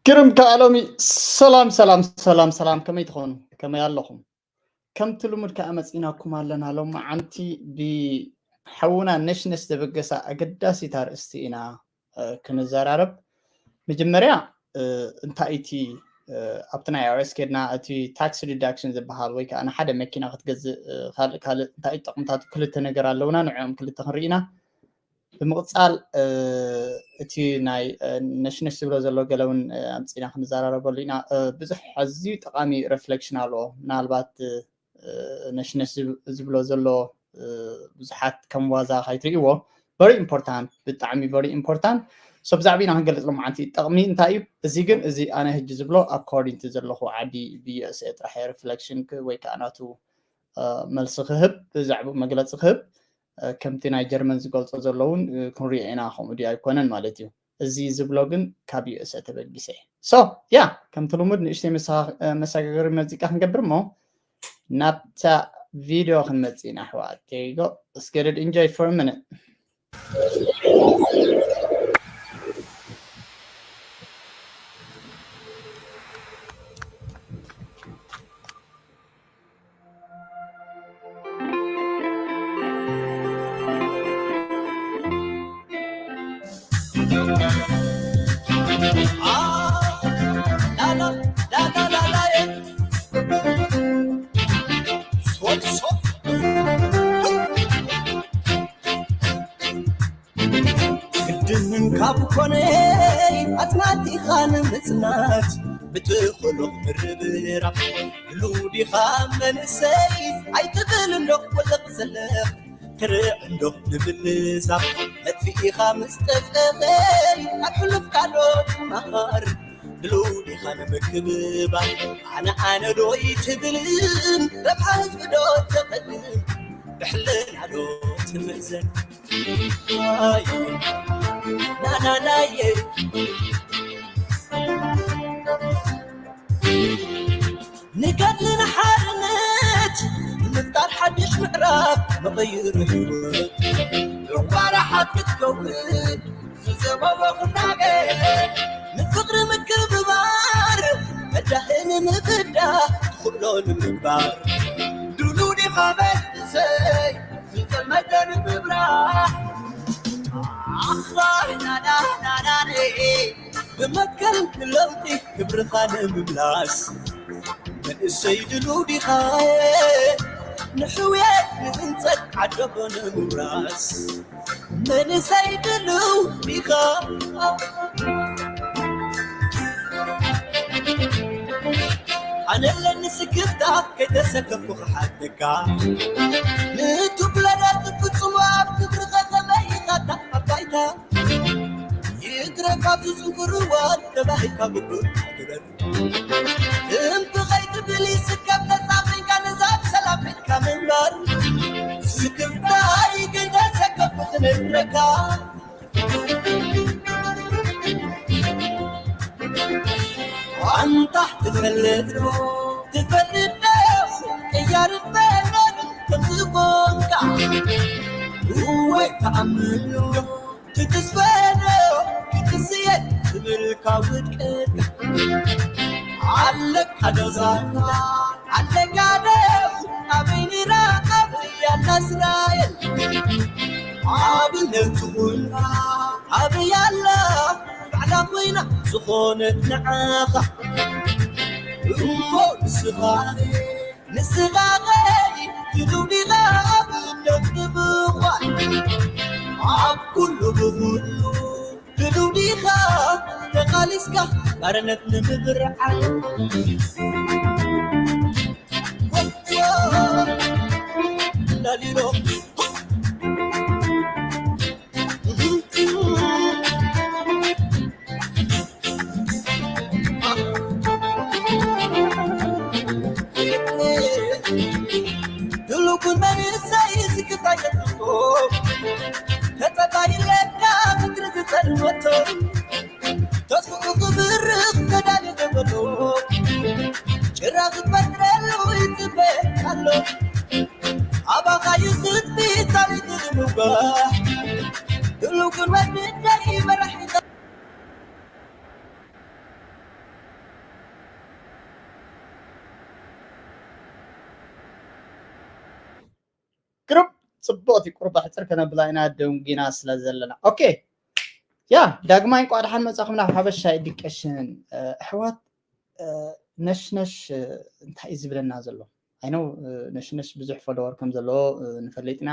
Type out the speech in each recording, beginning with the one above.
ግርም ከኣ ሎሚ ሰላም ሰላም ሰላም ሰላም፣ ከመይ ትኾኑ? ከመይ ኣለኹም? ከምቲ ልሙድ ከኣ መጺናኩም ኣለና። ሎማዓንቲ ብሓውና ነሽነሽ ዘበገሳ ኣገዳሲት ኣርእስቲ ኢና እ፣ ክንዘራረብ። መጀመርያ እ፣ እንታይ እቲ እ፣ ኣብቲ ናይ ኣይ ኣር ኤስ ኬድና እቲ ታክስ ዲዳክሽን ዝበሃል ወይ ከዓ ንሓደ መኪና ክትገዝእ እ፣ ካልእ ካልእ እንታይ ጥቕምታት ክልተ ነገር ኣለውና፣ ንዕኦም ክልተ ክንርኢ ኢና። ብምቕጻል እ፣ እቲ ናይ እ፣ ነሽነሽ ዝብሎ ዘሎ ገለ እውን እ፣ ኣምጺእና ክንዘራረበሉ ኢና። እ፣ ብዙሕ ኣዝዩ ጠቓሚ ሪፍሌክሽን ኣለዎ። ምናልባት እ፣ እ፣ ነሽነሽ ዝብ- ዝብሎ ዘሎ እ፣ ብዙሓት ከም ዋዛ ከይትርእይዎ very important፣ ብጣዕሚ very important። So ብዛዕባ ኢና ክንገልጽ ሎማዓንቲ። ጠቕሚ እንታይ እዩ? እዚ ግን እዚ ኣነ ህጂ ዝብሎ according to ዘለኹ ዓዲ ብዩኤስኤ ጥራሕ ሪፍሌክሽን ወይ ከዓ ናቱ እ፣ መልሲ ክህብ፣ ብዛዕባኡ መግለጺ ክህብ እ፣ ከምቲ ናይ ጀርመን ዝገልጾ ዘለውን እ፣ ክንሪኦ ኢና። ከምኡ ድዩ ኣይኮነን ማለት እዩ። እዚ ዝብሎ ግን ካብ ዩኤስኤ ተበጊሰ። So yeah፣ ከምቲ ልሙድ ንእሽተይ መሳ- እ፣ መሰጋገሪ መዚቃ ክንገብር እሞ ናብታ ቪድዮ ክንመጽእ ኢና ኣሕዋት። There you go. Let's get it enjoy for a minute. ግድን ካብ ኮነ ኣጽናቲኻ ንምጽናት ብትኽእሎ ምርብራብ ብሉዲኻ መንእሰይ ኣይትብል እንዶ ወለቕ ዘለቕ ትርዕ እንዶ ንምልዛብ መጥፊኢኻ ምስ ጠፍኤኸይ ኣብ ሕሉፍካ ዶ ትመኻር ብሉዲኻ ንምክብባር ኣነ ኣነ ዶ ይትብልን ረብሓ ህዝቢ ዶ ተቐድም ብሕልና ዶ ትምእዘን ናናናየ ንገድሊ ንሓርነት ንምፍጣር ሓድሽ ምዕራፍ መቐይር ህይወት ዕቋራ ሓት ክትከውን ዝዘበቦ ኩናገ ንፍቕሪ ምክብባር መዳህን ምብዳ ትኽእሎ ንምግባር ድሉ ዲኻ መንእሰይ ዝጸልመተ ንምብራህ ኣኽባር ናናናናኔ ብመትከል ለውጢ ክብርኻ ንምምላስ መንእሰይ ድሉ ዲኻ ንሕውየት ንህንጸት ዓደቦ ንምውራስ መንእሰይ ድሉ ዲኻ ኣነለኒ ስክፍታ ከይተሰከፍኩ ክሓተካ ንቱብለዳት ፍጹም ኣብ ክብርኸ ከመይ ኢኻታ ኣብ ባይታ ይትረፍ ኣብዚ ጽንኩር እዋን ተባሂልካ ብኩር ግበር እምቢ ከይትብል ይስከፍ ነጻ ኮይንካ ነዛ ብሰላም ሒዝካ ምንባር ስክፍታይ ከይተሰከፍኩ ክነግረካ ኣንታ ትፈልጥ ዶ ትፈልጥ ዶ ቅያር በለር ከምዝኾንካ እወ ተኣምን ዶ ትትስፈ ዶ ክትስየ ትብልካ ውድቀት ኣለካ ዶ ዛንታ ኣለካ ዶ ኣበይ ኒራ ኣበይ ኣላ እስራኤል ኣብነት ትኹንካ ኣበይ ኣላ ባዕላ ኮይና ዝኾነት ንዓኻ እሞ ንስኻ ንስኻ ኸይ ትድውዲኻ ኣብነት ንምዃን ኣብ ኩሉ ብኹሉ ትድውዲኻ ተቓሊስካ ባርነት ንምብርዓን ላሊሎ ድሉኩን መንእሰይ ዝክታይ ተጥቶ ተጠባይለካ ምድሪ ዝጸልመቶ ተስፉ ክብርኽ ተዳሊ ደበሎ ጭራ ክትፈጥረሉ ይጽበ ኣሎ ኣባኻ ይኽት ጽቡቕቲ ቁርባ ሕጽር ከነብላ ኢና ደንጊና ስለ ዘለና። ኦኬ፣ ያ፣ ዳግማይ እንቋዕ ደሓን መጻኹም ናብ ሓበሻ ኤዱኬሽን። ኣሕዋት፣ ነሽነሽ እንታይ እዩ ዝብለና ዘሎ? ኣይ ነው ነሽነሽ ብዙሕ ፎሎወር ከም ዘለዎ ንፈልጥ ኢና።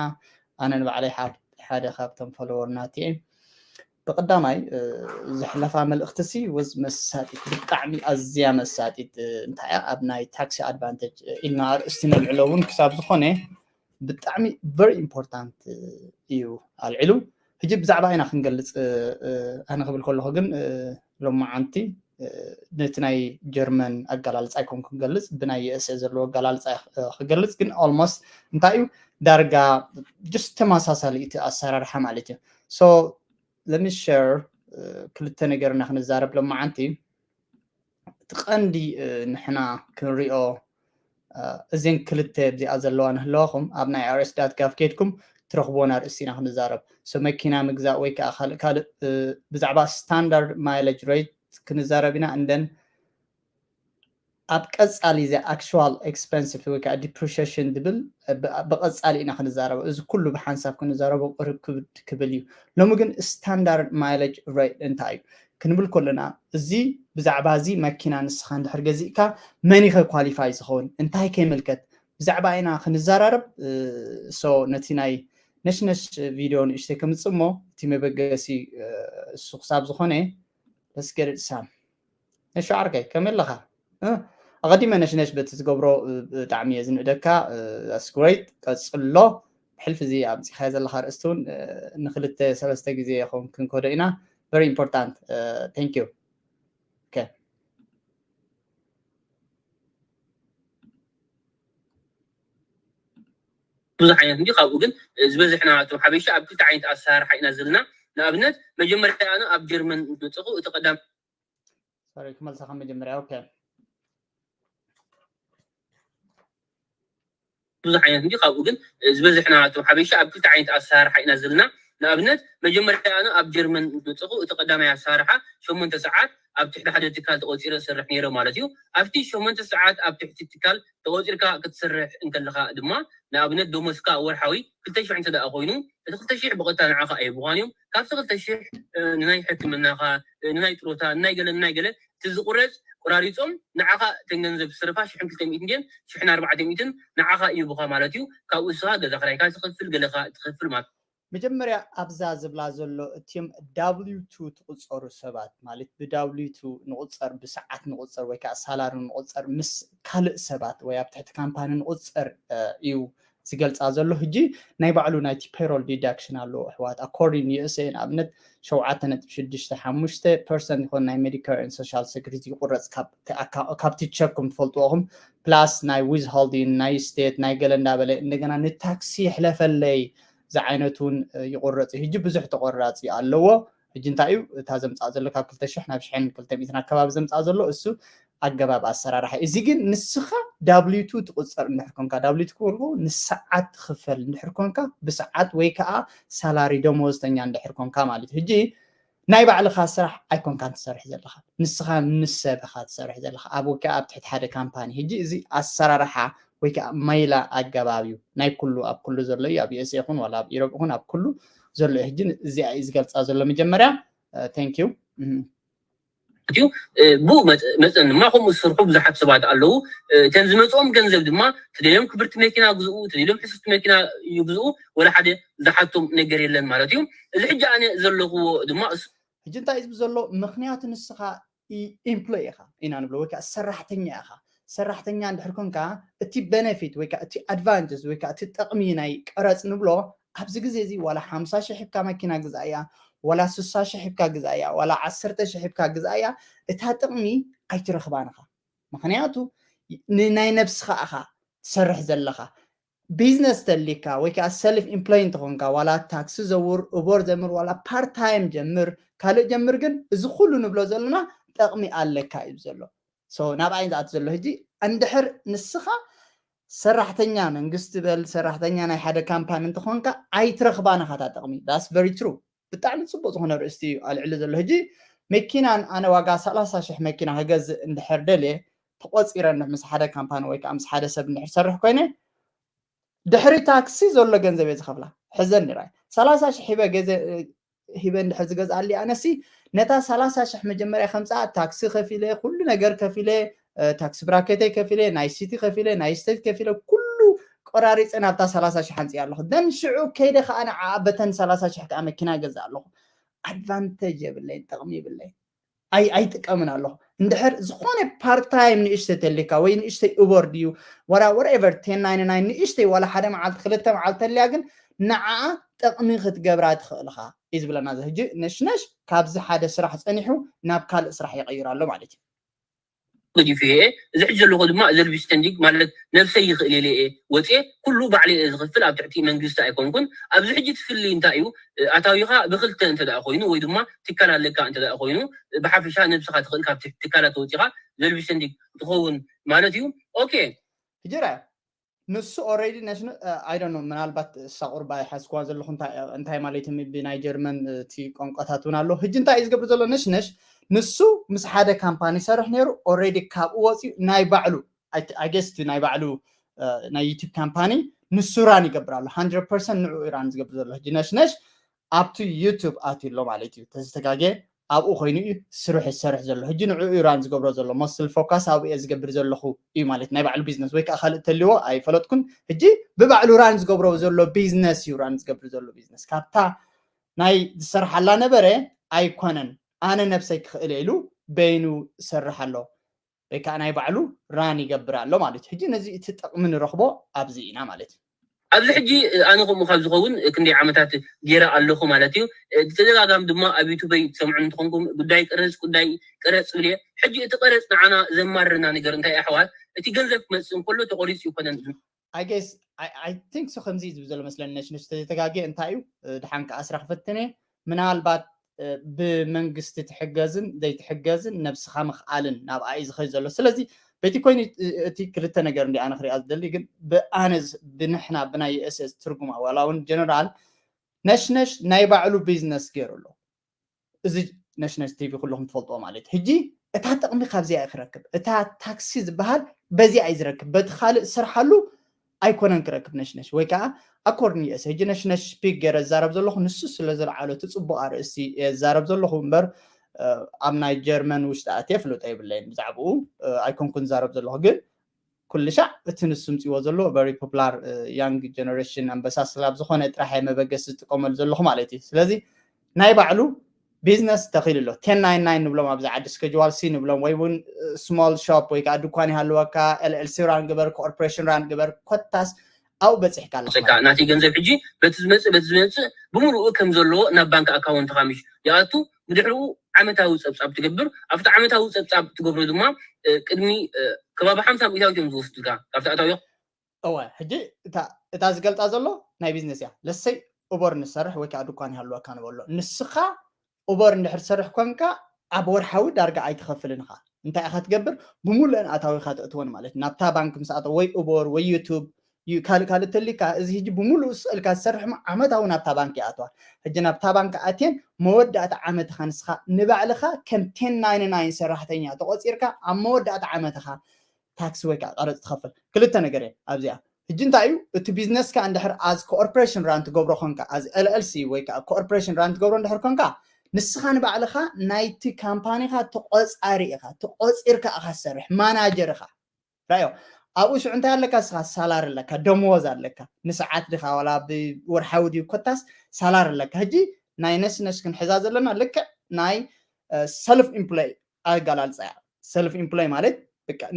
ኣነ ንባዕለይ ሓደ ካብቶም ፎሎወር ናትየ። ብቀዳማይ ዘሕለፋ መልእክቲ ሲ ወዝ መሳጢት፣ ብጣዕሚ ኣዝያ መሳጢት። እንታይ እያ? ኣብ ናይ ታክሲ ኣድቫንቴጅ ኢልና ኣርእስቲ ነልዕሎ እውን ክሳብ ዝኾነ ብጣዕሚ very important እዩ ኣልዒሉ። ሕጂ ብዛዕባ ኢና ክንገልፅ ኣነ ክብል ከለኹ ግን ሎማዓንቲ ነቲ ናይ ጀርመን ኣገላልፃ ኣይኮን ክገልፅ፣ ብናይ ዩኤስኤ ዘለዎ ኣገላልፃ ክገልፅ። ግን almost እንታይ እዩ ዳርጋ just ተመሳሳሊ እቲ ኣሰራርሓ ማለት እዩ። So let me share ክልተ ነገር ኢና ክንዛረብ ሎማዓንቲ። እቲ ቀንዲ ንሕና ክንሪኦ እዚን ክልተ እዚኣ ዘለዋ ንህለዋኹም ኣብ ናይ ኣርኤስ ዳት ጋቭ ከይድኩም ትረኽብዎን ኣርእስቲ ኢና ክንዛረብ። So መኪና ምግዛእ ወይ ከዓ ካልእ ካልእ ብዛዕባ ስታንዳርድ ማይለጅ ሬት ክንዛረብ ኢና። እንደን ኣብ ቀፃሊ እዚ ኣክቹዋል ኤክስፐንሲቭ ወይ ከዓ ዲፕሪሽሽን ዝብል ብቐፃሊ ኢና ክንዛረቦ። እዚ ኩሉ ብሓንሳብ ክንዛረቦ ቅርብ ክብል እዩ። ሎሚ ግን ስታንዳርድ ማይለጅ ሬት እንታይ እዩ ክንብል ከለና፣ እዚ ብዛዕባ እዚ መኪና ንስኻ እንድሕር ገዚእካ መን ኢኸ ኳሊፋይ ዝኸውን፣ እንታይ ከይምልከት ብዛዕባ ኢና ክንዘራረብ። So ነቲ ናይ ነሽነሽ ቪድዮ ንእሽተይ ከምፅእ እሞ እቲ መበገሲ እሱ ክሳብ ዝኾነ let's get it some ነሹ ዓርከይ ከመይ ኣለኻ? ኣቐዲመ ነሽነሽ በቲ ትገብሮ ብጣዕሚ እየ ዝንእደካ። That's great፣ ቀፅሎ። ብሕልፊ እዚ ኣምፂኻዮ ዘለኻ ርእስቲ እውን ንክልተ ሰለስተ ግዜ ይኸውን ክንከዶ ኢና። Very important። Thank you። ብዙሕ ዓይነት እንዲ ካብኡ ግን ዝበዝሕና እቶም ሓበሻ ኣብ ክልተ ዓይነት ኣሰራርሓ ኢና ዘለና። ንኣብነት መጀመርያ ኣነ ኣብ ጀርመን መፅኹ እቲ ቀዳም ሶሪ ክመልሰኻ መጀመርያ። ኦኬ ብዙሕ ዓይነት እንዲ ካብኡ ግን ዝበዝሕና እቶም ሓበሻ ኣብ ክልተ ዓይነት ኣሰራርሓ ኢና ዘለና። ንኣብነት መጀመርያ ኣነ ኣብ ጀርመን መፅኹ እቲ ቀዳማይ ኣሰራርሓ ሸሞንተ ሰዓት ኣብ ትሕቲ ሓደ ትካል ተቆፂረ ዝሰርሕ ነይረ ማለት እዩ። ኣብቲ ሸሞንተ ሰዓት ኣብ ትሕቲ ትካል ተቆፂርካ ክትሰርሕ እንከለካ ድማ ንኣብነት ደሞዝካ ወርሓዊ ክልተ ሽሕ እንተ ደኣ ኮይኑ እቲ ክልተ ሽሕ ብቐጥታ ንዓኻ ኣይህቡኻን እዮም። ካብቲ ክልተ ሽሕ ንናይ ሕክምናኻ ንናይ ጥሮታ ንናይ ገለ ንናይ ገለ እቲ ዝቁረፅ ቆራሪፆም ንዓኻ እተን ገንዘብ ዝስርፋ ሽሕን ክልተ ሚእትን ድየን ሽሕን ኣርባዕተ ሚእትን ንዓኻ ይህቡኻ ማለት እዩ። ካብኡ ንስኻ ገዛ ክራይካ ትኸፍል ገለኻ ትኸፍል ማለት መጀመርያ ኣብዛ ዝብላ ዘሎ እትም ዳብሊው ቱ ትቁፀሩ ሰባት ማለት ብዳብሊው ቱ ንቁፀር ብሰዓት ንቁፀር ወይ ከዓ ሳላሪ ንቁፀር ምስ ካልእ ሰባት ወይ ኣብ ትሕቲ ካምፓኒ ንቁፀር እዩ ዝገልፃ ዘሎ። ሕጂ ናይ ባዕሉ ናይቲ ፔሮል ዲዳክሽን ኣለዎ ኣሕዋት። ኣኮርዲን ዩኤስኤ ንኣብነት ሸውዓተ ነጥቢ ሽዱሽተ ሓሙሽተ ፐርሰንት ይኮን ናይ ሜዲካር ን ሶሻል ሴኩሪቲ ይቁረፅ ካብቲ ቸኩም ትፈልጥዎኹም ፕላስ ናይ ዊዝሆልዲን ናይ ስቴት ናይ ገለ እንዳበለ እንደገና ንታክሲ ይሕለፈለይ ዝዓይነቱ እውን ይቁረፅ እዩ። ሕጂ ብዙሕ ተቆራፂ ኣለዎ። ሕጂ እንታይ እዩ እታ ዘምፃእ ዘሎ ካብ ክልተ ሽሕ ናብ ሽሕን ክልተ ሚእትን ኣከባቢ ዘምፃእ ዘሎ እሱ ኣገባብ ኣሰራርሓ እዩ። እዚ ግን ንስኻ ዳብሊው ቱ ትቁፀር እንድሕር ኮንካ ዳብሊው ቱ ክብልኩ ንሰዓት ትኽፈል እንድሕር ኮንካ ብሰዓት ወይ ከዓ ሳላሪ ደመወዝተኛ እንድሕር ኮንካ ማለት እዩ። ሕጂ ናይ ባዕልኻ ስራሕ ኣይኮንካን ትሰርሕ ዘለኻ፣ ንስኻ ምስ ሰብ ኢኻ ትሰርሕ ዘለኻ ኣብ ወይ ከዓ ኣብ ትሕቲ ሓደ ካምፓኒ። ሕጂ እዚ ኣሰራርሓ ወይ ከዓ ማይላ ኣገባብ እዩ ናይ ኩሉ ኣብ ኩሉ ዘሎ እዩ ኣብ ዩኤስኤ ይኹን ዋላ ኣብ ኢሮብ ይኹን ኣብ ኩሉ ዘሎ እዩ። ሕጂ እዚኣ እዩ ዝገልፃ ዘሎ መጀመርያ። Thank you። እዩ ብኡ መጠን ድማ ከምኡ ዝሰርሑ ብዙሓት ሰባት ኣለዉ። እተን ዝመፅኦም ገንዘብ ድማ ትደልዮም ክብርቲ መኪና ግዝኡ ትደልዮም ሕስርቲ መኪና ይግዝኡ ወላ ሓደ ዝሓቶም ነገር የለን ማለት እዩ። እዚ ሕጂ ኣነ ዘለኽዎ ድማ እሱ ሕጂ እንታይ ዝብ ዘሎ ምክንያቱ ንስኻ ኢምፕሎይ ኢኻ ኢና ንብሎ ወይ ከዓ ሰራሕተኛ ኢኻ። ሰራሕተኛ እንድሕር ኮንካ እቲ ቤነፊት ወይ ከዓ እቲ ኣድቫንቴጅ ወይ ከዓ እቲ ጥቕሚ ናይ ቀረፅ ንብሎ ኣብዚ ግዜ እዚ ዋላ ሓምሳ ሽሕ ሂብካ መኪና ግዛእያ ዋላ ስሳ ሽሕ ሂብካ ግዛእያ ዋላ ዓሰርተ ሽሕ ሂብካ ግዛእያ እታ ጥቕሚ ኣይትረኽባን ኢኻ። ምክንያቱ ንናይ ነብስኻ ኢኻ ትሰርሕ ዘለኻ። ቢዝነስ ተሊካ ወይ ከዓ ሰልፍ ኢምፕሎይ እንተኾንካ ዋላ ታክሲ ዘውር ኡበር ዘምር ዋላ ፓርት ታይም ጀምር ካልእ ጀምር ግን እዚ ኩሉ ንብሎ ዘለና ጠቕሚ ኣለካ እዩ ዘሎ። ናብኣይ ዝኣት ዘሎ ሕጂ እንድሕር ንስኻ ሰራሕተኛ መንግስቲ በል ሰራሕተኛ ናይ ሓደ ካምፓኒ እንተኾንካ ኣይትረኽባን ኢኻ እታ ጥቕሚ። That's very true። ብጣዕሚ ፅቡቅ ዝኾነ ርእስቲ እዩ ኣልዕሉ ዘሎ። ሕጂ መኪናን ኣነ ዋጋ ሰላሳ ሽሕ መኪና ክገዝእ እንድሕር ደልየ ተቆፂረ ምስ ሓደ ካምፓኒ ወይ ከዓ ምስ ሓደ ሰብ እንድሕር ሰርሕ ኮይነ ድሕሪ ታክሲ ዘሎ ገንዘብ እየ ዝኸፍላ። ሕዘን ራይ ሰላሳ ሽሕ ሂበ ገዘ ሂበ እንድሕር ዝገዝኣሊ ኣነሲ ነታ ሰላሳ ሽሕ መጀመርያ ከምፃ ታክሲ ከፊለ፣ ኩሉ ነገር ከፊለ፣ ታክሲ ብራኬተይ ከፊለ፣ ናይ ሲቲ ከፊለ፣ ናይ ስቴት ከፊለ፣ ኩሉ ቆራሪፀ ናብታ ሰላሳ ሽሕ ኣንፅያ ኣለኹ። ደን ሽዑ ከይደ ከዓ ንዓ በተን ሰላሳ ሽሕ ከዓ መኪና ገዛ ኣለኹ። ኣድቫንቴጅ የብለይ፣ ጥቕሚ የብለይ። ኣይጥቀምን ኣለኹ። እንድሕር ዝኾነ ፓርታይም ንእሽተይ ተሊካ ወይ ንእሽተይ ኡበር ድዩ ወራ ወረቨር ቴን ናይን ናይን ንእሽተይ ዋላ ሓደ መዓልቲ ክልተ መዓልቲ ተልያ ግን ንዓኣ ጥቕሚ ክትገብራ ትኽእልኻ እዩ ዝብለና። እዚ ሕጂ ነሽነሽ ካብዚ ሓደ ስራሕ ፀኒሑ ናብ ካልእ ስራሕ ይቐይር ኣሎ ማለት እዩ። ገዲፉ እየ። እዚ ሕጂ ዘለኹ ድማ ዘልቢ ስቴንዲግ ማለት ነብሰይ ይኽእል ኢለ እየ ወፅየ ኩሉ ባዕለ እየ ዝኽፍል ኣብ ትሕቲ መንግስቲ ኣይኮንኩን። ኣብዚ ሕጂ ትፍሊ እንታይ እዩ? ኣታዊኻ ብክልተ እንተ ደኣ ኮይኑ ወይ ድማ ትካል ኣለካ እንተ ደኣ ኮይኑ ብሓፈሻ ነብስኻ ትኽእል ካብ ትካላት ወፂኻ ዘልቢ ስቴንዲግ ትኸውን ማለት እዩ። ኦኬ ሕጂ ርኣዮ ንሱ ኦሬዲ ነሽነ ኣይዶኖ ምናልባት እሳ ቁርባ ይሓዝክዋ ዘለኹ እንታይ ማለት እዩ ብናይ ጀርመን እቲ ቋንቋታት እውን ኣሎ። ሕጂ እንታይ እዩ ዝገብር ዘሎ ነሽነሽ ንሱ ምስ ሓደ ካምፓኒ ይሰርሕ ነይሩ ኦሬዲ ካብኡ ወፂኡ ናይ ባዕሉ ኣጌስቲ ናይ ባዕሉ ናይ ዩቱብ ካምፓኒ ንሱ ራን ይገብር ኣሎ። ሃንድረድ ፐርሰንት ንዕኡ ራን ዝገብር ዘሎ ሕጂ ነሽነሽ ኣብቲ ዩቱብ ኣትዩ ኣሎ ማለት እዩ። ተዝተጋገ ኣብኡ ኮይኑ እዩ ስርሑ ዝሰርሕ ዘሎ። ሕጂ ንዕኡ እዩ ራን ዝገብሮ ዘሎ። ሞስትሊ ፎካስ ኣብኡ እየ ዝገብር ዘለኹ እዩ ማለት ናይ ባዕሉ ቢዝነስ ወይ ከዓ ካልእ ተልዎ ኣይፈለጥኩን። ሕጂ ብባዕሉ ራን ዝገብሮ ዘሎ ቢዝነስ እዩ ራን ዝገብር ዘሎ ቢዝነስ ካብታ ናይ ዝሰርሓላ ነበረ ኣይኮነን። ኣነ ነብሰይ ክኽእል ኢሉ በይኑ ዝሰርሕ ኣሎ። ወይ ከዓ ናይ ባዕሉ ራን ይገብር ኣሎ ማለት እዩ። ሕጂ ነዚ እቲ ጥቕሚ ንረኽቦ ኣብዚ ኢና ማለት እዩ። ኣብዚ ሕጂ ኣነ ከምኡ ካብ ዝኸውን ክንደይ ዓመታት ገይረ ኣለኹ ማለት እዩ። ብተደጋጋሚ ድማ ኣብ ዩቱበይ ትሰምዑ እንትኾንኩም ጉዳይ ቅረፅ ጉዳይ ቅረፅ ዝብል እየ። ሕጂ እቲ ቅረፅ ንዓና ዘማርና ነገር እንታይ ኣሕዋት እቲ ገንዘብ ክመፅእ እንከሎ ተቆሪፁ ይኮነን I guess I, I think so ከምዚ ዝብል ዘሎ መስለኒ ነሽነሽ ተዘይተጋግየ እንታይ እዩ ድሓን ከኣ ስራሕ ክፍትን እየ ምናልባት ብመንግስቲ ትሕገዝን ዘይትሕገዝን ነብስኻ ምኽኣልን ናብኣ እዩ ዝኸድ ዘሎ። ስለዚ በቲ ኮይኑ እቲ ክልተ ነገር እንዲ ኣነ ክሪኣ ዝደሊ ግን ብኣነ ብንሕና ብናይ ዩኤስኤስ ትርጉማ ዋላ እውን ጀነራል ነሽነሽ ናይ ባዕሉ ቢዝነስ ገይሩ ኣሎ። እዚ ነሽነሽ ቲቪ ኩለኹም ትፈልጥዎ ማለት እዩ። ሕጂ እታ ጥቕሚ ካብዚኣ እዩ ክረክብ። እታ ታክሲ ዝበሃል በዚኣ እዩ ዝረክብ። በቲ ካልእ ዝሰርሓሉ ኣይኮነን ክረክብ ነሽነሽ ወይ ከዓ ኣኮርድን ዩኤስ ሕጂ ነሽነሽ ስፒክ ገይረ ዝዛረብ ዘለኹ ንሱ ስለ ዝለዓሎ እቲ ፅቡቕ ኣርእስቲ እየ ዝዛረብ ዘለኹ እምበር ኣብ ናይ ጀርመን ውሽጢ ኣትየ ፍልጦ የብለይን ብዛዕባኡ ኣይኮንኩን ዝዛረብ ዘለኹ ግን ኩልሻዕ እቲ ንሱ ምፅዎ ዘሎ very popular young generation ኣንበሳ ስላብ ዝኾነ ጥራሕ እየ መበገሲ ዝጥቀመሉ ዘለኹ ማለት እዩ። ስለዚ ናይ ባዕሉ ቢዝነስ ተኺሉ ኣሎ። ቴን ናይን ናይን ንብሎም ኣብዚ ዓዲ ስኬጅዋል ሲ ንብሎም ወይ እውን ስሞል ሾፕ ወይ ከዓ ድኳን ይሃልወካ ኤልኤልሲ ራን ግበር ኮርፖሬሽን ራን ግበር ኮታስ ኣብኡ በፂሕካ ኣለካ ናተይ ገንዘብ ሕጂ በቲ ዝመፅእ በቲ ዝመፅእ ብምሉኡ ከም ዘለዎ ናብ ባንክ ኣካውንትካ ምሽ ይኣቱ ብድሕሪኡ ዓመታዊ ፀብፃብ ትገብር ኣብቲ ዓመታዊ ፀብፃብ ትገብሮ ድማ ቅድሚ ከባቢ ሓምሳ ሚእታዊት እዮም ዝወስዱልካ ካብቲ ኣታዊ እወ ሕጂ እታ ዝገልፃ ዘሎ ናይ ቢዝነስ እያ ለሰይ ኡበር ንሰርሕ ወይ ከዓ ድኳን ይሃልወካ ንበሎ ንስኻ ኡበር እንድሕር ትሰርሕ ኮንካ ኣብ ወርሓዊ ዳርጋ ኣይትኸፍልን ኢኻ እንታይ ኢኻ ትገብር ብሙሉእን ኣታዊኻ ተእትወን ማለት ናብታ ባንክ ምስ ኣተው ወይ ኡበር ወይ ዩቱብ ካልእ ካልእ ተሊካ እዚ ሕጂ ብሙሉእ ስእልካ ዝሰርሕ ዓመታዊ ናብታ ባንክ ይኣትዋ ሕጂ ናብታ ባንክ ኣትየን መወዳእታ ዓመትኻ ንስኻ ንባዕልኻ ከም ቴን ናይን ናይን ሰራሕተኛ ተቆፂርካ ኣብ መወዳእታ ዓመትኻ ታክሲ ወይ ከዓ ቀረፅ ትኸፍል ክልተ ነገር እየ ኣብዚኣ ሕጂ እንታይ እዩ እቲ ቢዝነስካ እንድሕር ኣዝ ኮርፖሬሽን ራን ትገብሮ ኮንካ ኣዝ ኤልኤልሲ ወይ ከዓ ኮርፖሬሽን ራን ትገብሮ እንድሕር ኮንካ ንስኻ ንባዕልኻ ናይቲ ካምፓኒኻ ተቆፃሪ ኢኻ ተቆፂርካ ኢኻ ትሰርሕ ማናጀር ኢኻ ራዮ ኣብኡ ሽዑ እንታይ ኣለካ ንስኻ ሳላር ኣለካ ደመወዝ ኣለካ ንሰዓት ድኻ ዋላ ብወርሓዊ ድዩ ኮታስ ሳላር ኣለካ ሕጂ ናይ ነስነስ ክንሕዛ ዘለና ልክዕ ናይ ሰልፍ ኢምፕሎይ ኣገላልፃ እያ ሰልፍ ኢምፕሎይ ማለት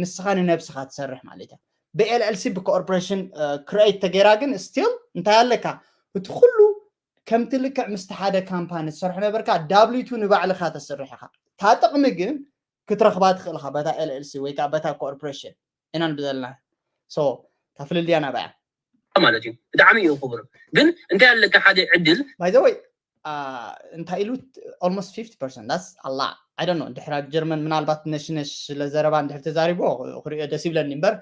ንስኻ ንነብስኻ ትሰርሕ ማለት እያ ብኤልኤልሲ ብኮርፖሬሽን ክሬት ተገይራ ግን ስቲል እንታይ ኣለካ እቲ ኩሉ ከምቲ ልክዕ ምስቲ ሓደ ካምፓኒ ትሰርሕ ነበርካ ዳብሊቱ ንባዕልኻ ተስርሕ ኢኻ እታ ጥቕሚ ግን ክትረኽባ ትኽእል ኢኻ በታ ኤልኤልሲ ወይ ከዓ በታ ኮርፖሬሽን ኢና ንብል ዘለና ሶ እታ ፍልልያ ናባያ ማለት እዩ ብጣዕሚ እዩ ክቡር ግን እንታይ ኣለካ ሓደ ዕድል ባይዘወይ እንታይ ኢሉ almost fifty percent that's a lot I don't know ድሕር ኣብ ጀርመን ምናልባት ነሽነሽ ስለዘረባ እንድሕር ተዛሪቦ ክሪኦ ደስ ይብለኒ እምበር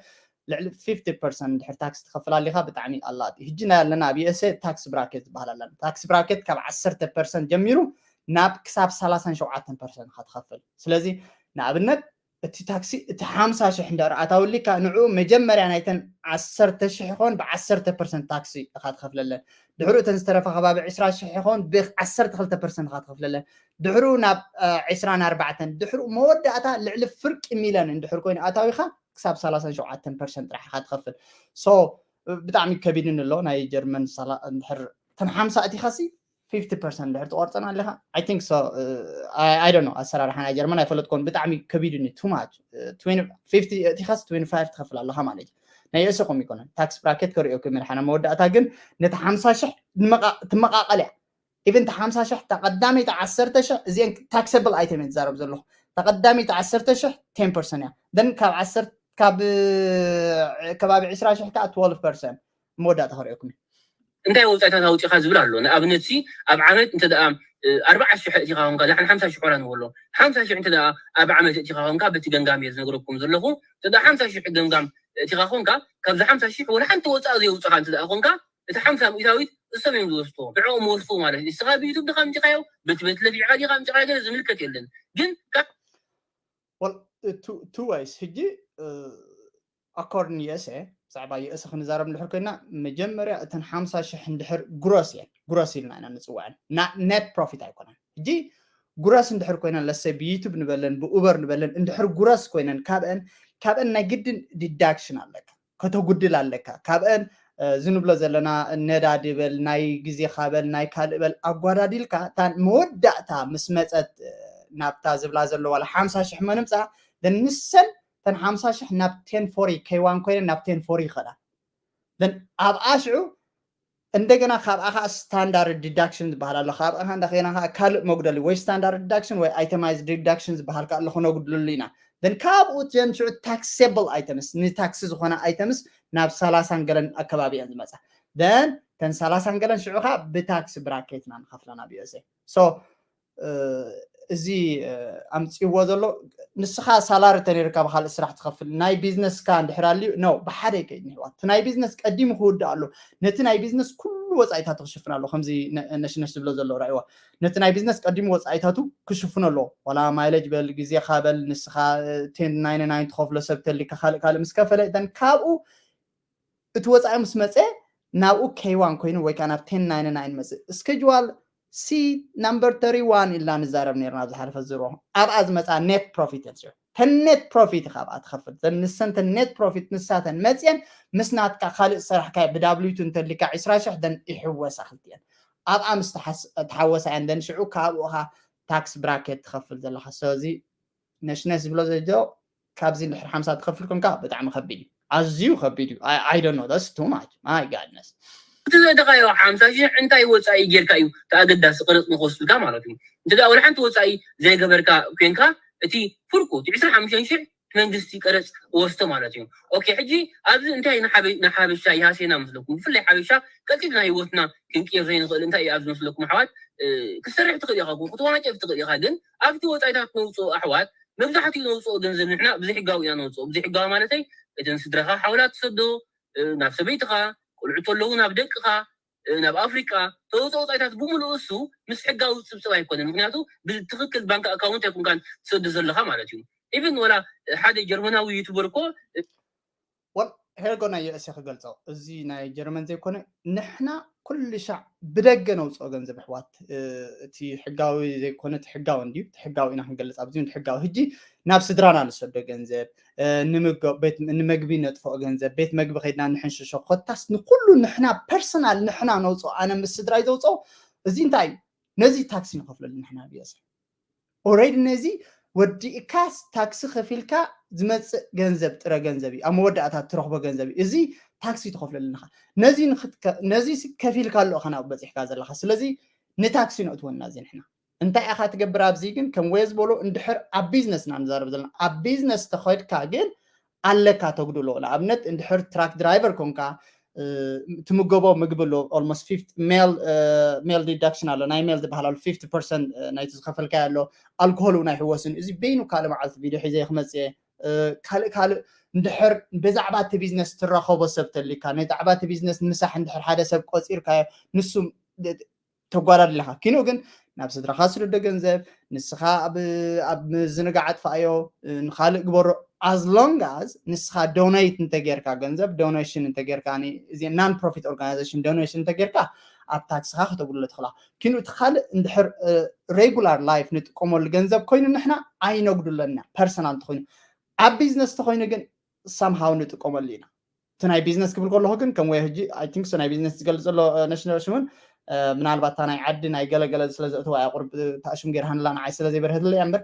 ልዕሊ fifty percent ድሕር ታክስ ትኸፍል ኣሊኻ ብጣዕሚ ኣላ ህጂ ናይ ኣለና ኣብ ዩኤስኤ ታክስ ብራኬት ዝበሃል ኣለና ታክስ ብራኬት ካብ ዓሰርተ ፐርሰንት ጀሚሩ ናብ ክሳብ ሰላሳን ሸውዓተን ፐርሰንት ኢኻ ትኸፍል ስለዚ ንኣብነት እቲ ታክሲ እቲ ሓምሳ ሽሕ እንድሕር ኣታውሊካ ንዕኡ መጀመርያ ናይተን ዓሰርተ ሽሕ ይኸውን ብ10 ፐርሰንት ታክሲ ኢኻ ትኸፍለለን። ድሕሩ እተን ዝተረፋ ከባቢ ዕስራ ሽሕ ይኸውን ብ12 ፐርሰንት ኢኻ ትኸፍለለን። ድሕሩ ናብ ዕስራን ኣርባዕተን ድሕሩ መወዳእታ ልዕሊ ፍርቂ ሚልዮን እንድሕር ኮይኑ ኣታዊኻ ክሳብ ሰላሳን ሸውዓተን ፐርሰንት ጥራሕ ኢኻ ትኸፍል። ሶ ብጣዕሚ ከቢድኒ ኣሎ ናይ ጀርመን ሳላ እንድሕር ተን ሓምሳ እቲኻሲ ፊፍቲ ፐርሰንት ድሕር ትቆርፀን ኣለካ። I think so. I don't know ኣሰራርሓ ናይ ጀርመን ኣይፈለጥኮን። ብጣዕሚ ከቢዱኒ too much. ፊፍቲ እቲኻስ ትዌንቲ ፋይቭ ትኸፍል ኣለካ ማለት እዩ። ናይ የእሰኹም ይኮነ ታክስ ብራኬት ከርእየኩም መድሓና መወዳእታ ግን ነቲ ሓምሳ ሽሕ ትመቃቀል እያ። ኢቨን ሓምሳ ሽሕ ተቀዳመይቲ ዓሰርተ ሽሕ እዚአን ታክሰብል ኣይተም እየ ዝዛረብ ዘለኹ። ተቀዳመይቲ ዓሰርተ ሽሕ ቴን ፐርሰንት እያ። ን ካብ ዓሰርተ ካብ ከባቢ ዕስራ ሽሕ ከዓ ትወልቭ ፐርሰንት መወዳእታ ከርእየኩም እዩ። እንታይ ወፃኢታት ኣውፂኻ ዝብል ኣሎ። ንኣብነት ሲ ኣብ ዓመት እንተ ደኣ ኣርባዓ ሽሕ እቲኻ ኮንካ ዛሕን ሓምሳ ሽሕ ኮራ ንበሎ ሓምሳ ሽሕ እንተ ደኣ ኣብ ዓመት እቲኻ ኮንካ በቲ ገምጋም እየ ዝነግረኩም ዘለኹ። እንተ ደኣ ሓምሳ ሽሕ ገምጋም እቲኻ ኮንካ ካብዚ ሓምሳ ሽሕ ወላ ሓንቲ ወፃኢ ዘየውፅኻ እንተ ደኣ ኮንካ እቲ ሓምሳ ሚእታዊት እሶም እዮም ዝወስድዎ። ንዕኦም ወስድዎ ማለት እዩ። ንስኻ ብዩቱብ ዲኻ ኣምፂኻዮ በቲ ቤት ለፊዕካ ዲኻ ኣምፂኻዮ ገለ ዝምልከት የለን። ግን two ways ሕጂ ኣኮርድን ዩኤስኤ ብዛዕባ ዩኤስኤ ክንዛረብ እንድሕር ኮይና መጀመርያ እተን ሓምሳ ሽሕ እንድሕር ግሮስ እየን ግሮስ ኢልና ኢና ንፅውዐን ኔት ፕሮፊት ኣይኮነን። ሕጂ ግሮስ እንድሕር ኮይነን ለሰ ብዩቱብ ንበለን ብኡበር ንበለን እንድሕር ግሮስ ኮይነን ካብአን ካብአን ናይ ግድን ዲዳክሽን ኣለካ ከተጉድል ኣለካ ካብአን እዚ ንብሎ ዘለና ነዳዲ በል ናይ ግዜኻ በል ናይ ካልእ በል ኣጓዳዲልካ እታ መወዳእታ ምስ መፀት ናብታ ዝብላ ዘለዋ ሓምሳ ሽሕ መነምፃ ንሰን ተን ሓምሳ ሽሕ ናብ ቴን ፎሪ ከይዋን ኮይነን ናብ ቴን ፎሪ ይኸዳ ኣብኣ ሽዑ እንደገና ካብኣ ከዓ ስታንዳርድ ዲዳክሽን ዝበሃል ኣሎ ካብኣ ከዓ እንዳኸና ከዓ ካልእ መጉደሊ ወይ ስታንዳርድ ዲዳክሽን ወይ ኣይተማይዝ ዲዳክሽን ዝበሃል ከዓ ኣሎ ክነጉድለሉ ኢና ን ካብኡ ን ሽዑ ታክሴብል ኣይተምስ ንታክሲ ዝኾነ ኣይተምስ ናብ ሰላሳን ገለን ኣከባቢ እየን ዝመፃ ን ተን ሰላሳን ገለን ሽዑ ከዓ ብታክሲ ብራኬትና ንኸፍላ ናብ ዩኤስኤ እዚ ኣምፅዎ ዘሎ ንስኻ ሳላሪ ተነይርካ ብካልእ ስራሕ ትኸፍል ናይ ቢዝነስካ እንድሕር ኣልዩ ኖ ብሓደ ይከይድ ንሕዋት እቲ ናይ ቢዝነስ ቀዲሙ ክውድእ ኣሎ ነቲ ናይ ቢዝነስ ኩሉ ወፃኢታቱ ክሽፍን ኣሎ ከምዚ ነሽነሽ ዝብሎ ዘሎ ራእይዋ ነቲ ናይ ቢዝነስ ቀዲሙ ወፃኢታቱ ክሽፍኖ ኣለዎ ዋላ ማይለጅ በል ግዜኻ በል ንስኻ ቴን ናይን ናይን ትኸፍሎ ሰብ ተሊካ ካልእ ካልእ ምስ ከፈለ ደን ካብኡ እቲ ወፃኢ ምስ መፀ ናብኡ ኬዋን ኮይኑ ወይ ከዓ ናብ ቴን ናይን ናይን መፅእ ስኬጅዋል ሲ ናምበር ተሪ ዋን ኢልና ንዛረብ ነርና ኣብ ዝሓለፈ ዝሮ ኣብኣ ዝመፃ ኔት ፕሮፊት እየን ተን ኔት ፕሮፊት ኢኻ ኣብኣ ትኸፍል ዘን ንሰን ተን ኔት ፕሮፊት ንሳተን መፅየን ምስ ናትካ ካልእ ዝሰራሕካዮ ብዳብሊቱ እንተሊካ ዕስራ ሽሕ ደን ይሕወሳ ክልቲኤን ኣብኣ ምስ ተሓወሳ እየን ደን ሽዑ ካብኡ ኢኻ ታክስ ብራኬት ትኸፍል ዘለካ ስለዚ ነሽነሽ ዝብሎ ዘሎ ካብዚ እንድሕር ሓምሳ ትኸፍል ኮንካ ብጣዕሚ ከቢድ እዩ ኣዝዩ ከቢድ እዩ I don't know that's too much my goodness እቲ ዘእተኻዮ ሓምሳ ሽሕ እንታይ ወፃኢ ጌርካ እዩ ተኣገዳሲ ቅረፅ ንክወስዱልካ ማለት እዩ እንተ ወላ ሓንቲ ወፃኢ ዘይገበርካ ኮንካ እቲ ፍርቁ እቲ ዕስራ ሓሙሽተ ሽሕ መንግስቲ ቀረፅ ወስቶ ማለት እዩ ኦኬ ሕጂ ኣብዚ እንታይ ንሓበሻ ይሃሴና መስለኩም ብፍላይ ሓበሻ ቀልጢፍና ህይወትና ክንቅየር ዘይንኽእል እንታይ እዩ ኣብዚ መስለኩም ኣሕዋት ክሰርሕ ትኽእል ኢኻ ክትዋጨፍ ትኽእል ኢኻ ግን ኣብቲ ወፃኢታት ነውፅኦ ኣሕዋት መብዛሕትኡ ነውፅኦ ገንዘብ ንሕና ብዘይሕጋዊ ኢና ነውፅኦ ብዘይሕጋዊ ማለተይ እተን ስድራኻ ሓውላ ትሰዶ ናብ ሰበይትኻ ቆልዑ ተለዉ ናብ ደቅኻ ናብ ኣፍሪቃ ተውፅኦ ወፃኢታት ብምሉኡ እሱ ምስ ሕጋዊ ፅብፅብ ኣይኮነን ምክንያቱ ብትክክል ባንክ ኣካውንት ኣይኮንካን ትሰዱ ዘለካ ማለት እዩ ኢቨን ወላ ሓደ ጀርመናዊ ዩቱበር እኮ ወል ሄርጎ ናይ ዩኤስኤ ክገልፆ እዚ ናይ ጀርመን ዘይኮነ ንሕና ኩሉ ሻዕ ብደገ ነውፅኦ ገንዘብ ኣሕዋት እቲ ሕጋዊ ዘይኮነ እቲ ሕጋዊ እንድዩ እቲ ሕጋዊ ኢና ክንገልፅ ኣብዚ እቲ ሕጋዊ ሕጂ ናብ ስድራና ንሰዶ ገንዘብ ንምግቢ ነጥፍኦ ገንዘብ ቤት መግቢ ከይድና ንሕንሽሾ ኮታስ ንኩሉ ንሕና ፐርሰናል ንሕና ነውፅኦ ኣነ ምስ ስድራይ ዘውፅኦ እዚ እንታይ እዩ ነዚ ታክሲ ንኸፍለሉ ንሕና ብየሰ ኦረዲ ነዚ ወዲእካስ ታክሲ ከፊልካ ዝመፅእ ገንዘብ ጥረ ገንዘብ እዩ ኣብ መወዳእታ ትረኽቦ ገንዘብ እዩ እዚ ታክሲ ትኸፍለሉ ኣለኻ ነዚ ከፊልካ ኣሎ ኸ ናብኡ በፂሕካ ዘለኻ ስለዚ ንታክሲ ነእትወና እዚ ንሕና እንታይ ኢኻ ትገብር ኣብዚ ግን ከም ወየ ዝበሎ እንድሕር ኣብ ቢዝነስ ኢና ንዛረብ ዘለና ኣብ ቢዝነስ ተኸድካ ግን ኣለካ ተጉድሎ ንኣብነት እንድሕር ትራክ ድራይቨር ኮንካ ትምገቦ ምግቢ ኣሎ almost ሜል ሜል ዲዳክሽን ኣሎ ናይ ሜል ዝበሃል ኣሎ ፊፍቲ ፐርሰንት ናይቲ ዝኸፈልካዮ ኣሎ ኣልኮሆል እውን ኣይሕወስን እዚ በይኑ ካልእ መዓልቲ ቪድዮ ሒዘ ክመፅእ ካልእ ካልእ እንድሕር ብዛዕባ እቲ ቢዝነስ ትራኸቦ ሰብ ተሊካ ንዛዕባ እቲ ቢዝነስ ምሳሕ እንድሕር ሓደ ሰብ ቆፂርካዮ ንሱ ተጓዳድል ኢኻ። ኪንኡ ግን ናብ ስድራኻ ስደዶ ገንዘብ፣ ንስኻ ኣብ ኣብ ምዝንጋዕ ኣጥፋእዮ፣ ንኻልእ ግበሮ፣ as long as ንስኻ ዶኔት እንተጌርካ ገንዘብ፣ ዶኔሽን እንተጌርካ፣ እዚ non profit organization ዶኔሽን እንተጌርካ ኣብ ታክስኻ ከተጉድሎ ትኽእላ። ኪንኡ እቲ ካልእ እንድሕር ሬጉላር ላይፍ ንጥቀመሉ ገንዘብ ኮይኑ ንሕና ኣይነጉድለና፣ ፐርሰናል እንተኮይኑ። ኣብ ቢዝነስ እንተኮይኑ ግን ሳምሃው ንጥቀመሉ ኢና። እቲ ናይ ቢዝነስ ክብል ከለኹ ግን ከም ወይ ሕጂ ኣይ ቲንክ ናይ ቢዝነስ ዝገልፅ ዘሎ ነሽነሽ እውን ምናልባት እታ ናይ ዓዲ ናይ ገለገለ ስለ ዘእተዋ እያ ቁርብ ተኣሽም ገይርሃንላ ንዓይ ስለ ዘይበርህትለ እያ እምበር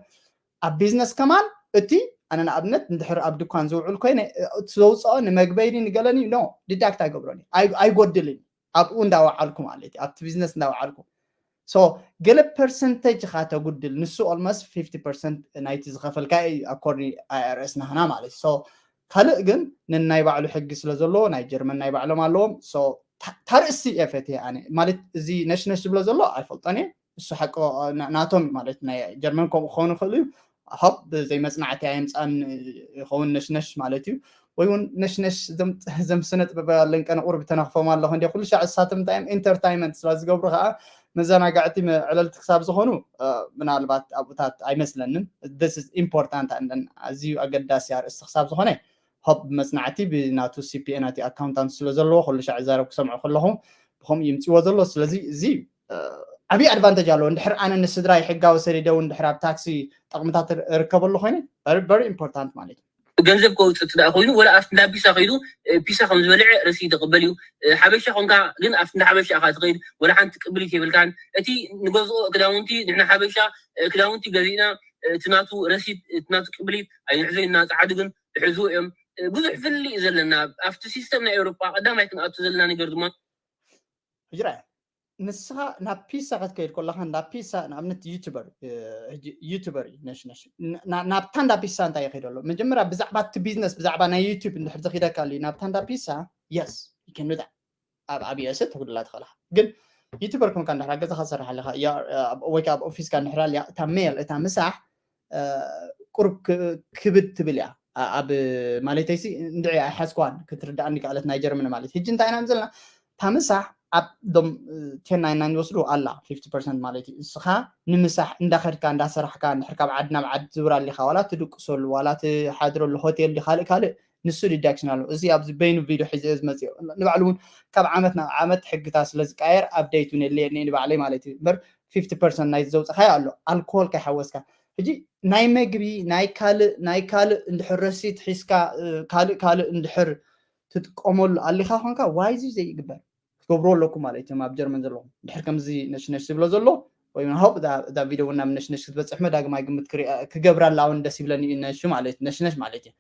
ኣብ ቢዝነስ ከማን እቲ ኣነ ንኣብነት እንድሕር ኣብ ድኳን ዝውዕል ኮይነ እቲ ዘውፅኦ ንመግበይኒ ንገለኒ ኖ ዲዳክት ኣይገብሮን እዩ ኣይጎድልን እዩ ኣብኡ እንዳወዓልኩ ማለት እዩ ኣብቲ ቢዝነስ እንዳወዓልኩ ሶ ገለ ፐርሰንተጅ ኻ ተጉድል ንሱ ኦልሞስት ፊፍቲ ፐርሰንት ናይቲ ዝኸፈልካ እዩ ኣኮርዲንግ ኣይኣርኤስ ናህና ማለት እዩ ካልእ ግን ነናይ ባዕሉ ሕጊ ስለ ዘለዎ ናይ ጀርመን ናይ ባዕሎም ኣለዎም ታርእሲ እየ ፈትየ ኣነ ማለት እዚ ነሽነሽ ዝብሎ ዘሎ ኣይፈልጦን እየ እሱ ሓቂ ናቶም ማለት ናይ ጀርመን ከምኡ ክኸውን ይኽእል እዩ ሆፕ ብዘይ መፅናዕቲ ኣየምፃን ይኸውን ነሽነሽ ማለት እዩ ወይ እውን ነሽነሽ ዘም ስነ ጥበብ ኣለንቀነ ቁርብ ተነኽፎም ኣለኹ እንዲ ኩሉ ሻዕ እሳቶም እንታይ እዮም ኢንተርታይመንት ስለ ዝገብሩ ከዓ መዘናጋዕቲ ዕለልቲ ክሳብ ዝኾኑ ምናልባት ኣብኡታት ኣይመስለንን ስ ኢምፖርታንት ኣዝዩ ኣገዳሲ ኣርእስቲ ክሳብ ዝኾነ ሆፕ ብመፅናዕቲ ብናቱ ሲፒኤ ናቲ ኣካውንታንት ስለ ዘለዎ ኩሉ ሻዕ ዛረብ ክሰምዑ ከለኹ ብከምኡ ይምፅዎ ዘሎ ስለዚ እዚ ዓብዪ ኣድቫንተጅ ኣለዎ እንድሕር ኣነ ንስድራይ ሕጋዊ ሰዲደ እውን ድሕር ኣብ ታክሲ ጠቕምታት እርከበሉ ኮይነ ቨሪ ኢምፖርታንት ማለት እዩ ገንዘብ ከውፅእ ትደኣ ኮይኑ ወላ ኣብቲ እንዳ ፒሳ ከይዱ ፒሳ ከም ዝበልዐ ረሲድ ይቕበል እዩ ሓበሻ ኮንካ ግን ኣብቲ እንዳ ሓበሻ ኢኻ ትኸይድ ወላ ሓንቲ ቅብሊት የብልካን እቲ ንገዝኦ ክዳውንቲ ንሕና ሓበሻ ክዳውንቲ ገዚእና እቲ ናቱ ረሲድ እቲ ናቱ ቅብሊት ኣይንሕዞ ኢና ፀዓዱ ግን ይሕዙ እዮም ብዙሕ ፍልልይ እዩ ዘለና ኣብቲ ሲስተም ናይ ኤውሮጳ ቀዳማይ ክንኣቱ ዘለና ነገር ድማ ሕጅራ ንስኻ ናብ ፒሳ ክትከይድ ከለኻ እንዳ ፒሳ ንኣብነት ዩቱበር ዩቱበር እዩ ነሽነሽ ናብታ እንዳ ፒሳ እንታይ ይኸይድ ኣሎ መጀመርያ ብዛዕባ እቲ ቢዝነስ ብዛዕባ ናይ ዩቱብ እንድሕር ዝኺደካ ኣሎ ናብታ እንዳ ፒሳ የስ ይከንዳ ኣብ ኣብ ዩኤስ ተጉድላ ትኽእላ ግን ዩቱበር ኮንካ እንድሕር ገዛኻ ትሰርሕ ኣለኻ ወይ ከዓ ኣብ ኦፊስካ እንድሕር ኣልያ እታ ሜል እታ ምሳሕ ቁርብ ክብድ ትብል እያ ኣብ ማለተይሲ እንድዒ ኣይሓዝኳን ክትርዳእኒ ክኣለት ናይ ጀርመን ማለት ሕጂ እንታይ ኢና ዘለና እታ ምሳሕ ኣብ ዶም ቴን ናይን ናይን ዝወስዱ ኣላ ፊፍቲ ፐርሰንት ማለት እዩ እስኻ ንምሳሕ እንዳኸድካ እንዳሰራሕካ እንድሕር ካብ ዓዲ ናብ ዓዲ ዝብር ኣሊኻ ዋላ ትድቅሰሉ ዋላ ትሓድረሉ ሆቴል ዲ ካልእ ካልእ ንሱ ዲዳክሽን ኣሎ እዚ ኣብዚ በይኑ ቪድዮ ሒዘ ዝመፅኦ ንባዕሉ እውን ካብ ዓመት ናብ ዓመት ሕግታት ስለ ዝቀየር ኣብደይት እውን የድልየኒ ንባዕለይ ማለት እዩ እምበር ፊፍቲ ፐርሰንት ናይ ዘውፅኻዮ ኣሎ ኣልኮል ከይሓወስካ ሕጂ ናይ መግቢ ናይ ካልእ ናይ ካልእ እንድሕር ረሲት ሒዝካ ካልእ ካልእ እንድሕር ትጥቀመሉ ኣሊኻ ኮንካ ዋይዚ ዘይግበር ክትገብሩ ኣለኩም ማለት እዮም ኣብ ጀርመን ዘለኹም ድሕር ከምዚ ነሽነሽ ዝብሎ ዘሎ ወይ ሆፕ እዛ ቪድዮ እውን ናብ ነሽነሽ ክትበፅሕ መዳግማይ ግምት ክገብራ ኣላ እውን ደስ ይብለኒ እዩ ነሹ ማለት ነሽነሽ ማለት እዩ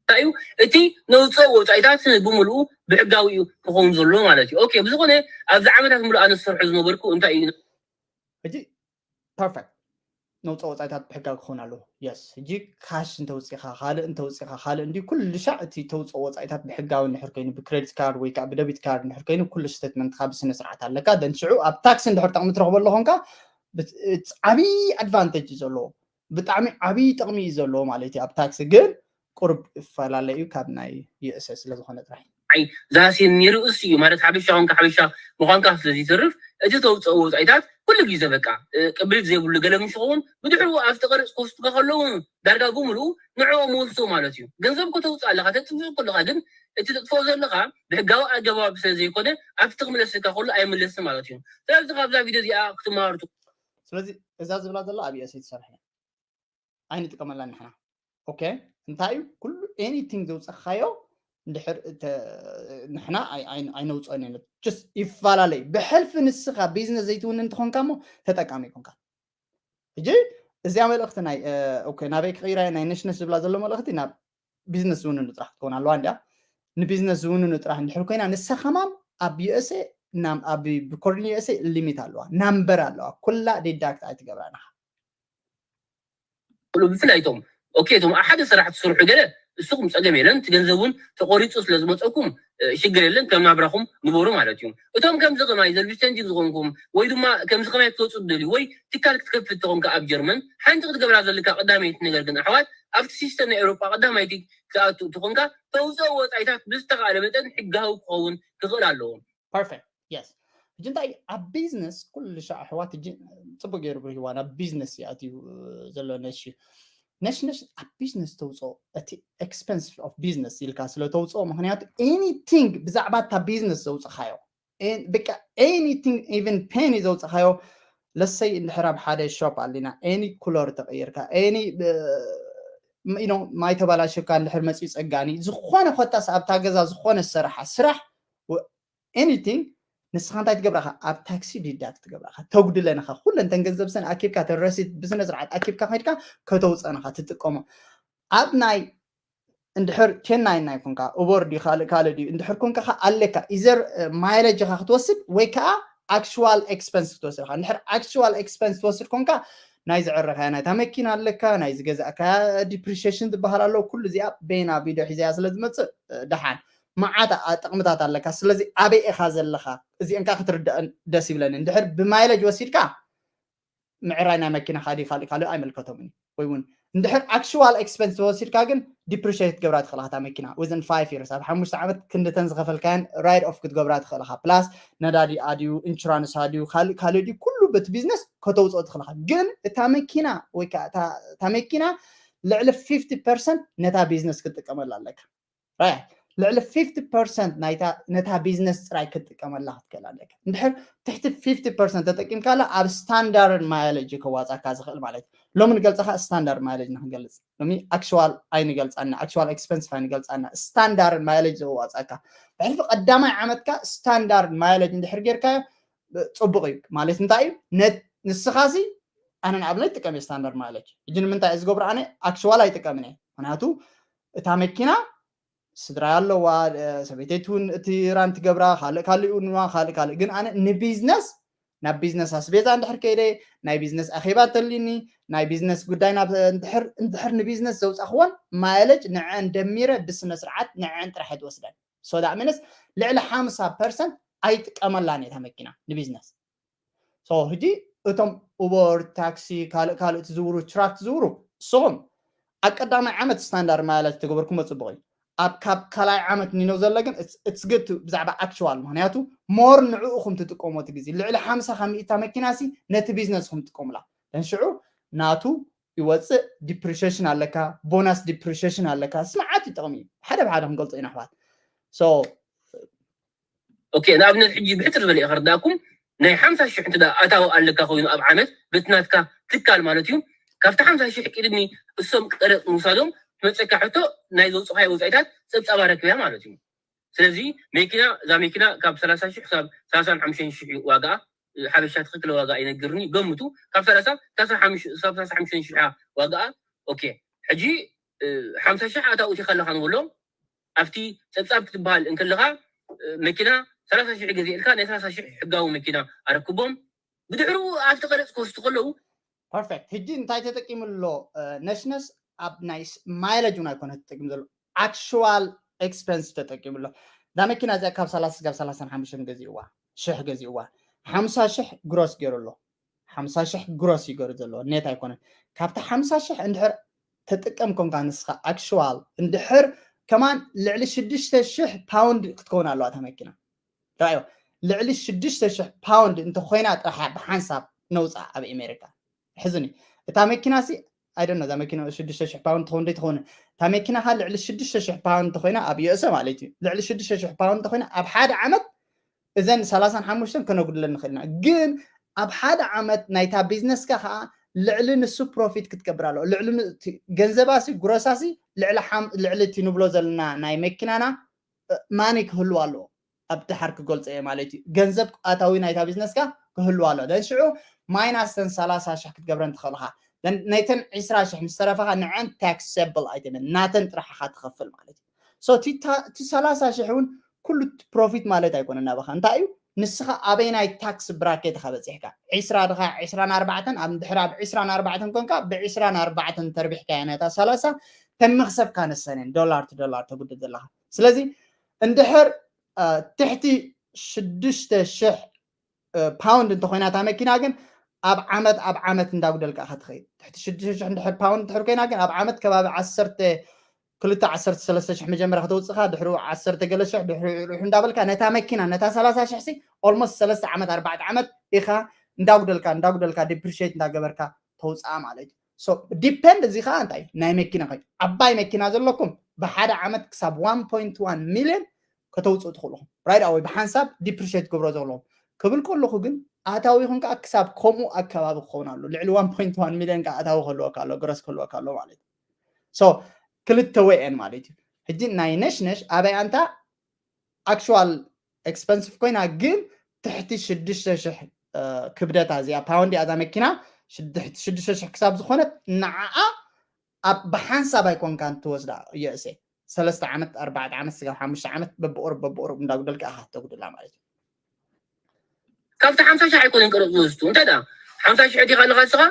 እንታይ እዩ እቲ ነውፅኦ ወፃኢታት ብምልኡ ብሕጋዊ እዩ ክኸውን ዘሎ ማለት እዩ ኦኬ ብዝኾነ ኣብዚ ዓመታት ምሉእ ኣነ ዝሰርሑ ዝነበርኩ እንታይ እዩ ሕጂ ፐርፌክት ነውፅኦ ወፃኢታት ብሕጋዊ ክኸውን ኣለዎ የስ ሕጂ ካሽ እንተውፅኢኻ ካልእ እንተውፅኢኻ ካልእ እንዲ ኩሉ ሻዕ እቲ ተውፅኦ ወፃኢታት ብሕጋዊ እንድሕር ኮይኑ ብክሬዲት ካርድ ወይ ከዓ ብደቢት ካርድ እንድሕር ኮይኑ ኩሉ ስቴትመንትካ ብስነ ስርዓት ኣለካ ደን ሽዑ ኣብ ታክሲ እንድሕር ጠቕሚ ትረኽበ ኣለኾንካ ዓብዪ ኣድቫንቴጅ እዩ ዘለዎ ብጣዕሚ ዓብዪ ጥቕሚ እዩ ዘለዎ ማለት እዩ ኣብ ታክሲ ግን ቁርብ ይፈላለ እዩ ካብ ናይ ዩኤስኤ ስለ ዝኾነ ጥራይ። ኣይ ዛሴን ኒርኡስ እዩ ማለት ሓበሻ ኮንካ ሓበሻ ምዃንካ ስለ ዝተርፍ እቲ ተውፅኦ ወፃኢታት ኩሉ ግዜ በቃ ቅብሊት ዘይብሉ ገለ ምስ ይኸውን ብድሕሩ ኣብቲ ቅርፅ ክወስዱካ ከለዉ ዳርጋ ብምልኡ ንዕኦም ወስዶ ማለት እዩ። ገንዘብ እኮ ተውፅእ ኣለካ ተጥፍእ ከለካ ግን እቲ ተጥፍኦ ዘለካ ብሕጋዊ ኣገባብ ስለ ዘይኮነ ኣብቲ ክምለሰካ ከሎ ኣይምለስን ማለት እዩ። ስለዚ ካብዛ ቪድዮ እዚኣ ክትመሃሩ ስለዚ እዛ ዝብላ ዘላ ኣብ ዩኤስኤ ትሰርሕ እያ። ኣይንጥቀመላን ንሕና okay እንታይ እዩ ኩሉ anything ዘውፀኻዮ እንድሕር ንሕና ኣይነውፅኦን ኢና just ይፈላለዩ ብሕልፊ ንስኻ ቢዝነስ ዘይትውንን እንትኾንካ እሞ ተጠቃሚ ይኮንካ ሕጂ እዚኣ መልእኽቲ ናይ okay ናበይ ክቕይራ ናይ ነሽነሽ ዝብላ ዘሎ መልእኽቲ ናብ ቢዝነስ ዝውንኑ ጥራሕ ክትከውን ኣለዋ እንዲያ ንቢዝነስ ዝውንኑ ጥራሕ እንድሕር ኮይና ንሳ ከማን ኣብ USA ኣብ ብኮርኒ USA ሊሚት ኣለዋ ናምበር ኣለዋ ኩላ ዲዳክት ኣይትገብራ ንኻ ብፍላይ እቶም okay እቶም ሓደ ስራሕ ትሰርሑ ገለ እስኹም ፀገም የለን እቲ ገንዘብ እውን ተቆሪፁ ስለ ዝመፀኩም ሽግር የለን ከም ናብራኹም ንበሩ ማለት እዩ እቶም ከምዚ ከማይ ዘልብስተንጅ ዝኾንኩም ወይ ድማ ከምዚ ከማይ ክትወፁ ትደልዩ ወይ ትካል ክትከፍት ተኾንካ ኣብ ጀርመን ሓንቲ ክትገብራ ዘለካ ቀዳመይቲ ነገር ግን ኣሕዋት ኣብቲ ሲስተም ናይ ኤውሮጳ ቀዳማይቲ ክትኣቱ ተኾንካ ተውፅኦ ወፃኢታት ብዝተኻእለ መጠን ሕጋዊ ክኸውን ክኽእል ኣለዎ perfect yes ሕጂ እንታይ ኣብ ቢዝነስ ኩሉ ሻዕ ኣሕዋት ሕጂ ጽቡቅ ገይሩ ብርሂዋ ናብ ቢዝነስ ይኣትዩ ዘሎ ነሽ ነሽ ነሽ ኣብ ቢዝነስ ተውፅኦ እቲ expense of business ኢልካ ስለ ተውፅኦ ምክንያቱ anything ብዛዕባ እታ ቢዝነስ ዘውፅኻዮ በቃ anything even ፔኒ ዘውፅኻዮ ለሰይ እንድሕር ኣብ ሓደ ሾፕ ኣሊና any ኩለር ተቀይርካ any ማይ ተባላሸካ እንድሕር መፅዩ ፀጋኒ ዝኾነ ኮታስ ኣብታ ገዛ ዝኾነ ሰራሓ ስራሕ anything ንስኻ እንታይ ትገብራኻ ኣብ ታክሲ ዲዳክት ትገብራኻ ተጉድለንኻ ኩለን ተን ገንዘብ ሰን ኣኪብካ ተረሲት ብስነ ስርዓት ኣኪብካ ከድካ ከተውፀንኻ ትጥቀሞ ኣብ ናይ እንድሕር ቴናይ ናይ ኮንካ ኡበር ድዩ ካልእ ካልእ ድዩ እንድሕር ኮንካ ኣለካ ኢዘር ማይለጅኻ ክትወስድ ወይ ከዓ actual expense ክትወስድ ኢኻ እንድሕር actual expense ትወስድ ኮንካ ናይ ዝዕረኻያ ናይታ መኪና ኣለካ ናይ ዝገዛእካ depreciation ዝበሃል ኣሎ ኩሉ እዚኣ በይና ቪድዮ ሒዛያ ስለ ዝመፅእ ደሓን መዓት ጥቕምታት ኣለካ ስለዚ ኣበይ ኢኻ ዘለኻ እዚአን ከዓ ክትርዳእ ደስ ይብለኒ እንድሕር ብማይለጅ ወሲድካ ምዕራይ ናይ መኪና ካዲ ካልእ ካልእ ኣይመልከቶም እዩ ወይ እውን እንድሕር actual expense ተወሲድካ ግን depreciate ትገብራ ትኽእልካ እታ መኪና within five years ኣብ ሓሙሽተ ዓመት ክንድተን ዝኸፈልካያን write off ክትገብራ ትኽእልካ plus ነዳዲ ኣድዩ insurance ኣድዩ ካልእ ካልእ ድዩ ኩሉ በቲ ቢዝነስ ከተውፅኦ ትኽእልካ ግን እታ መኪና ወይ ከዓ እታ መኪና ልዕሊ fifty percent ነታ ቢዝነስ ክትጥቀመላ ኣለካ right ልዕሊ fifty percent ናይታ ነታ ቢዝነስ ጥራይ ክትጥቀመላ ክትክእል ኣለካ እንድሕር ትሕቲ fifty percent ተጠቂምካላ ኣብ standard mileage ከዋፃካ ዝኽእል ማለት እዩ ሎሚ ንገልፀኻ standard mileage ንክንገልፅ ሎሚ actual ኣይንገልፃና actual expense ኣይንገልፃና standard mileage ዘዋፃካ ብሕልፊ ቀዳማይ ዓመትካ standard mileage እንድሕር ጌርካዮ ፅቡቅ እዩ ማለት እንታይ እዩ ንስኻሲ ኣነ ንኣብነት ጥቀም standard mileage እጂ ንምንታይ ዝገብሮ ኣነ actual ኣይጥቀምን እየ ምክንያቱ እታ መኪና ስድራ ኣለዋ ሰበይተይ እውን እቲ ራን ትገብራ ካልእ ካልእ እውን ካልእ ካልእ ግን ኣነ ንቢዝነስ ናብ ቢዝነስ ኣስቤዛ እንድሕር ከይደ ናይ ቢዝነስ ኣኼባ ተልኒ ናይ ቢዝነስ ጉዳይ ናብ እንድሕር ንቢዝነስ ዘውፃኽዎን ማይለጅ ንዐን ደሚረ ብስነ ስርዓት ንዐን ጥራሕ ትወስደን so that means ልዕሊ ሓምሳ ፐርሰንት ኣይጥቀመላን እታ መኪና ንቢዝነስ so ሕጂ እቶም ኡበር ታክሲ ካልእ ካልእ ትዝውሩ ትራክ ትዝውሩ ንስኹም ኣብ ቀዳማይ ዓመት standard mileage ተገበርኩሞ ፅቡቅ እዩ ኣብ ካብ ካልኣይ ዓመት ኒኖ ዘሎ ግን it's good ብዛዕባ actual ምክንያቱ more ንዕኡኹም ትጥቀሞ እቲ ግዜ ልዕሊ ሓምሳ ካብ ሚእታ መኪና ሲ ነቲ ቢዝነስኹም ትጥቀሙላ ተንሽዑ ናቱ ይወፅእ depreciation ኣለካ bonus depreciation ኣለካ ስምዓት ይጠቕሚ እዩ ሓደ ብሓደ ክንገልፆ ኢና ኣሕዋት so okay ንኣብነት ሕጂ ብሕፅር ዝበለ ከርዳእኩም ናይ ሓምሳ ሽሕ እንተ ኣታዊ ኣለካ ኮይኑ ኣብ ዓመት በቲ ናትካ ትካል ማለት እዩ ካብቲ ሓምሳ ሽሕ ቅድሚ እሶም ቀረፅ ምውሳዶም ትመፀካ ሕቶ ናይ ዘውፅኻዮ ወፃኢታት ፀብፃባ ረክብያ ማለት እዩ ስለዚ መኪና እዛ መኪና ካብ ሰላሳ ሽሕ ክሳብ ሰላሳን ሓሙሽተን ሽሕ ዋጋ ሓበሻ ትክክለ ዋጋ ኣይነግርኒ ገምቱ ካብ ሰላሳ ክሳብ ሰላሳ ሓሙሽተ ሽሕ ዋጋ okay ሕጂ ሓምሳ ሽሕ ኣታውቲ ከለካ ንብሎ ኣብቲ ፀብፃብ ክትበሃል እንከለካ መኪና ሰላሳ ሽሕ ገዚእልካ ናይ ሰላሳ ሽሕ ሕጋዊ መኪና ኣረክቦም ብድሕሩ ኣብቲ ቀረፅ ክወስዱ ከለዉ perfect ሕጂ እንታይ ተጠቂሙ ኣሎ ነሽነስ ኣብ ናይ mileage እውን ኣይኮነ ተጠቂሙ ዘሎ actual expense ተጠቂሙ ኣሎ እዛ መኪና እዚኣ ካብ ሰላሳ ካብ ሰላሳን ሓሙሽተን ገዚእዋ ሽሕ ገዚእዋ ሓምሳ ሽሕ gross ገይሩ ኣሎ ሓምሳ ሽሕ gross እዩ ገይሩ ዘሎ net ኣይኮነን ካብቲ ሓምሳ ሽሕ እንድሕር ተጥቀም ኮንካ ንስኻ actual እንድሕር ከማን ልዕሊ ሽዱሽተ ሽሕ pound ክትከውን ኣለዋ እታ መኪና ራዮ ልዕሊ ሽዱሽተ ሽሕ pound እንተኮይና ጥራሕ ብሓንሳብ ነውፃ ኣብ ኣሜሪካ ሕዝኒ እታ መኪና ሲ ኣይደነ እዛ መኪና ሽዱሽተ ሽሕ pound ትኸውን ዶ ትኸውን እታ መኪናኻ ልዕሊ ሽዱሽተ ሽሕ pound እንተኮይና ኣብ US ማለት እዩ ልዕሊ ሽዱሽተ ሽሕ pound እንተኮይና ኣብ ሓደ ዓመት እዘን ሰላሳን ሓሙሽተን ከነጉድለን ንኽእል ኢና ግን ኣብ ሓደ ዓመት ናይታ ቢዝነስካ ከዓ ልዕሊ ንሱ profit ክትገብር ኣለዎ ልዕሊ ገንዘባሲ ጉረሳሲ ልዕሊ እቲ ንብሎ ዘለና ናይ መኪናና ማኒ ክህልው ኣለዎ ኣብ ድሓር ክገልፆ እየ ማለት እዩ ገንዘብ ኣታዊ ናይታ ቢዝነስካ ክህልው ኣለዎ ደን ሽዑ ማይናስ ተን ሰላሳ ሽሕ ክትገብረን ትኽእልኻ ናይተን ዕስራ ሽሕ ምስ ተረፈኻ ንዐን taxable ኣይተመን ናተን ጥራሕ ኢኻ ትኸፍል ማለት እዩ እቲ ሰላሳ ሽሕ እውን ኩሉ profit ማለት ኣይኮነ ናባኻ እንታይ እዩ ንስኻ ኣበይ ናይ tax bracket ኢኻ በፂሕካ ዕስራ ድኻ ዕስራን ኣርባዕተን ኣብ ድሕሪ ኣብ ዕስራን ኣርባዕተን ኮንካ ብዕስራን ኣርባዕተን ተርቢሕካ እያ ነታ ሰላሳ ተመኽሰብካ ንሰነን ዶላር ቲ ዶላር ተጉድል ዘለኻ ስለዚ እንድሕር ትሕቲ ሽዱሽተ ሽሕ pound እንተኮይና እታ መኪና ግን ኣብ ዓመት ኣብ ዓመት እንዳጉደልካ ኢኻ ትኸይድ ትሕቲ ሽዱሽተ ሽሕ እንድሕር pound እንድሕር ኮይና ግን ኣብ ዓመት ከባቢ ዓሰርተ ክልተ ዓሰርተ ሰለስተ ሽሕ መጀመርያ ከተውፅኻ ድሕሩ ዓሰርተ ገለ ሽሕ ድሕሩ ርሑ እንዳበልካ ነታ መኪና ነታ ሰላሳ ሽሕ ሲ ኦልሞስት ሰለስተ ዓመት ኣርባዕተ ዓመት ኢኻ እንዳጉደልካ እንዳጉደልካ ዲፕሪሽት እንዳገበርካ ተውፅኣ ማለት እዩ። ዲፐንድ እዚ ከዓ እንታይ ናይ መኪና ከ ዓባይ መኪና ዘለኩም ብሓደ ዓመት ክሳብ ዋን ፖይንት ዋን ሚሊዮን ከተውፅኡ ትኽእሉ ኢኹም። ራይት ኣወይ ብሓንሳብ ዲፕሪሽት ክገብሮ ዘለኹም ክብል ከለኹ ግን ኣታዊኹም ከዓ ክሳብ ከምኡ ኣከባቢ ክኸውን ኣሎ። ልዕሊ ዋን ፖይንት ዋን ሚሊዮን ከዓ ኣታዊ ከለወካ ኣሎ፣ ግረስ ከለወካ ኣሎ ማለት እዩ። ክልተ ወይኤን ማለት እዩ። ሕጂ ናይ ነሽነሽ ኣበይ ኣንታ ኣክቹዋል ኤክስፐንሲቭ ኮይና ግን ትሕቲ ሽዱሽተ ሽሕ ክብደታ እዚኣ ፓውንድ እያ እዛ መኪና። ትሕቲ ሽዱሽተ ሽሕ ክሳብ ዝኾነት ንዓኣ ኣብ ብሓንሳብ ኣይኮንካን ትወስዳ። ዩኤስኤ ሰለስተ ዓመት ኣርባዕተ ዓመት ስጋብ ሓሙሽተ ዓመት በብቁሩብ በብቁሩብ እንዳጉደልካ ኢኻ ተጉድላ ማለት እዩ። ካብቲ ሓምሳ ሽሕ ኣይኮነን ቀረፅ ዝወስዱ እንታይ ዳ ሓምሳ ሽሕ ዲኻ ኣለኻ ንስኻ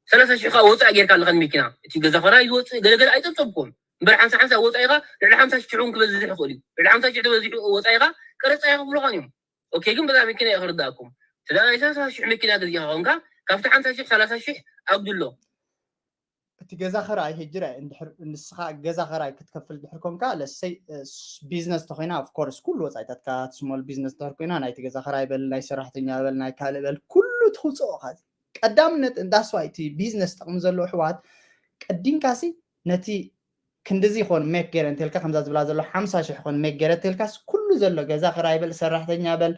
ሰላሳ ሽሕ ከዓ ወፃኢ ጌርካ ኣለኻ ንመኪና እቲ ገዛ ኸራይ ዝወፅእ ገለገለ ኣይፀብፀብኩም እምበር ሓምሳ ሓምሳ ወፃኢኻ ልዕሊ ሓምሳ ሽሕ እውን ክበዝሕ ይኽእል እዩ። ልዕሊ ሓምሳ ሽሕ ተበዚሑ ወፃኢኻ ቀረፃ ይኽፍሉኻን እዮም። ኦኬ ግን በዛ መኪና እየ ክርዳእኩም። ስለዚ ናይ ሰላሳ ሽሕ መኪና ገዚእኻ ኾንካ ካብቲ ሓምሳ ሽሕ ሰላሳ ሽሕ ኣጉድሎ። እቲ ገዛ ኸራይ ሕጂ ራይ እንድሕር ንስኻ ገዛ ኸራይ ክትከፍል ድሕር ኮንካ ለሰይ ቢዝነስ ተኾይና ኦፍኮርስ ኩሉ ወፃኢታትካ ስሞል ቢዝነስ ድሕር ኮይና ናይቲ ገዛ ኸራይ በል ናይ ሰራሕተኛ በል ናይ ካልእ በል ኩሉ ተውፅኦ ካ ቀዳምነት እንዳስዋይ እቲ ቢዝነስ ጥቕሚ ዘለዎ ኣሕዋት ቀዲምካሲ ነቲ ክንድዚ ይኾን ሜክ ገይረ እንተልካ ከምዛ ዝብላ ዘሎ ሓምሳ ሽሕ ይኾን ሜክ ገይረ እንተልካስ ኩሉ ዘሎ ገዛ ክራይ በል ሰራሕተኛ በል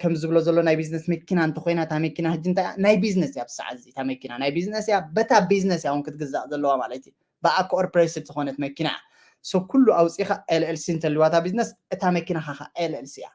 ከም ዝብሎ ዘሎ ናይ ቢዝነስ መኪና እንተኮይና እታ መኪና ሕጂ እንታይ ናይ ቢዝነስ እያ ብሰዓት እዚ እታ መኪና ናይ ቢዝነስ እያ በታ ቢዝነስ እያ እውን ክትግዛእ ዘለዋ ማለት እዩ ብኣ ኮርፖሬትድ ዝኾነት መኪና እያ ሶ ኩሉ ኣውፂኻ ኤልኤልሲ እንተልዋ እታ ቢዝነስ እታ መኪና ካኻ ኤልኤልሲ እያ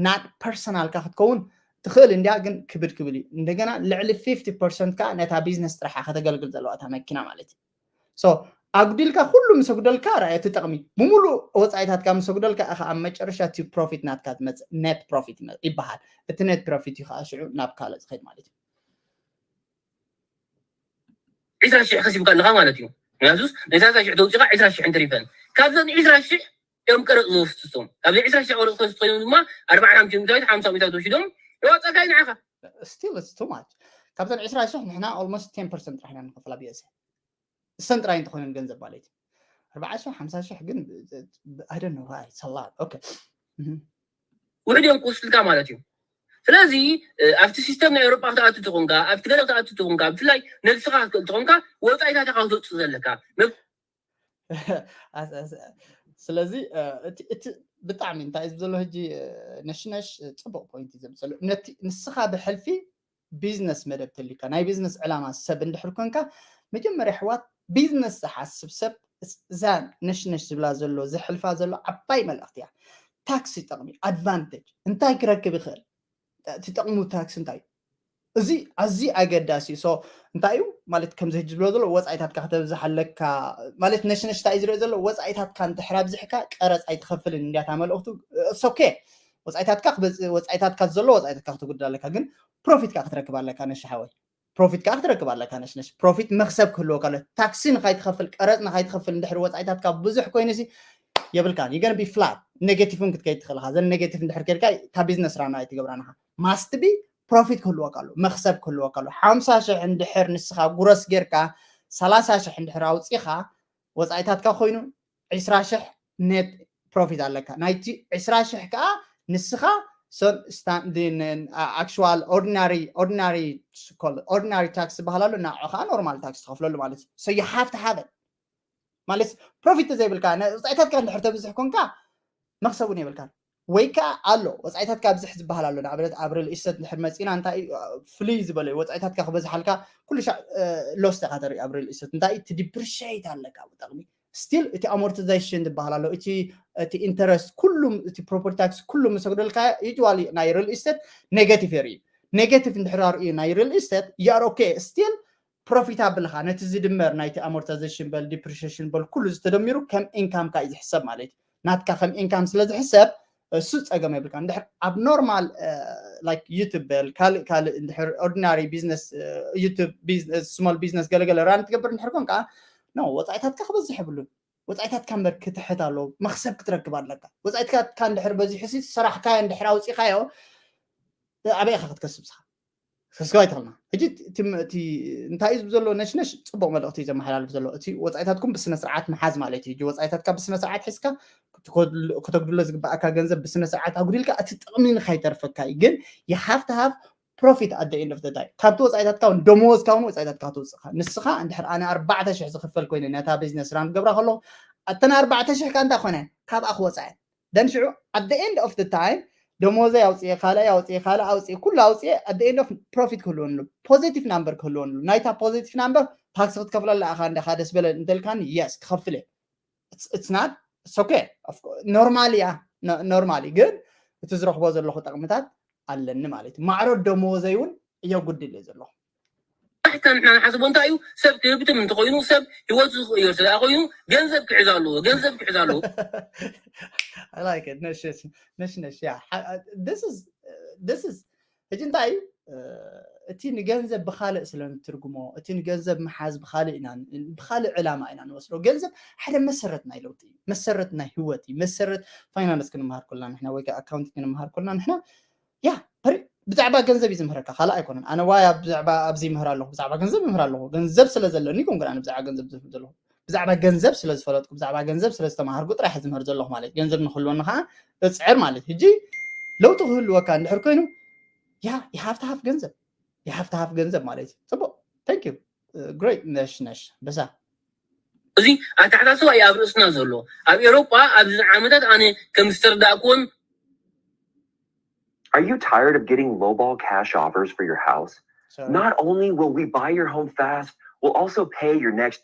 ናት ፐርሰናልካ ክትከውን ትኽእል እንዲያ ግን ክብድ ክብል እዩ እንደገና ልዕሊ ፊፍቲ ፐርሰንት ከዓ ነታ ቢዝነስ ጥራሓ ከተገልግል ዘለዋ እታ መኪና ማለት እዩ ኣጉዲልካ ኩሉ ምስ ኣጉደልካ ራእየ ትጠቕሚ ብምሉእ ወፃኢታትካ ምስ ኣጉደልካ ኢኻ ኣብ መጨረሻ እቲ ፕሮፊት ናትካ ትመፅእ ኔት ፕሮፊት ይበሃል እቲ ኔት ፕሮፊት እዩ ከዓ ሽዑ ናብ ካልእ ዝኸድ ማለት እዩ ዒስራ ሽሕ ከሲብካ ኣለካ ማለት እዩ ምክንያቱስ ናይ ሰላሳ ሽሕ ተውፂኻ ዒስራ ሽሕ እንተሪፈን ካብዘን ዒስራ ሽሕ እዮም ቀረፅ ዝወስድቶም ካብዚ ዒስራ ሽሕ ቀረፅ ከወስድ ኮይኖም ድማ ኣርባዓ ሓምሳ ሚታዊት ሓምሳ ሚታዊት ወሲዶም ይዋፀካ እዩ ንዓኻ still it's too much ካብተን ዒስራ ሽሕ ንሕና almost ten percent ጥራሕ ኢና ንኸፍላ ብየሰ እሰን ጥራይ እንተኾይነን ገንዘብ ማለት እዩ ኣርባዓ ሽሕ ሓምሳ ሽሕ ግን I don't know why it's a lot okay ውሕድ እዮም ክወስድልካ ማለት እዩ ስለዚ ኣብቲ ሲስተም ናይ ኤውሮጳ ክትኣቱ ትኾንካ ኣብቲ ገለ ክትኣቱ ትኾንካ ብፍላይ ነብስኻ ክትክእል ትኾንካ ወፃኢታትካ ክትወፅእ ዘለካ ስለዚ እቲ ብጣዕሚ እንታይ እዩ ዘሎ ሕጂ ነሽነሽ ፅቡቅ ፖይንት እዩ ዘምፀሉ ነቲ ንስኻ ብሕልፊ ቢዝነስ መደብ ተልካ ናይ ቢዝነስ ዕላማ ሰብ እንድሕር ኮንካ መጀመርያ ኣሕዋት ቢዝነስ ዝሓስብ ሰብ እዛ ነሽነሽ ዝብላ ዘሎ ዘሕልፋ ዘሎ ዓባይ መልእኽቲ እያ ታክስ ይጠቕሚ ኣድቫንቴጅ እንታይ ክረክብ ይኽእል ትጠቕሙ ታክስ እንታይ እዚ ኣዝዩ ኣገዳሲ እዩ so እንታይ እዩ ማለት ከምዚ ሕጂ ዝብሎ ዘሎ ወፃኢታትካ ከተብዝሕ ኣለካ ማለት ነሽነሽታ እዩ ዝሪኦ ዘሎ ወፃኢታትካ እንድሕር ኣብዝሕካ ቀረፅ ኣይትኸፍልን እንዲያታ መልእኽቱ ሶኬ ወፃኢታትካ ወፃኢታትካ ዘሎ ወፃኢታትካ ክትጉድል ኣለካ ግን ፕሮፊትካ ክትረክብ ኣለካ ነሽሓወይ ፕሮፊትካ ክትረክብ ኣለካ ነሽነሽ ፕሮፊት መክሰብ ክህልወካ ኣሎ ታክሲ ንካይትኸፍል ቀረፅ ንካይትኸፍል እንድሕር ወፃኢታትካ ብዙሕ ኮይኑ ሲ የብልካን you gonna be flat negative እውን ክትከይድ ትኽእል ኢኻ ዘን negative እንድሕር ከድካ እታ ቢዝነስ ራን ኣይትገብራን ኢኻ must be ፕሮፊት ክህልወካ ኣሎ መክሰብ ክህልወካ ኣሎ ሓምሳ ሽሕ እንድሕር ንስኻ ጉረስ ጌርካ ሰላሳ ሽሕ እንድሕር ኣውፂኻ ወፃኢታትካ ኮይኑ ዒስራ ሽሕ ኔት ፕሮፊት ኣለካ ናይቲ ዒስራ ሽሕ ከዓ ንስኻ actual ordinary ordinary ordinary tax ዝበሃል ኣሎ ንዕኡ ከዓ normal tax ትኸፍለሉ ማለት እዩ so you have to have it ማለት ፕሮፊት ተዘይብልካ ወፃኢታትካ እንድሕር ተብዝሕ ኮንካ መክሰብ እውን የብልካን ወይ ከዓ ኣሎ ወፃኢታትካ ኣብዝሕ ዝበሃል ኣሎ ንኣብነት ኣብ ሪል ኢስተት እንድሕር መፂና እንታይ ፍሉይ ዝበለ ወፃኢታትካ ክበዝሓልካ ኩሉ ሻዕ ሎስት ኢካ ተርኢ ኣብ ሪል ኢስተት እንታይ ትዲፕሪሽት ኣለካ ብጠቕሚ still እቲ ኣሞርቲዛይሽን ዝበሃል ኣሎ እቲ እቲ ኢንተረስት ኩሉም እቲ ፕሮፐርቲ ታክስ ኩሉም ምሰጉደልካ usually ናይ ሪል ኢስተት ኔጋቲቭ የርኢ ኔጋቲቭ እንድሕር ኣርእዩ ናይ ሪል ኢስተት you are okay still ፕሮፊታብል ኢኻ ነቲ ዝድመር ናይቲ ኣሞርታይዜሽን በል ዲፕሪሽን በል ኩሉ ዝተደሚሩ ከም ኢንካምካ እዩ ዝሕሰብ ማለት እዩ ናትካ ከም ኢንካም ስለ ዝሕሰብ እሱ ፀገም የብልካ እንድሕር ኣብ ኖርማል ላይክ ዩቱብ በል ካልእ ካልእ እንድሕር ኦርዲናሪ ቢዝነስ ዩቱብ ስሞል ቢዝነስ ገለገለ ራን ትገብር እንድሕር ኮን ከዓ ኖ ወፃኢታትካ ክበዝሕ የብሉን ወፃኢታትካ እምበር ክትሕት ኣለዎ መክሰብ ክትረክብ ኣለካ ወፃኢትካ እንድሕር በዚሑ ሲ ሰራሕካዮ እንድሕር ኣውፂኻዮ ኣበይ ኢኻ ክትከስብ ስኻ ክስዋ ይተኽልና። ሕጂ እቲ ም- እቲ እንታይ እዩ ዘሎ ነሽነሽ ጽቡቕ መልእኽቲ እዩ ዘመሓላልፍ ዘሎ። እቲ ወጻኢታትኩም ብስነ ስርዓት ምሓዝ ማለት እዩ። ሕጂ ወጻኢታትካ ብስነ ስርዓት ሒዝካ ክትከድሉ- ከተጉድሎ ዝግባኣካ ገንዘብ ብስነ ስርዓት ኣጉዲልካ እቲ ጥቕሚ ንኸይተርፈካ እዩ። ግን you have to have profit at the end of the day። ካብቲ ወጻኢታትካ እውን ደመወዝካ እውን ወጻኢታትካ ትውፅእካ። ንስኻ እንድሕር ኣነ ኣርባዕተ ሽሕ ዝኽፈል ኮይነ ነታ ቢዝነስ ራን ክገብራ ከለኹ፣ እተን ኣርባዕተ ሽሕ ከ እንታይ ኮነ? ካብኣ ክወፃ እየን። ደን ሽዑ at the end of the time ደሞዘይ ኣውፅኤ፣ ካልኣይ ኣውፅኤ፣ ካልእ ኣውፅኤ፣ ኩሉ ኣውፅኤ፣ at the end of profit ክህልወኒ ኣለዎ፣ ፖዚቲቭ ናምበር ክህልወኒ ኣለዎ። ናይታ ፖዚቲቭ ናምበር ታክሲ ክትከፍለላ ኢኻ እንዲኻ ደስ በለ እንተልካኒ፣ የስ ክኸፍል እየ። It's not, it's okay። ኖርማል እያ፣ ኖርማል እዩ። ግን እቲ ዝረኽቦ ዘለኹ ጠቕምታት ኣለኒ ማለት እዩ። ማዕሮ ደሞዘይ እውን እየጉድል እየ ዘለኹ። ንሕና ንሓስቦ እንታይ እዩ ሰብ ክህብትም እንተኮይኑ ሰብ ህይወቱ ዝቅየር ስለ ኮይኑ ገንዘብ ክሕዝ ኣለዎ፣ ገንዘብ ክሕዝ ኣለዎ። I like it። ነሽ ነሽ ነሽ ያ this is this is ሕጂ እንታይ እዩ እቲ ንገንዘብ ብካልእ ስለ ንትርጉሞ፣ እቲ ንገንዘብ ምሓዝ ብካልእ ኢና ብካልእ ዕላማ ኢና ንወስዶ። ገንዘብ ሓደ መሰረት ናይ ለውጢ እዩ፣ መሰረት ናይ ህይወት እዩ። መሰረት ፋይናንስ ክንመሃር ከለና ንሕና ወይ ኣካውንቲንግ ክንመሃር ከለና ንሕና ያ ብዛዕባ ገንዘብ እዩ ዝምህረካ፣ ካልእ ኣይኮነን። ኣነ ዋይ ብዛዕባ ኣብዚ ይምህር ኣለኹ፣ ብዛዕባ ገንዘብ ይምህር ኣለኹ። ገንዘብ ስለ ዘለኒ ኮንኩ ኣነ ብዛዕባ ገንዘብ ዝምህር ዘለኹ፣ ብዛዕባ ገንዘብ ስለ ዝፈለጥኩ፣ ብዛዕባ ገንዘብ ስለ ዝተማሃርኩ ጥራሕ ዝምህር ዘለኹ ማለት። ገንዘብ ንክህልወኒ ከዓ እፅዕር ማለት። ሕጂ ለውጢ ክህልወካ እንድሕር ኮይኑ ያ you have to have ገንዘብ፣ you have to have ገንዘብ ማለት እዩ። ፅቡቅ። Thank you። Great። ነሽ ነሽ በሳ እዚ ኣተሓሳስባ እዩ ኣብ ርእስና ዘሎ። ኣብ ኤሮጳ ኣብዚ ዓመታት ኣነ ከም ዝተረዳእኩዎን Are you tired of getting lowball cash offers for your house? Not only will we buy your home fast, we'll also pay your next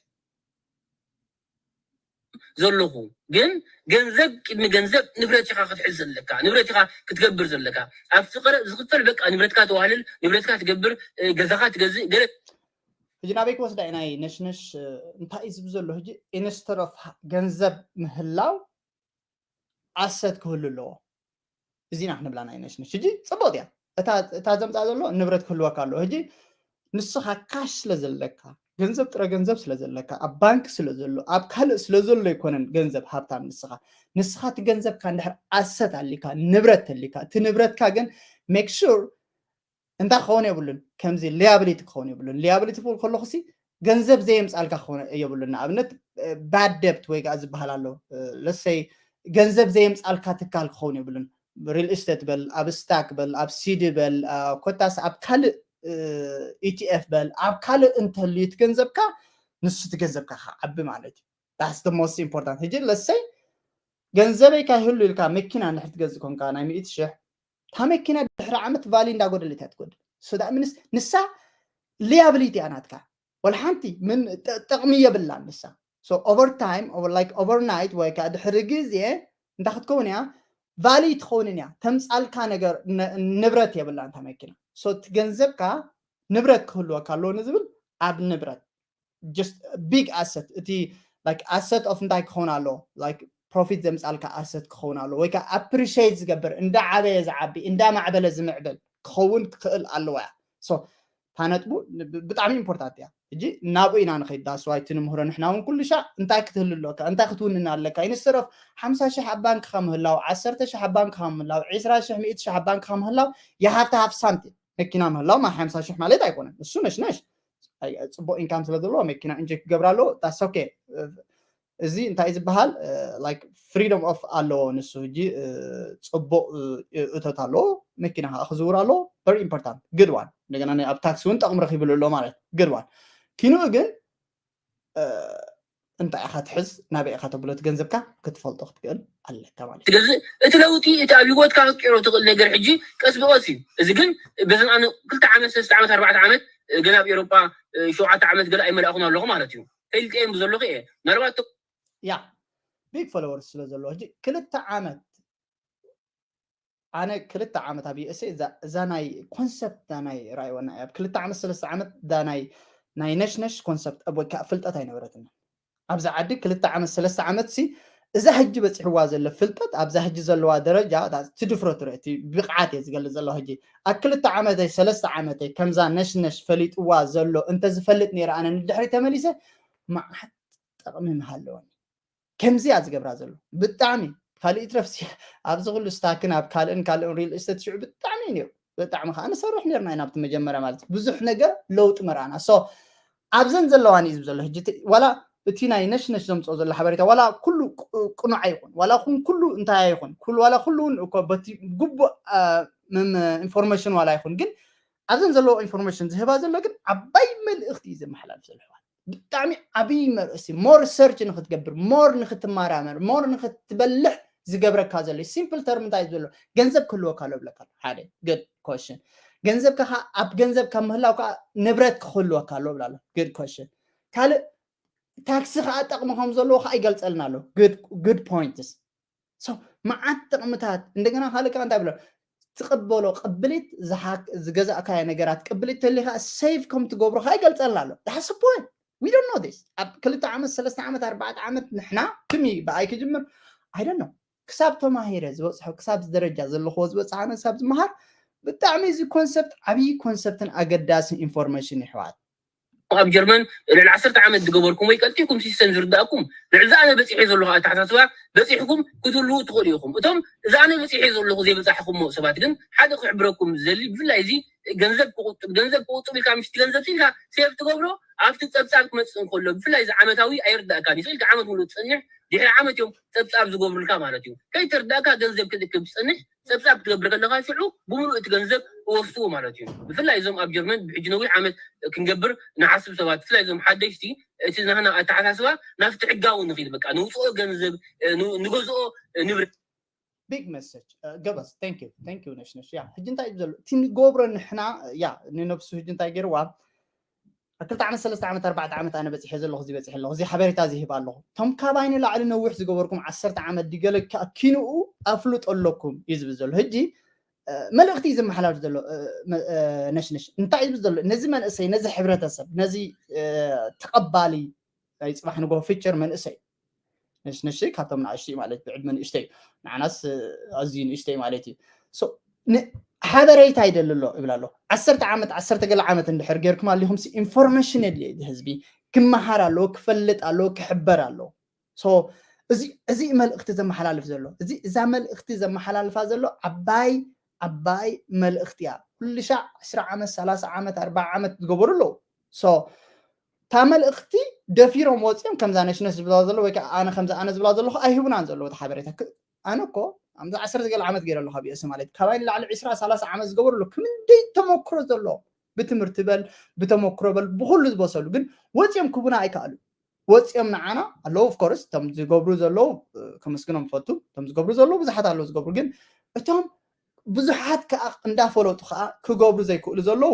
ዘለኹ ግን ገንዘብ ቅድሚ ገንዘብ ንብረት ኢኻ ክትሕዝ ዘለካ፣ ንብረት ኢኻ ክትገብር ዘለካ። ኣብቲ ቀረብ ዝኽፈል በቃ ንብረትካ ተዋህልል፣ ንብረትካ ትገብር፣ ገዛኻ ትገዝእ ገለ ሕጂ ናበይ ክወስዳ እዩ ናይ ነሽነሽ እንታይ እዩ ዝብል ዘሎ ሕጂ? Instead of ገንዘብ ምህላው ኣሰት ክህሉ ኣለዎ። እዚና ክንብላ ናይ ነሽነሽ ሕጂ ጽቡቅ እያ። እታ ዘምፃ ዘሎ ንብረት ክህልወካ ኣለዎ። ሕጂ ንስኻ ካሽ ስለ ዘለካ፣ ገንዘብ ጥረ ገንዘብ ስለ ዘለካ፣ ኣብ ባንክ ስለ ዘሎ፣ ኣብ ካልእ ስለ ዘሎ ኣይኮነን ገንዘብ ሃብታም ንስኻ። ንስኻ እቲ ገንዘብካ እንድሕር ኣሰት ኣሊካ፣ ንብረት ተሊካ፣ እቲ ንብረትካ ግን make sure እንታይ ክኸውን የብሉን፣ ከምዚ ሊያብሊቲ ክኸውን የብሉን። ሊያብሊቲ ክብል ከለኹ ሲ ገንዘብ ዘየምፃልካ ክኸውን የብሉን። ንኣብነት ባድ ደብት ወይ ከዓ ዝበሃል ኣሎ። ለሰይ ገንዘብ ዘየምፃልካ ትካል ክኸውን የብሉን። ሪል ስቴት በል፣ ኣብ ስታክ በል፣ ኣብ ሲዲ በል፣ ኮታስ ኣብ ካልእ ኢቲኤፍ በል፣ ኣብ ካልእ እንተልዩ እቲ ገንዘብካ ንሱ እቲ ገንዘብካ ክዓቢ ማለት እዩ። That's the most important። ሕጂ ለሰይ ገንዘበይ ካይህሉ ኢልካ መኪና እንድሕር ትገዝእ ኮንካ ናይ ሚእቲ ሽሕ፣ እታ መኪና ድሕሪ ዓመት ቫሊ እንዳጎደለት እያ ትጎድል። So that means ንሳ ሊያብሊቲ እያ ናትካ፣ ወላ ሓንቲ ምን ጠቕሚ የብላን ንሳ። So over time like overnight ወይ ከዓ ድሕሪ ግዜ እንታይ ክትከውን እያ? ቫሊ ትኸውንን እያ። ተምፃልካ ነገር ንብረት የብላን እታ መኪና። So እቲ ገንዘብካ ንብረት ክህልወካ ኣለዎ ንዝብል ኣብ ንብረት just big asset። እቲ like asset of እንታይ ክኸውን ኣለዎ? Like ፕሮፊት ዘምፃልካ ኣሰት ክኸውን ኣለዎ ወይ ከዓ ኣፕሪሼት ዝገብር፣ እንዳ ዓበየ ዝዓቢ፣ እንዳ ማዕበለ ዝምዕብል ክኸውን ክኽእል ኣለዋ እያ። So እታ ነጥቡ ብጣዕሚ ኢምፖርታንት እያ። ሕጂ ናብኡ ኢና ንኸይድ። That's why እቲ ንምህሮ ንሕና እውን ኩሉ ሻዕ እንታይ ክትህሉ ኣለካ፣ እንታይ ክትውንን ኣለካ። Instead of ሓምሳ ሽሕ ኣብ ባንክኻ ምህላው፣ ዓሰርተ ሽሕ ኣብ ባንክኻ ምህላው፣ ዒስራ ሽሕ፣ ሚእቲ ሽሕ ኣብ ባንክኻ ምህላው፣ you have to have something። መኪና ምህላው ማ ሓምሳ ሽሕ ማለት ኣይኮነን። እሱ ነሽነሽ ፅቡቅ ኢንካም ስለ ዘለዎ መኪና ኢንጀክት ክገብር ኣለዎ። That's okay። እዚ እንታይ ዝበሃል like ፍሪደም ኦፍ ኣለዎ። ንሱ ሕጂ ፅቡቅ እቶት ኣለዎ። መኪና ከዓ ክዝውር ኣለዎ። Very important። Good one። እንደገና ኣብ ታክሲ እውን ጠቕሚ ረኪብሉ ኣሎ ማለት። Good one። ኪንኡ ግን እንታይ ኢኻ ትሕዝ፣ ናበይ ኢኻ ተብሎ እቲ ገንዘብካ ክትፈልጦ ክትክእል ኣለካ ማለት። ትገዝእ እቲ ለውጢ እቲ ኣብ ህይወትካ ክትቀይሮ ትኽእል ነገር ሕጂ ቀስ ብቀስ እዩ። እዚ ግን በዘን ኣነ ክልተ ዓመት ሰለስተ ዓመት ኣርባዕተ ዓመት ገና ኣብ ኤሮጳ ሸውዓተ ዓመት ገለ ኣይመላእኹን ኣለኹ ማለት እዩ። ፈልጠ እየ ብዘለኹ እየ ምናልባት ያ ቢግ ፎሎወርስ ስለ ዘለዎ ሕጂ ክልተ ዓመት ኣነ ክልተ ዓመት ኣብ ዩኤስኤ እዛ ናይ ኮንሰፕት ናይ ራእይወና እያ። ኣብ ክልተ ዓመት ሰለስተ ዓመት እዛ ናይ ናይ ነሽነሽ ኮንሰፕት ወይ ከዓ ፍልጠት ኣይነበረትን። ኣብዛ ዓዲ ክልተ ዓመት ሰለስተ ዓመት ሲ እዛ ሕጂ በፂሕዋ ዘሎ ፍልጠት ኣብዛ ሕጂ ዘለዋ ደረጃ ትድፍሮ ትርኢ ብቕዓት እየ ዝገልፅ ዘለኹ። ሕጂ ኣብ ክልተ ዓመተይ ሰለስተ ዓመተይ ከምዛ ነሽነሽ ፈሊጥዋ ዘሎ እንተዝፈልጥ ነይረ ኣነ ንድሕሪ ተመሊሰ መዓት ጠቕሚ ምሃለወኒ። ከምዚ እያ ዝገብራ ዘሎ ብጣዕሚ ካልእ ይትረፍሲ ኣብዚ ኩሉ ስታክን ኣብ ካልእን ካልእን ሪል ስቴት ሽዑ ብጣዕሚ እዩ ነይሩ። ብጣዕሚ ከዓ ንሰርሕ ነርና ኢና ኣብቲ መጀመርያ ማለት ብዙሕ ነገር ለውጢ መርኣና። So ኣብዘን ዘለዋኒ እዩ ዘሎ ሕጂ ዋላ እቲ ናይ ነሽነሽ ዘምፅኦ ዘሎ ሓበሬታ ዋላ ኩሉ ቅኑዕ ኣይኹን ዋላ ኹን ኩሉ እንታይ ኣይኹን ኩሉ ዋላ ኩሉ እውን እኮ በቲ ግቡእ ኢንፎርሜሽን ዋላ ይኹን ግን ኣብዘን ዘለዎ ኢንፎርሜሽን ዝህባ ዘሎ ግን ዓባይ መልእኽቲ እዩ ዘመሓላልፍ ዘሎ። ብጣዕሚ ዓብይ መርእሲ more research ንክትገብር more ንክትመራመር more ንክትበልሕ ዝገብረካ ዘሎ simple term እንታይ እዩ ዘሎ ገንዘብ ክህልወካ ኣሎ ብለካ ሓደ good question ገንዘብ ከ ኣብ ገንዘብ ካብ ምህላው ከዓ ንብረት ክህልወካ ኣሎ ብላ ኣሎ good question ካልእ ታክሲ ከዓ ጠቕሚ ከም ዘለዎ ከዓ ይገልፀልና ኣሎ good points so መዓት ጥቕምታት እንደገና ካልእ ከዓ እንታይ ብሎ ትቕበሎ ቅብሊት ዝገዛእካዮ ነገራት ቅብሊት ተሊካ save ከም ትገብሮ ከዓ ይገልፀልና ኣሎ that's the point we don't know this ኣብ ክልተ ዓመት ሰለስተ ዓመት ኣርባዕተ ዓመት ንሕና ትም ብኣይ ክጅምር I don't know ክሳብ ተማሂረ ዝበፅሖ ክሳብ ደረጃ ዘለኽዎ ዝበፅሓነ ክሳብ ዝመሃር ብጣዕሚ እዚ ኮንሰፕት ዓብዪ ኮንሰፕትን ኣገዳሲ ኢንፎርሜሽን ይሕዋት ኣብ ጀርመን ልዕሊ ዓሰርተ ዓመት ዝገበርኩም ወይ ቀልጢፍኩም ሲስተም ዝርዳእኩም ልዕሊ ኣነ በፂሐ ዘለኹ ኣተሓሳስባ በፂሕኩም ክትህልዉ ትኽእሉ ኢኹም እቶም እዚ ኣነ በፂሐ ዘለኹ ዘይበፃሕኩሞ ሰባት ግን ሓደ ክሕብረኩም ዝደሊ ብፍላይ እዚ ገንዘብ ክቁጥብ ገንዘብ ክቁጥብ ኢልካ ምስቲ ገንዘብ ኢልካ ሴፍ ትገብሮ ኣብቲ ፀብፃብ ክመፅእ እንከሎ ብፍላይ እዚ ዓመታዊ ኣይርዳእካን ይኽእል ዓመት ሙሉእ ትፀንሕ ድሕሪ ዓመት እዮም ፀብፃብ ዝገብሩልካ ማለት እዩ ከይተርዳእካ ገንዘብ ክትእክብ ትፀንሕ ፀብፃብ ክትገብር ከለካ ሽዑ ብምሉእ እቲ ገንዘብ እወስድዎ ማለት እዩ ብፍላይ እዞም ኣብ ጀርመን ብሕጂ ነዊሕ ዓመት ክንገብር ንሓስብ ሰባት ብፍላይ እዞም ሓደሽቲ እቲ ናህና ኣተሓሳስባ ናብቲ ሕጋዊ ንኽእል በቃ ንውፅኦ ገንዘብ ንገዝኦ ንብረት big message ገበስ thank you thank you ነሽነሽ ያ ሕጂ እንታይ እዩ ዘሎ እቲ ንገብሮ ንሕና ያ ንነብሱ ሕጂ እንታይ ገይርዋ ክልተ ዓመት ሰለስተ ዓመት ኣርባዕተ ዓመት ኣነ በፂሐ ዘለኹ እዚ በፂሐ ኣለኹ እዚ ሓበሬታ እዚ ሂብ ኣለኹ እቶም ካባይ ንላዕሊ ነዊሕ ዝገበርኩም ዓሰርተ ዓመት ድገለ ኪንኡ ኣፍልጦ ኣለኩም እዩ ዝብል ዘሎ ሕጂ መልእኽቲ እዩ ዘመሓላልፍ ዘሎ ነሽነሽ እንታይ እዩ ዘሎ ነዚ መንእሰይ ነዚ ሕብረተሰብ ነዚ ተቐባሊ ናይ ፅባሕ ንጎ ፊቸር መንእሰይ ነሽነሽ ካብቶም ንእሽተይ ማለት ብዕድመ ንእሽተይ ንዓናስ ኣዝዩ ንእሽተይ ማለት እዩ ሓበሬታ ይደሊ ኣሎ ይብል ኣሎ ዓሰርተ ዓመት ዓሰርተ ገለ ዓመት እንድሕር ጌርኩም ኣሊኹም ኢንፎርሜሽን የድልየ ህዝቢ ክመሃር ኣለዎ ክፈልጥ ኣለዎ ክሕበር ኣለዎ እዚ መልእኽቲ ዘመሓላልፍ ዘሎ እዚ እዛ መልእኽቲ ዘመሓላልፋ ዘሎ ዓባይ ዓባይ መልእኽቲ እያ ኩሉ ሻዕ ዕስራ ዓመት ሰላሳ ዓመት ኣርባዓ ዓመት ዝገበሩ ኣለዉ እታ መልእኽቲ ደፊሮም ወፂኦም ከምዛ ነሽነሽ ዝብላ ዘሎ ወይ ከዓ ኣነ ከምዛ ኣነ ዝብላ ዘለኹ ኣይህቡናን ዘለዎ እቲ ሓበሬታ ኣነ እኮ ኣምዚ ዓሰርተ ገለ ዓመት ገይረ ኣለኹ ኣብ ዩኤስ ማለት ካባይ ንላዕሊ ዕስራ ሰላሳ ዓመት ዝገበሩ ኣሎ ክንደይ ተመክሮ ዘለዎ ብትምህርቲ በል ብተመክሮ በል ብኩሉ ዝበሰሉ ግን ወፂኦም ክቡና ኣይከኣሉ ወፂኦም ንዓና ኣለዉ ኦፍኮርስ እቶም ዝገብሩ ዘለዉ ከመስግኖም ፈቱ እቶም ዝገብሩ ዘለዉ ብዙሓት ኣለዉ ዝገብሩ ግን እቶም ብዙሓት ከዓ እንዳፈለጡ ከዓ ክገብሩ ዘይክእሉ ዘለዉ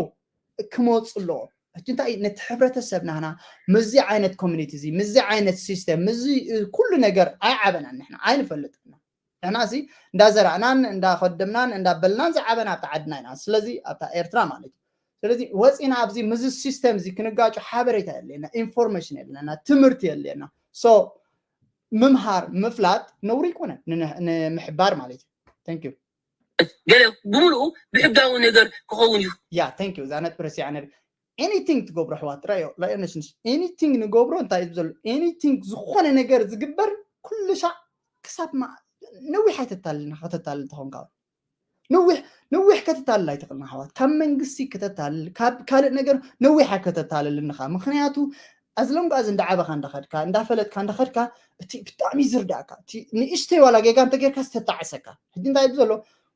ክመፁ ኣለዎም ሕጂ እንታይ ነቲ ሕብረተሰብ ናህና ምዚ ዓይነት ኮሚኒቲ እዚ ምዚ ዓይነት ሲስተም ምዚ ኩሉ ነገር ኣይዓበናን ንሕና ኣይንፈልጥና ንሕና ሲ እንዳዘራእናን እንዳኸደምናን እንዳበልናን ዝዓበና ኣብታ ዓድና ኢና ስለዚ ኣብታ ኤርትራ ማለት እዩ ስለዚ ወፂና ኣብዚ ምዚ ሲስተም እዚ ክንጋጩ ሓበሬታ የለና ኢንፎርሜሽን የለና ትምህርቲ የለና so ምምሃር ምፍላጥ ነውሪ ይኮነን ንምሕባር ማለት እዩ thank you ገለ ብምልኡ ብሕጋዊ ነገር ክኸውን እዩ ያ thank you እዛ ነጥቢ ረሲዓ ነር anything ትገብሮ ኣሕዋት ራዮ ራዮ ነሽንሽ anything ንገብሮ እንታይ እዩ ዘሎ anything ዝኾነ ነገር ዝግበር ኩሉ ሻዕ ክሳብ ነዊሕ ኣይተታልልና ከተታልል ትኾንካ ነዊሕ ነዊሕ ከተታልል ኣይትኽእልና ኣሕዋት ካብ መንግስቲ ከተታልል ካብ ካልእ ነገር ነዊሕ ኣይከተታልልንኻ ምክንያቱ ኣዝለንጓ እዚ እንዳዓበኻ እንዳኸድካ እንዳፈለጥካ እንዳኸድካ እቲ ብጣዕሚ ዝርዳእካ እቲ ንእሽተይ ዋላ ጌጋ እንተጌርካ ዝተጣዕሰካ ሕጂ እንታይ እዩ ዘሎ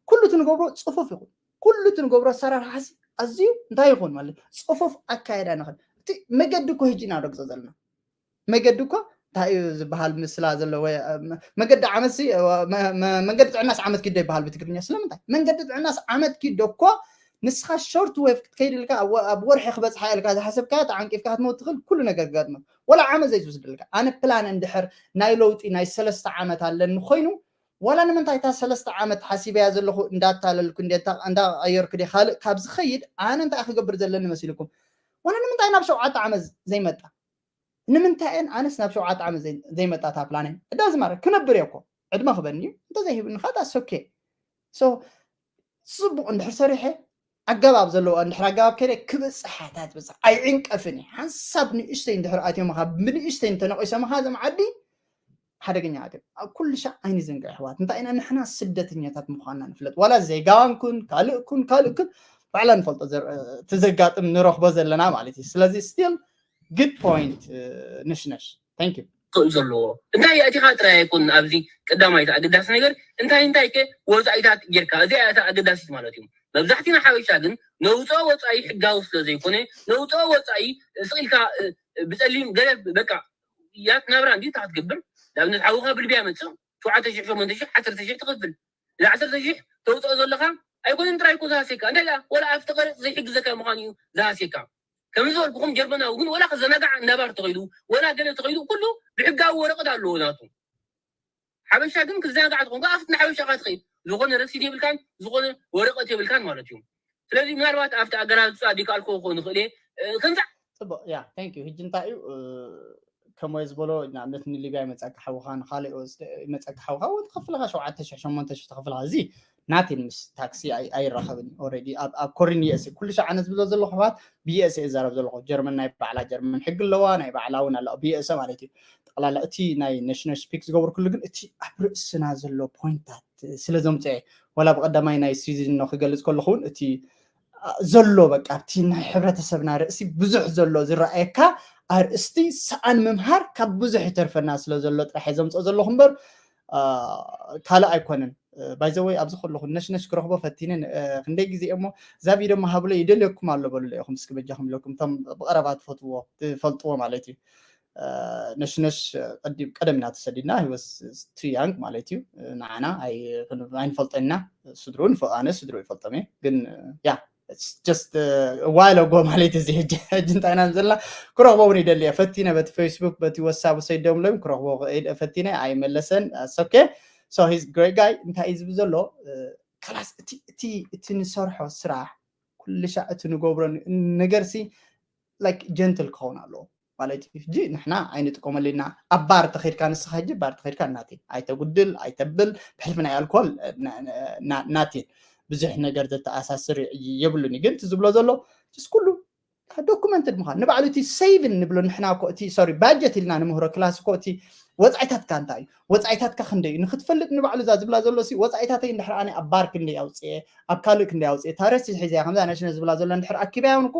ኩሉ እቲ ንገብሮ ፅፉፍ ይኹን ኩሉ እቲ ንገብሮ ኣሰራርሓ ኣዝዩ እንታይ ይኹን ማለት ፅፉፍ ኣካየዳ ንኽእል እቲ መገዲ እኮ ሕጂ ኢና ረግፆ ዘለና መገዲ እኮ እንታይ እዩ ዝበሃል ምስላ ዘሎ መገዲ ዓመት መንገዲ ጥዕናስ ዓመት ኪዶ ይበሃል ብትግርኛ ስለምንታይ መንገዲ ጥዕናስ ዓመት ኪዶ እኮ ንስኻ ሾርት ዌቭ ክትከይድ ኢልካ ኣብ ወርሒ ክበፅሓ ኢልካ ዝሓሰብካ ተዓንቂፍካ ክትመውት ትኽእል ኩሉ ነገር ክገጥመ ወላ ዓመት ዘይትወስደልካ ኣነ ፕላን እንድሕር ናይ ለውጢ ናይ ሰለስተ ዓመት ኣለኒ ኮይኑ ዋላ ንምንታይ እታ ሰለስተ ዓመት ሓሲበያ ዘለኹ እንዳታለልኩ እንዳቀየርኩ ደ ካልእ ካብ ዝኸይድ ኣነ እንታይ ክገብር ዘለኒ መሲልኩም ዋላ ንምንታይ ናብ ሸውዓተ ዓመት ዘይመጣ ንምንታይ እየን ኣነስ ናብ ሸውዓተ ዓመት ዘይመጣ እታ ፕላነይ እዳ ዝማረ ክነብር እየ እኮ ዕድመ ክበኒ እዩ እንተዘይሂብኒ ከዓ ዳስ ኦኬ so ፅቡቅ እንድሕር ሰሪሐ ኣገባብ ዘለዎ እንድሕር ኣገባብ ከይደ ክብፅሓታት ብፅሕ ኣይዕንቀፍን እየ ሓንሳብ ንእሽተይ እንድሕር ኣትዮምኻ ብንእሽተይ እንተነቂሶምኻ እዞም ዓዲ ሓደገኛታት እዮም። ኣብ ኩሉ ሻዕ ኣይንዘንግዕ ኣሕዋት፣ እንታይ ኢና ንሕና ስደተኛታት ምዃንና ንፍለጥ። ዋላ ዜጋ ኩን ካልእ ኩን ካልእ ኩን ባዕላ ንፈልጦ ዘር- እቲ ዘጋጥም ንረኽቦ ዘለና ማለት እዩ። ስለዚ still good point ነሽነሽ። Thank you። ክእል ዘለዎ እንታይ የእቲኻ ጥራይ ኣይኮን። ኣብዚ ቀዳማይ እቲ ኣገዳሲ ነገር እንታይ እንታይ ከ ወፃኢታት ጌርካ፣ እዚኣ እታ ኣገዳሲት ማለት እዩ። መብዛሕትና ሓበሻ ግን ነውፅኦ ወፃኢ ሕጋዊ ስለ ዘይኮነ፣ ነውፅኦ ወፃኢ ስቕ ኢልካ ብፀሊም ገለ በቃ ያት ናብራ እንዲ እታ ክትገብር። ንኣብነት ሓውኻ ብልብያ መፅእ ሸውዓተ ሽሕ ሸሞንተ ሽሕ ዓሰርተ ሽሕ ትኽፍል። እዚ ዓሰርተ ሽሕ ተውፅኦ ዘለኻ ኣይኮነን ጥራይ እኮ ዝሃስየካ፣ እንታይ ደኣ ወላ ኣብቲ ቀረፅ ዘይሕግዘካ ምዃኑ እዩ ዝሃስየካ። ከም ዝበልኩኹም ጀርመናዊ ግን ወላ ክዘናጋዕ እንዳባር ተኸይዱ ወላ ገለ ተኸይዱ ኩሉ ብሕጋዊ ወረቐት ኣለዎ ናቱ። ሓበሻ ግን ክዘናጋዕ ትኾንካ ኣብቲ ንሓበሻ ካ ትኸይድ ዝኾነ ረሲድ የብልካን ዝኾነ ወረቐት የብልካን ማለት እዩ። ስለዚ ምናልባት ኣብቲ ኣገላልፃ ዲካልኮ ክኾን ይኽእል እየ ከምዛ ፅቡቅ ያ thank you። ሕጂ እንታይ እዩ ከምወ ዝበሎ ንኣብነት ንሊብያ ይመፀካ ሓውካ ንካልእ ይመፀካ ሓውካ ወይ ትኸፍልካ ሸውዓተ ሽሕ ሸሞንተ ሽሕ ትኸፍልካ እዚ ናቲን ምስ ታክሲ ኣይራኸብን እዩ። ኦልሬዲ ኣብ ኮሪን ዩኤስኤ ኩሉ ሻዕ ኣነ ዝብሎ ዘለኹ ኣሕዋት ብዩኤስኤ እዛረብ ዘለኹ። ጀርመን ናይ ባዕላ ጀርመን ሕጊ ኣለዋ፣ ናይ ባዕላ እውን ኣለዋ ብዩኤስኤ ማለት እዩ። ጠቕላላ እቲ ናይ ነሽነሽ ፒክ ዝገበርኩሉ ግን እቲ ኣብ ርእስና ዘሎ ፖይንታት ስለ ዘምፅኦ እየ። ዋላ ብቐዳማይ ናይ ሲዝን ክገልፅ ከለኹ እውን እቲ ዘሎ በቃ ኣብቲ ናይ ሕብረተሰብና ርእሲ ብዙሕ ዘሎ ዝረኣየካ ኣርእስቲ ሰኣን ምምሃር ካብ ብዙሕ ይተርፈና ስለ ዘሎ ጥራሕ እየ ዘምፅኦ ዘለኹ እምበር ካልእ ኣይኮነን። ባይዘወይ ኣብዚ ከለኹ ነሽነሽ ክረኽቦ ፈቲነ ክንደይ ግዜ እሞ እዛ ቪድዮ መሃብሎ ይደልየኩም ኣሎ በሉለ ኢኹም እስኪ በጃኹም ኢለኩም እቶም ብቐረባ ትፈትዎ ትፈልጥዎ ማለት እዩ። ነሽነሽ ቀደም ኢና ተሰዲድና ሂወስ ቱ ያንግ ማለት እዩ። ንዓና ኣይንፈልጠና ስድሩ ንፈቃነ ስድሩ ይፈልጦም እየ ግን ያ just while ago ማለት እዚ ሕጂ ሕጂ እንታይ ኢና ዘለና ክረኽቦ እውን ይደሊ እየ ፈቲነ በቲ ፌስቡክ በቲ ወሳብ ሰይዶም ሎም ክረኽቦ ፈቲነ ኣይመለሰን ሶኬ so he's great guy እንታይ እዩ ዝብል ዘሎ ከላስ እቲ እቲ እቲ ንሰርሖ ስራሕ ኩልሻ እቲ ንገብሮ ነገር ሲ like gentle ክኸውን ኣለዎ ማለት እዩ። ሕጂ ንሕና ኣይንጥቀመሉ ኢና ኣብ ባር ተኸድካ ንስኻ ሕጂ ባር ተኸድካ ናቲን ኣይተጉድል ኣይተብል ብሕልፊ ናይ ኣልኮል ናቲን ብዙሕ ነገር ዘተኣሳስር የብሉን እዩ። ግን እቲ ዝብሎ ዘሎ just ኩሉ documented ምዃን ንባዕሉ እቲ saving ንብሎ ንሕና እኮ እቲ sorry budget ኢልና ንምህሮ ክላስ እኮ እቲ ወፃኢታትካ እንታይ እዩ ወፃኢታትካ ክንደይ እዩ ንክትፈልጥ ንባዕሉ እዛ ዝብላ ዘሎ ሲ ወፃኢታተይ እንድሕር ኣነ ኣብ ባር ክንደይ ኣውፅኤ ኣብ ካልእ ክንደይ ኣውፅኤ ታረሲ ሒዘያ ከምዛ ነሽነ ዝብላ ዘሎ እንድሕር ኣኪባያ እውን እኮ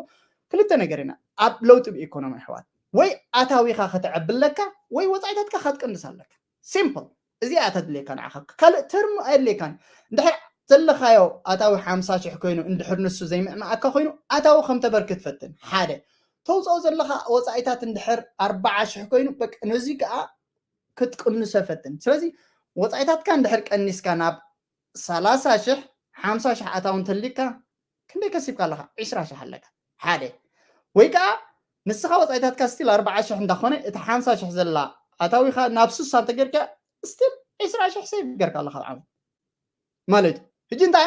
ክልተ ነገር ኢና ኣብ ለውጢ ብኢኮኖሚ ኣሕዋት ወይ ኣታዊኻ ከተዕብለካ ወይ ወፃኢታትካ ክትቅንስ ኣለካ simple እዚኣ እያ ተድልየካ ንዓኻ ካልእ term ኣየድልየካን እንድሕር ዘለኻዮ ኣታዊ ሓምሳ ሽሕ ኮይኑ እንድሕር ንሱ ዘይምዕማኣካ ኮይኑ ኣታዊ ከም ተበርክት ፈትን ሓደ ተውፅኦ ዘለኻ ወፃኢታት እንድሕር ኣርባዓ ሽሕ ኮይኑ በቃ ነዚ ከዓ ክትቅንሶ ፈትን ስለዚ ወፃኢታትካ እንድሕር ቀኒስካ ናብ ሰላሳ ሽሕ ሓምሳ ሽሕ ኣታዊ እንተሊካ ክንደይ ከሲብካ ኣለካ ዕስራ ሽሕ ኣለካ ሓደ ወይ ከዓ ንስኻ ወፃኢታትካ still ኣርባዓ ሽሕ እንዳኾነ እቲ ሓምሳ ሽሕ ዘላ ኣታዊኻ ናብ ስሳ እንተገርካ still ዕስራ ሽሕ save ገርካ ኣለካ ኣብ ዓመት ማለት እዩ ሕጂ እንታይ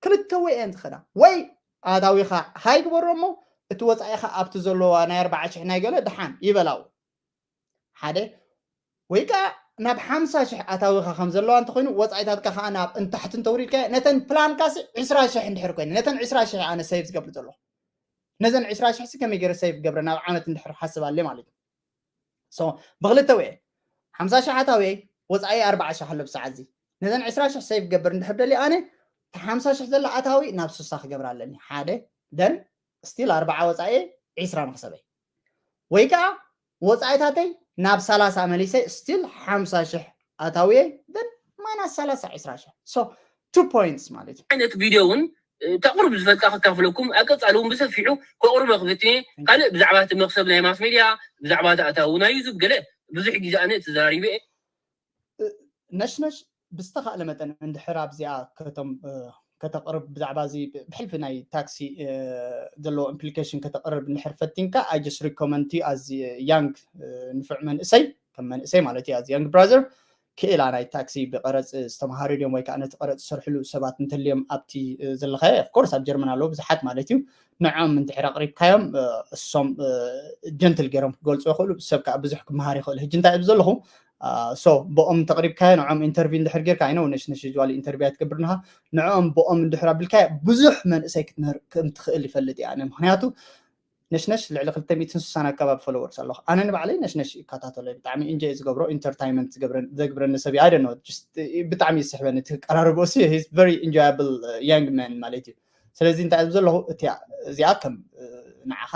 ክልተ ወይ እየን ዝኸዳ ወይ ኣታዊኻ high ግበሮ እሞ እቲ ወፃኢኻ ኣብቲ ዘለዋ ናይ ኣርባዓ ሽሕ ናይ ገለ ድሓን ይበላው ሓደ ወይ ከዓ ናብ ሓምሳ ሽሕ ኣታዊኻ ከም ዘለዋ እንተኮይኑ ወፃኢታትካ ከዓ ናብ እንታሕቲ እንተውሪድካ ነተን ፕላንካ ሲ ዕስራ ሽሕ እንድሕር ኮይነ ነተን ዕስራ ሽሕ ኣነ save ዝገብር ዘለኹ ነዘን ዕስራ ሽሕ ሲ ከመይ ገይረ save ገብረ ናብ ዓመት እንድሕር ሓስብ ኣለ ማለት እዩ so ብክልተ ወይ ሓምሳ ሽሕ ኣታዊ ወፃኢ ኣርባዓ ሽሕ ኣሎ ብሰዓት እዚ ነዘን ዕስራ ሽሕ save ገብር እንድሕር ደሊ ኣነ ሓምሳ ሽሕ ዘላ ኣታዊ ናብ ስሳ ክገብር ኣለኒ ሓደ then still ኣርባዓ ወፃኢ ዕስራ መክሰበይ ወይ ከዓ ወፃኢታተይ ናብ ሰላሳ መሊሰ still ሓምሳ ሽሕ ኣታውየ then minus ሰላሳ ዕስራ ሽሕ so two points ማለት እዩ ዓይነት ቪድዮ እውን ተቕርብ ዝፈልጣ ከካፍለኩም ኣብ ቀፃሊ እውን ብሰፊሑ ከቕርበ ክፍትነ ካልእ ብዛዕባ እቲ መክሰብ ናይ ማስ ሜድያ ብዛዕባ እቲ ኣታዊ ናይ ዩቱብ ገለ ብዙሕ ግዜ ኣነ ተዘራሪበ ነሽነሽ ብዝተኻእለ መጠን እንድሕር ኣብዚኣ ከቶም ከተቕርብ ብዛዕባ እዚ ብሕልፊ ናይ ታክሲ ዘለዎ ኢምፕሊኬሽን ከተቕርብ እንድሕር ፈቲንካ I just recommend you as young ንፉዕ መንእሰይ ከም መንእሰይ ማለት እዩ as young brother ክእላ ናይ ታክሲ ብቀረፅ ዝተምሃሩ ድዮም ወይ ከዓ ነቲ ቀረፅ ዝሰርሕሉ ሰባት እንተልዮም ኣብቲ ዘለካዮ of course ኣብ ጀርመን ኣለዉ ብዙሓት ማለት እዩ ንዖም እንድሕር ኣቕሪብካዮም እሶም ጀንትል ገይሮም ክገልፁ ይኽእሉ ሰብ ከዓ ብዙሕ ክመሃር ይኽእል ሕጂ እንታይ እብ ዘለኹ so ብኦም ተቕሪብካዮ ንዖም ኢንተርቪው እንድሕር ጌርካ ኣይነው ነሽነሽ ዩዝዋሊ ኢንተርቪው ኣይትገብር ንኻ ንዕኦም ብኦም እንድሕር ኣቢልካዮ ብዙሕ መንእሰይ ክትምህር ከም ትኽእል ይፈልጥ እየ ኣነ ምክንያቱ ነሽነሽ ልዕሊ ክልተ ሚእትን ስሳን ኣካባቢ followers ኣለኹ። ኣነ ንባዕለይ ነሽነሽ ይከታተሎ፣ ብጣዕሚ enjoy ዝገብሮ፣ entertainment ዘግብረኒ ሰብ እየ። I don't know, just ብጣዕሚ ይስሕበኒ እቲ ቀራርቦ ሲ። He's very enjoyable young man ማለት እዩ። ስለዚ እንታይ እብ ዘለኹ እቲያ እዚኣ ከም ንዓኻ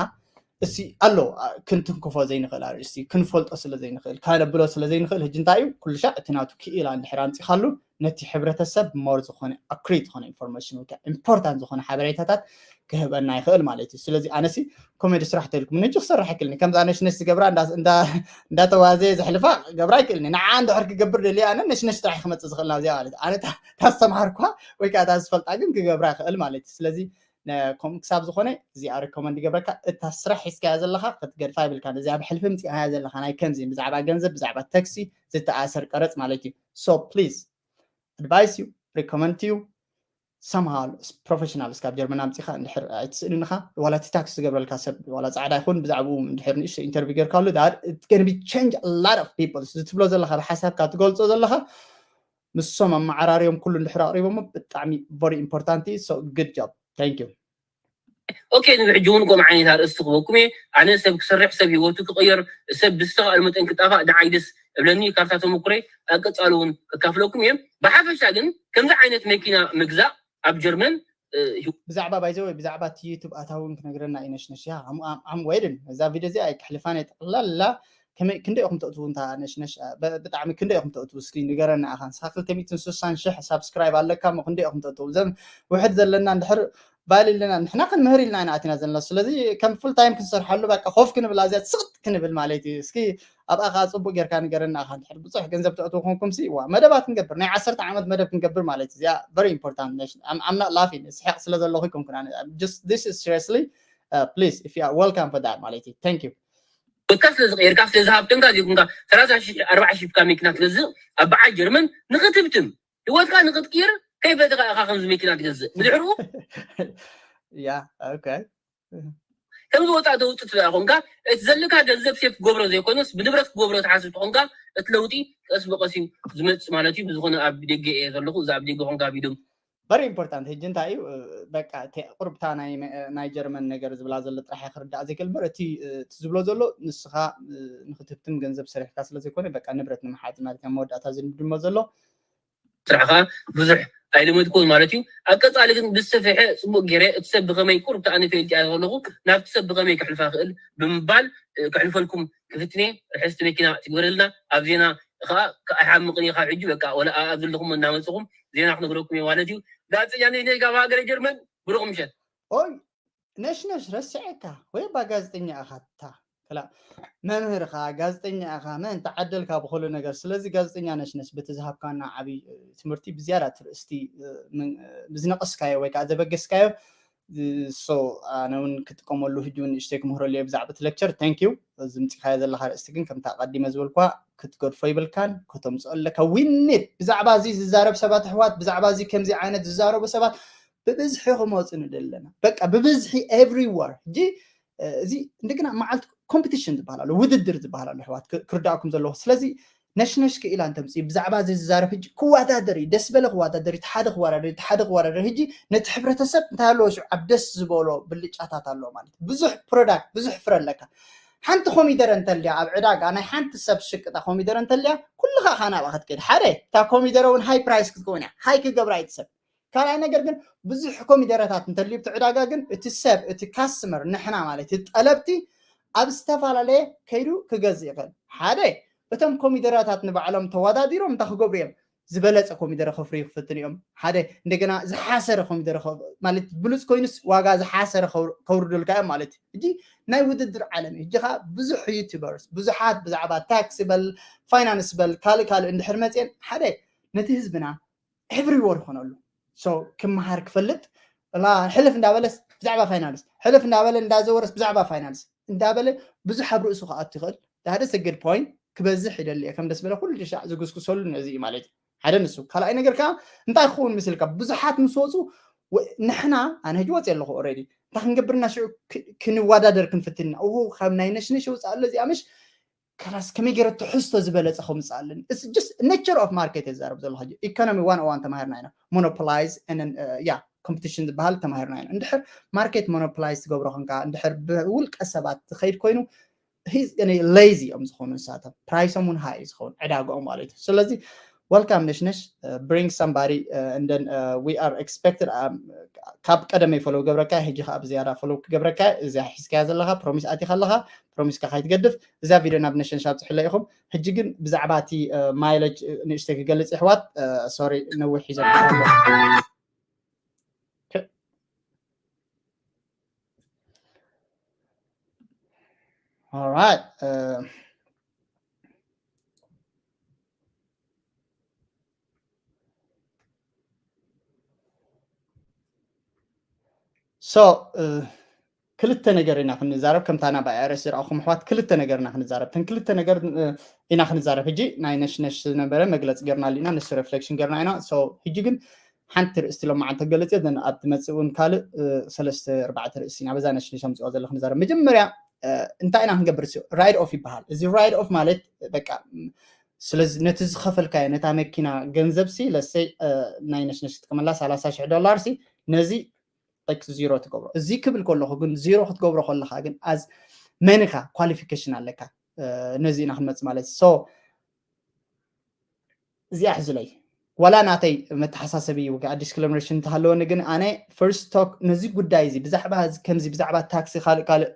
እሲ ኣሎ ክንትንክፎ ዘይንኽእል ኣርእስቲ፣ ክንፈልጦ ስለ ዘይንኽእል፣ ካነብሎ ስለ ዘይንኽእል፣ ህጂ እንታይ እዩ ኩሉ ሻዕ እቲ ናቱ ክኢላ እንድሕር ኣምፂኻሉ ነቲ ሕብረተሰብ more ዝኾነ ኣክሪት ዝኾነ ኢንፎርሜሽን ወይ ከዓ ኢምፖርታንት ዝኾነ ሓበሬታታት ክህበና ይኽእል ማለት እዩ። ስለዚ ኣነሲ ኮሜዲ ስራሕ ተልኩም ንጂ ክሰርሕ ኣይክእልኒ። ከምዛ ነሽነሽ ዝገብራ እንዳተዋዘየ ዘሕልፋ ገብራ ኣይክእልኒ። ንዓ እንድሕር ክገብር ደልየ ኣነ ነሽነሽ ጥራሕ ክመፅእ ዝኽእል ናብዚኣ ማለት እዩ። ኣነ ታስተምሃርኳ ወይ ከዓ እታ ዝፈልጣ ግን ክገብራ ይኽእል ማለት እዩ። ስለዚ ከምኡ ክሳብ ዝኾነ እዚኣ ሪኮመንድ ይገብረካ። እታ ስራሕ ሒዝካያ ዘለኻ ክትገድፋ ይብልካ። እዚ ኣብ ሕልፊ ምፅኢኻያ ዘለኻ ናይ ከምዚ ብዛዕባ ገንዘብ፣ ብዛዕባ ተክሲ ዝተኣሰር ቀረፅ ማለት እዩ። So please advice you recommend you somehow professional እስካብ ጀርመን ኣምፂኻ እንድሕር ኣይትስእልን ኢኻ። ዋላ እቲ ታክሲ ዝገብረልካ ሰብ ዋላ ፃዕዳ ይኹን ብዛዕባኡ እንድሕር ንእሽቶ ኢንተርቪው ጌርካሉ that it's gonna be change a lot of people። እዚ ትብሎ ዘለኻ ብሓሳብካ ትገልፆ ዘለኻ ምሶም ኣመዓራርዮም ኩሉ እንድሕር ኣቕሪቦሞ ብጣዕሚ very important እዩ። So good job, thank you። ኦኬ ንብሕጂ እውን ከምኡ ዓይነት ኣርእስቲ ክበኩም እየ። ኣነ ሰብ ክሰርሕ ሰብ ሂወቱ ክቕየር ሰብ ብዝተኽኣሉ መጠን ክጣፋእ ደዓይ ደስ እብለኒ። ካብታ ተመኩረይ ኣብ ቀፃሉ እውን ከካፍለኩም እየ። ብሓፈሻ ግን ከምዚ ዓይነት መኪና ምግዛእ ኣብ ጀርመን ብዛዕባ ባይዘወይ ብዛዕባ እቲ ዩቱብ ኣታዊ እውን ክነግረና እዩ ነሽነሽ። ያ ዓም ወይድን እዛ ቪድዮ እዚኣ ኣይክሕልፋን እየ። ጠቕላላ ክንደይ ኢኹም ተእትዉ እንታ ነሽነሽ ብጣዕሚ ክንደይ ኢኹም ተእትዉ እስኪ ንገረና። ኣኻ ንስኻ ክልተ ሚእትን ስሳን ሽሕ ሳብስክራይብ ኣለካ እሞ ክንደይ ኢኹም ተእትዉ? እዘም ውሕድ ዘለና እንድሕር ባል ኢልና ንሕና ክንምህር ኢልና ኢና ኣቲና ዘለና። ስለዚ ከም ፉል ታይም ክንሰርሓሉ በቃ ኮፍ ክንብል ኣዚያ ስቕጥ ክንብል ማለት እዩ። እስኪ ኣብኣ ከዓ ፅቡቅ ጌርካ ንገረና። ኣኻ እንድሕር ብዙሕ ገንዘብ ተእትዉ ኮንኩም ሲ ዋ መደባት ክንገብር ናይ ዓሰርተ ዓመት መደብ ክንገብር ማለት እዩ። እዚኣ very important ነሽ። I'm not laughing ስሕቕ ስለ ዘለኹ ይኮንኩን ኣነ just this is seriously please if you are welcome for that ማለት እዩ። Thank you። ወካ ስለ ዝቀየርካ ስለ ዝሃብተንካ ዘይኮንካ ሰላሳ ሺሕ ኣርባዓ ሺሕ ካ መኪና ትገዝእ ኣብ በዓል ጀርመን ንክትብትም ህይወትካ ንክትቅይር ከይፈትኻ ኢኻ ከምዚ መኪና ትገዝእ ብድሕርኡ ያ okay ከምዚ ወፃእ ተውፅእ ትበላ ኮንካ እቲ ዘለካ ገንዘብ ሴፍ ክገብሮ ዘይኮነስ ብንብረት ክገብሮ ትሓስብ ተኾንካ እቲ ለውጢ ቀስ ብቀስ እዩ ዝመፅእ ማለት እዩ። ብዝኾነ ኣብ ደገ እየ ዘለኹ እዚ ኣብ ደገ ኮንካ ቪድዮ very important ሕጂ እንታይ እዩ በቃ ቁርብታ ናይ ጀርመን ነገር ዝብላ ዘሎ ጥራሕ ክርዳእ ዘይክእል በር እቲ ዝብሎ ዘሎ ንስኻ ንክትህብትም ገንዘብ ሰሪሕካ ስለዘይኮነ በቃ ንብረት ንምሓዝ ማለት መወዳእታ ዝድሞ ዘሎ ስራሕ ከዓ ብዙሕ ኣይልመድኩን ማለት እዩ። ኣብ ቀፃሊ ግን ብዝሰፍሐ ፅቡቅ ገይረ እቲ ሰብ ብከመይ ቁርብ ተኣነ ፈልጢ እያ ዘለኹ ናብቲ ሰብ ብከመይ ክሕልፋ ክእል ብምባል ክሕልፈልኩም ክፍትነ ርሕስቲ መኪና ትግበረልና ኣብ ዜና ከዓ ኣይሓምቅን እየ ካብ ሕጂ በቃ ወላ ኣብ ዘለኹም እናመፅኹም ዜና ክነግረኩም እየ ማለት እዩ። ጋዜጠኛ ነይ ካብ ሃገረ ጀርመን ብሩክ ምሸት። ኦይ ነሽነሽ ረስዐካ ወይ ባ ጋዜጠኛ ኢኻ እታ ክላ መምህር ኢኻ ጋዜጠኛ ኢኻ መን ተዓደልካ ብኩሉ ነገር። ስለዚ ጋዜጠኛ ነሽነሽ በቲ ዝሃብካና ዓብይ ትምህርቲ ብዝያዳ ትርእስቲ ብዝነቀስካዮ ወይ ከዓ ዘበገስካዮ so ኣነ እውን ክጥቀመሉ ህጂ እውን ንእሽተይ ክምህረሉ እየ ብዛዕባ እቲ lecture thank you። እዚ ምፂኻዮ ዘለካ ርእስቲ ግን ከምታ ቀዲመ ዝበልኳ ክትገድፎ ይብልካን ከተምፅኦ ኣለካ። We need ብዛዕባ እዚ ዝዛረብ ሰባት ኣሕዋት ብዛዕባ እዚ ከምዚ ዓይነት ዝዛረቡ ሰባት ብብዝሒ ክመፁ ንደሊ ኣለና። በቃ ብብዝሒ everywhere ሕጂ እዚ እንደገና መዓልቲ ኮምፒቲሽን ዝበሃል ኣሎ ውድድር ዝበሃል ኣሎ ኣሕዋት ክርዳእኩም ዘለዎ። ስለዚ ነሽነሽ ክኢላ እንተምፅእ ብዛዕባ እዚ ዝዛረብ ሕጂ ክወዳደር እዩ ደስ በለ ክወዳደር እዩ ሓደ ክወዳደር እዩ ሓደ ክወዳደር ሕጂ ነቲ ሕብረተሰብ እንታይ ኣለዎ ሽዑ ኣብ ደስ ዝበሎ ብልጫታት ኣለዎ ማለት ብዙሕ ፕሮዳክት ብዙሕ ፍረ ኣለካ። ሓንቲ ኮሚደረ እንተልያ ኣብ ዕዳጋ ናይ ሓንቲ ሰብ ሽቅጣ ኮሚደረ እንተልያ ኩልኻ ኢኻ ናብኣ ክትከይድ ሓደ እታ ኮሚደረ እውን ሃይ ፕራይስ ክትከውን እያ ሃይ ክገብራ እዩ ሰብ ካልኣይ ነገር ግን ብዙሕ ኮሚደረታት እንተልዩ እቲ ዕዳጋ ግን እቲ ሰብ እቲ ካስተመር ንሕና ማለት እቲ ጠለብቲ ኣብ ዝተፈላለየ ከይዱ ክገዝእ ይኽእል ሓደ እቶም ኮሚደረታት ንባዕሎም ተወዳዲሮም እንታይ ክገብሩ እዮም ዝበለፀ ኮሚደረ ከፍርዩ ክፍትን እዮም ሓደ እንደገና ዝሓሰረ ኮሚደረ ማለት ብሉፅ ኮይኑስ ዋጋ ዝሓሰረ ከውርዱልካ እዮም ማለት እዩ። ናይ ውድድር ዓለም እዩ። ሕጂ ከዓ ብዙሕ ዩቱበርስ ብዙሓት ብዛዕባ ታክስ በል ፋይናንስ በል ካልእ ካልእ እንድሕር መፅየን ሓደ ነቲ ህዝብና everywhere ይኾነሉ። So ክመሃር ክፈልጥ ሕልፍ እንዳበለስ ብዛዕባ ፋይናንስ ሕልፍ እንዳበለ እንዳዘወረስ ብዛዕባ ፋይናንስ እንዳበለ ብዙሕ ኣብ ርእሱ ክኣቱ ይኽእል። ሓደ ሰግድ ፖይንት ክበዝሕ ይደሊ እየ ከም ደስ በለ ኩሉ ሻዕ ዝጉስጉሰሉ ነዚ እዩ ማለት እዩ። ሓደ ንሱ ካልኣይ ነገር ከዓ እንታይ ክኸውን ምስልካ ብዙሓት ምስ ወፁ ንሕና ኣነ ሕጂ ወፅ ኣለኹ ኦልሬዲ እንታይ ክንገብርና ሽዑ ክንወዳደር ክንፍትና ኡ ካብ ናይ ነሽነሽ ውፅእ ኣሎ እዚኣ ምሽ ከላስ ከመይ ገይረ ትሕዝቶ ዝበለፀ ከምፅእ ኣለኒ just nature of market የዛረብ ዘለኹ ሕጂ economy one oh one ተማሂርና ኢና monopolize and then yeah competition ዝበሃል ተማሂርና ኢና። እንድሕር market monopolize ትገብሮ ኮንካ፣ እንድሕር ብውልቀ ሰባት ዝኸይድ ኮይኑ፣ he's gonna lazy እዮም ዝኾኑ ንሳቶም፣ price ኦም እውን high እዩ ዝኸውን ዕዳግኦም ማለት እዩ። ስለዚ welcome ነሽነሽ፣ bring somebody and then we are expected። ካብ ቀደመይ follow ገብረካ፣ ሕጂ ከዓ ብዝያዳ follow ክገብረካ። እዚኣ ሒዝካያ ዘለካ፣ promise ኣቲካ ኣለካ፣ promise ካ ከይትገድፍ። እዛ ቪድዮ ናብ ነሽነሽ ኣብፅሕለ ኢኹም። ሕጂ ግን ብዛዕባ እቲ mileage ንእሽተይ ክገልፅ፣ ይሕዋት፣ sorry፣ ነዊሕ ሒዞም All right. So ክልተ ነገር ኢና ክንዛረብ፣ ከምታ ናብ I R S ዝረኣኹም ኣሕዋት፣ ክልተ ነገር ኢና ክንዛረብ። እተን ክልተ ነገር ኢና ክንዛረብ። ሕጂ ናይ ነሽነሽ ዝነበረ መግለፂ ገርናሉ ኢና፣ ንሱ reflection ገርና ኢና። So ሕጂ ግን ሓንቲ ርእስቲ ሎማዓንቲ ገለፂ፣ then ኣብ ትመፅእ እውን ካልእ ሰለስተ ኣርባዕተ ርእስቲ ኢና በዛ ነሽነሽ ኣምፅዋ ዘለኹ ንዛረብ። መጀመርያ እንታይ ኢና ክንገብር? ሲ write off ይበሃል። እዚ write off ማለት በቃ ስለዚ ነቲ ዝኸፈልካዮ ነታ መኪና ገንዘብ ሲ ለሰይ ናይ ነሽነሽ ትጥቀመላ ሰላሳ ሽሕ ዶላር ሲ ነዚ like zero ትገብሮ። እዚ ክብል ከለኹ ግን zero ክትገብሮ ከለኻ ግን as መንካ qualification ኣለካ። ነዚ ኢና ክንመፅ ማለት so እዚኣ ሕዝለይ ዋላ ናተይ መተሓሳሰቢ ወይ ከዓ disclaimer እንተሃለወኒ ግን ኣነ first talk ነዚ ጉዳይ እዚ ብዛዕባ ከምዚ ብዛዕባ ታክሲ ካልእ ካልእ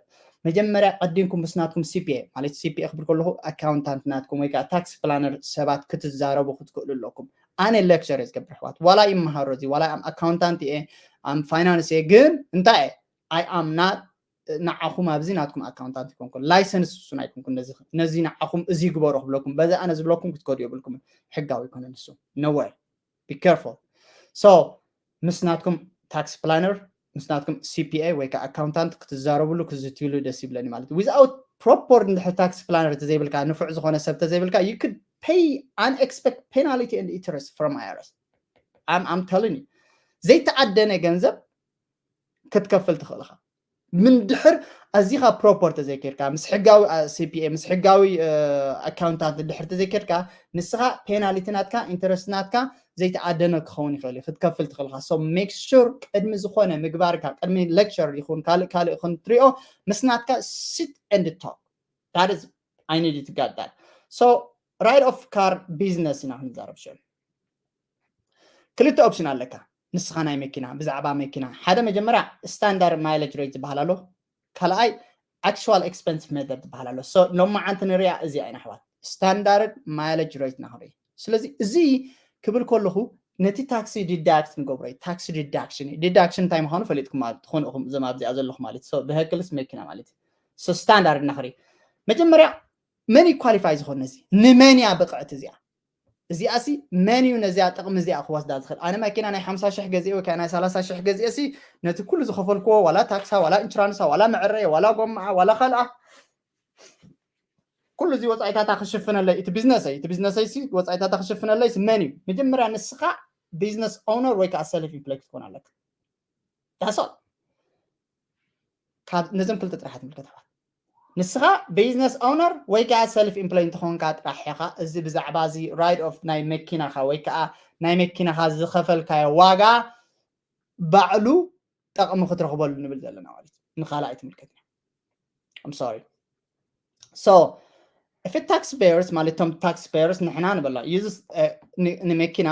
መጀመርያ ቀዲምኩም ምስ ናትኩም C P A ማለት C P A ክብል ከለኹ accountant ናትኩም ወይ ከዓ tax planner ሰባት ክትዛረቡ ክትክእሉ ኣለኩም። ኣነ lecture እየ ዝገብር ኣሕዋት፣ ዋላ ይመሃሮ እዚ ዋላ am accountant እየ am finance እየ ግን እንታይ እየ I am not ንዓኹም ኣብዚ ናትኩም accountant ኣይኮንኩን፣ license እሱን ኣይኮንኩን። ነዚ ንዓኹም እዚ ግበሩ ክብለኩም በዚ ኣነ ዝብለኩም ክትከዱ የብልኩም። ሕጋዊ ኣይኮነን እሱ። No way። Be careful። So ምስ ናትኩም tax planner ምስ ናትኩም C P A ወይ ከዓ accountant ክትዛረብሉ ክትዝትይሉ ደስ ይብለኒ ማለት without proper እንድሕር tax planner ተዘይብልካ ንፉዕ ዝኾነ ሰብ ተዘይብልካ you could pay unexpected penalty and interest from I R S. I'm, I'm telling you ዘይተኣደነ ገንዘብ ክትከፍል ትኽእል ኢኻ። ምንድሕር ኣዚኻ proper ተዘይኬድካ ምስ ሕጋዊ C P A ምስ ሕጋዊ accountant እንድሕር ተዘይኬድካ ንስኻ penalty ናትካ interest ናትካ ዘይተኣደነ ክኸውን ይኽእል እዩ ክትከፍል ትኽእል ኢኻ። So make sure ቅድሚ ዝኾነ ምግባርካ ቅድሚ lecture ይኹን ካልእ ካልእ ይኹን ትሪኦ ምስ ናትካ sit and talk. That is I need you to get that. So write off car business ኢና ክንዛረብ ሽዑ። ክልተ option ኣለካ ንስኻ ናይ መኪና ብዛዕባ መኪና ሓደ መጀመርያ standard mileage rate ዝበሃል ኣሎ ካልኣይ actual expense method ዝበሃል ኣሎ። So ሎማዓንቲ ንሪኣ እዚኣ ኢና ኣሕዋት standard mileage rate ኢና ክንርኢ። ስለዚ እዚ ክብል ከለኹ ነቲ ታክሲ deduct ንገብሮ እዩ። Tax deduction እዩ። Deduction እንታይ ምዃኑ ፈሊጥኩም ማለት ትኾኑ ኢኹም እዞም ኣብዚኣ ዘለኹ ማለት so ብህክልስ መኪና ማለት እዩ። So standard ኢና ክንርኢ መጀመርያ መን እዩ qualify ዝኾን ነዚ ንመን እያ ብቕዕቲ እዚኣ እዚኣ ሲ መን እዩ ነዚኣ ጥቕሚ እዚኣ ክወስዳ ዝኽእል? ኣነ መኪና ናይ ሓምሳ ሽሕ ገዚአ ወይ ከዓ ናይ ሰላሳ ሽሕ ገዚአ ሲ ነቲ ኩሉ ዝኸፈልክዎ ዋላ ታክሳ ዋላ ኢንሹራንሳ ዋላ መዕረየ ዋላ ጎማዓ ዋላ ካልኣ ኩሉ እዚ ወፃኢታታ ክሽፍነለይ እቲ ቢዝነሰይ እቲ ቢዝነሰይ ሲ ወፃኢታታ ክሽፍነለይ ሲ መን እዩ? መጀመርያ ንስኻ business owner ወይ ከዓ self employed ክትኮን ኣለካ። That's all። ካብ ነዞም ክልተ ጥራሕ ትምልከት ኣሕዋት ንስኻ business owner ወይ ከዓ self employed እንተኾንካ ጥራሕ ኢኻ እዚ ብዛዕባ እዚ write off ናይ መኪናኻ ወይ ከዓ ናይ መኪናኻ ዝኸፈልካዮ ዋጋ ባዕሉ ጠቕሚ ክትረኽበሉ ንብል ዘለና ማለት እዩ። ንኻልኣይ ትምልከት I'm sorry so if tax payers ማለት እቶም tax payers ንሕና ንበላ ንመኪና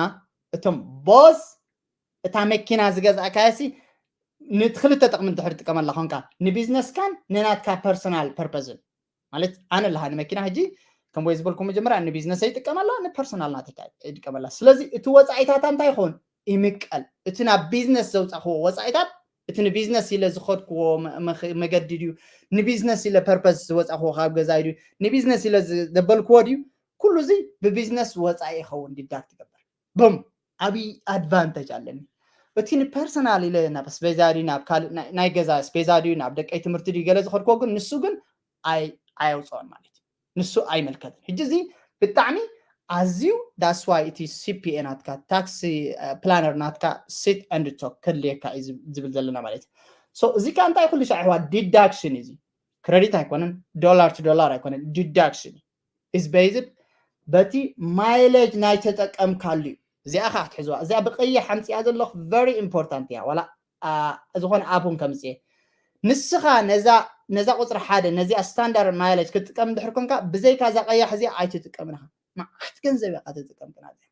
እቶም both እታ መኪና ዝገዝኣካያ ሲ ንክልተ ጥቕሚ እንድሕር ትጥቀመላ ኮንካ ንቢዝነስካን ንናትካ personal purpose ን ማለት ኣነ ኣለሃኒ መኪና ሕጂ ከም ወይ ዝበልኩ መጀመርያ ንቢዝነሰይ ይጥቀመላ ንፐርሶናል ናተይ ይጥቀመላ ስለዚ እቲ ወፃኢታታ እንታይ ይኸውን ይምቀል እቲ ናብ ቢዝነስ ዘውፃኽዎ ወፃኢታት እቲ ንቢዝነስ ኢለ ዝኸድክዎ መገዲ ድዩ ንቢዝነስ ኢለ ፐርፐስ ዝወፃኽዎ ካብ ገዛይ ድዩ ንቢዝነስ ኢለ ዘበልክዎ ድዩ ኩሉ እዚ ብቢዝነስ ወፃኢ ይኸውን deduct ይገብር ቡም ዓብዪ advantage ኣለኒ እቲ ንፐርሰናል ኢለ ናብ ኣስቤዛ ድዩ ናብ ካልእ ናይ ገዛ ኣስቤዛ ድዩ ናብ ደቀይ ትምህርቲ ድዩ ገለ ዝኸድክዎ ግን ንሱ ግን ኣየውፅኦን ማለት እዩ ንሱ ኣይምልከትን ሕጂ እዚ ብጣዕሚ ኣዝዩ that's why እቲ C P A ናትካ tax planner ናትካ sit and talk ከድልየካ እዩ ዝብል ዘለና ማለት እዩ እዚ ከዓ እንታይ ኩሉ ሻዕ ኣሕዋት deduction እዩ እዚ credit ኣይኮነን dollar to dollar ኣይኮነን deduction is based በቲ mileage ናይ ተጠቀምካሉ እዩ እዚኣ ከዓ ክትሕዝዋ። እዚኣ ብቀይሕ ሓምፅያ ዘለኹ very important እያ። ዋላ ዝኾነ ኣፕ እውን ከምፅእ ንስኻ ነዛ ቁፅሪ ሓደ ነዚኣ ስታንዳርድ ማይለጅ ክትጥቀም ድሕር ኮንካ ብዘይካ እዛ ቀያሕ እዚኣ ኣይትጥቀምን ኢኻ። መዓት ገንዘብ ኢኻ ትጥቀም ግና እዚኣ።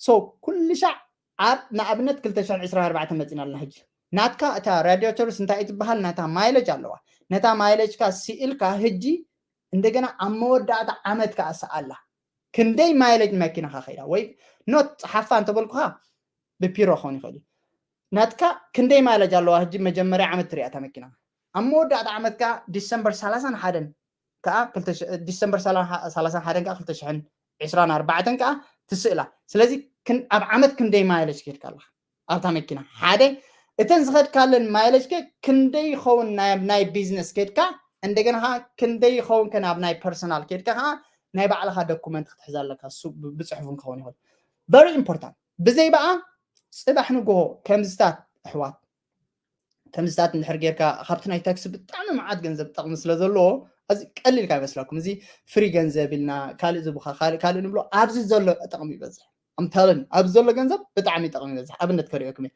So ኩሉ ሻዕ ኣብ ንኣብነት ክልተ ሽሕን ዕስራን ኣርባዕተን መፂና ኣለና ሕጂ። ናትካ እታ ራዲያተርስ እንታይ ትበሃል ናታ ማይለጅ ኣለዋ። ነታ ማይለጅካ ስኢልካ ሕጂ እንደገና ኣብ መወዳእታ ዓመት ከዓ ሰኣላ ክንደይ ማይለጅ መኪናኻ ከይዳ ወይ ኖት ፀሓፋ እንተበልኩኻ ብፒሮ ክኸውን ይኽእል እዩ። ናትካ ክንደይ ማይለጅ ኣለዋ ሕጂ መጀመርያ ዓመት ትሪኣ እታ መኪና ኣብ መወዳእታ ዓመት ከዓ ዲሰምበር ሰላሳን ሓደን ከዓ ዲሰምበር ሰላሳን ሓደን ከዓ ክልተ ሽሕን ዕስራን ኣርባዕተን ከዓ ትስእላ። ስለዚ ኣብ ዓመት ክንደይ ማይለጅ ከድካ ኣለካ ኣብታ መኪና ሓደ እተን ዝኸድካለን ማይለጅ ከ ክንደይ ይኸውን ናይ ቢዝነስ ከድካ እንደገና ከዓ ክንደይ ይኸውን ከ ናብ ናይ ፐርሰናል ከድካ ከዓ ናይ ባዕልካ ዶኩመንት ክትሕዝ ኣለካ። ብፅሑፍን ክኸውን ይኽእል። Very important። ብዘይ በኣ ፅባሕ ንጎሆ ከምዝታት ኣሕዋት ከምዝታት እንድሕር ጌርካ ካብቲ ናይ ታክሲ ብጣዕሚ መዓት ገንዘብ ጠቕሚ ስለ ዘለዎ እዚ ቀሊልካ ይመስለኩም። እዚ ፍሪ ገንዘብ ኢልና ካልእ ዝቡኻ ካልእ ካልእ ንብሎ ኣብዚ ዘሎ ጠቕሚ ይበዝሕ። ኣምታለን ኣብዚ ዘሎ ገንዘብ ብጣዕሚ ጠቕሚ ይበዝሕ። ኣብነት ከሪኦኩም እየ።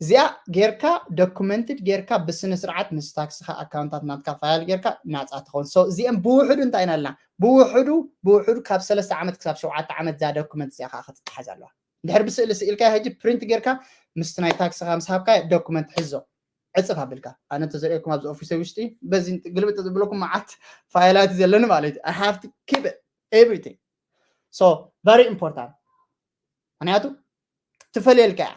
እዚኣ ጌርካ ዶኩመንትድ ጌርካ ብስነ ስርዓት ምስ ታክስኻ ኣካውንታት ናትካ ፋይል ጌርካ ናፃ ትኸውን። እዚአን ብውሕዱ እንታይ ኢና ኣለና ብውሕዱ ብውሕዱ ካብ ሰለስተ ዓመት ክሳብ ሸውዓተ ዓመት እዛ ዶኩመንት እዚኣ ከዓ ክትጠሓዝ ኣለዋ። እንድሕር ብስእሊ ስኢልካ ሕጂ ፕሪንት ጌርካ ምስቲ ናይ ታክስኻ ምስ ሃብካ ዶኩመንት ሕዞ ዕፅፍ ኣቢልካ ኣነ እንተዘርእየኩም ኣብዚ ኦፊሰይ ውሽጢ በዚ ግልብጥ ዝብለኩም መዓት ፋይላት ዘለኒ ማለት እዩ። I have to keep it everything. So very important ምክንያቱ ትፈልየልካ እያ።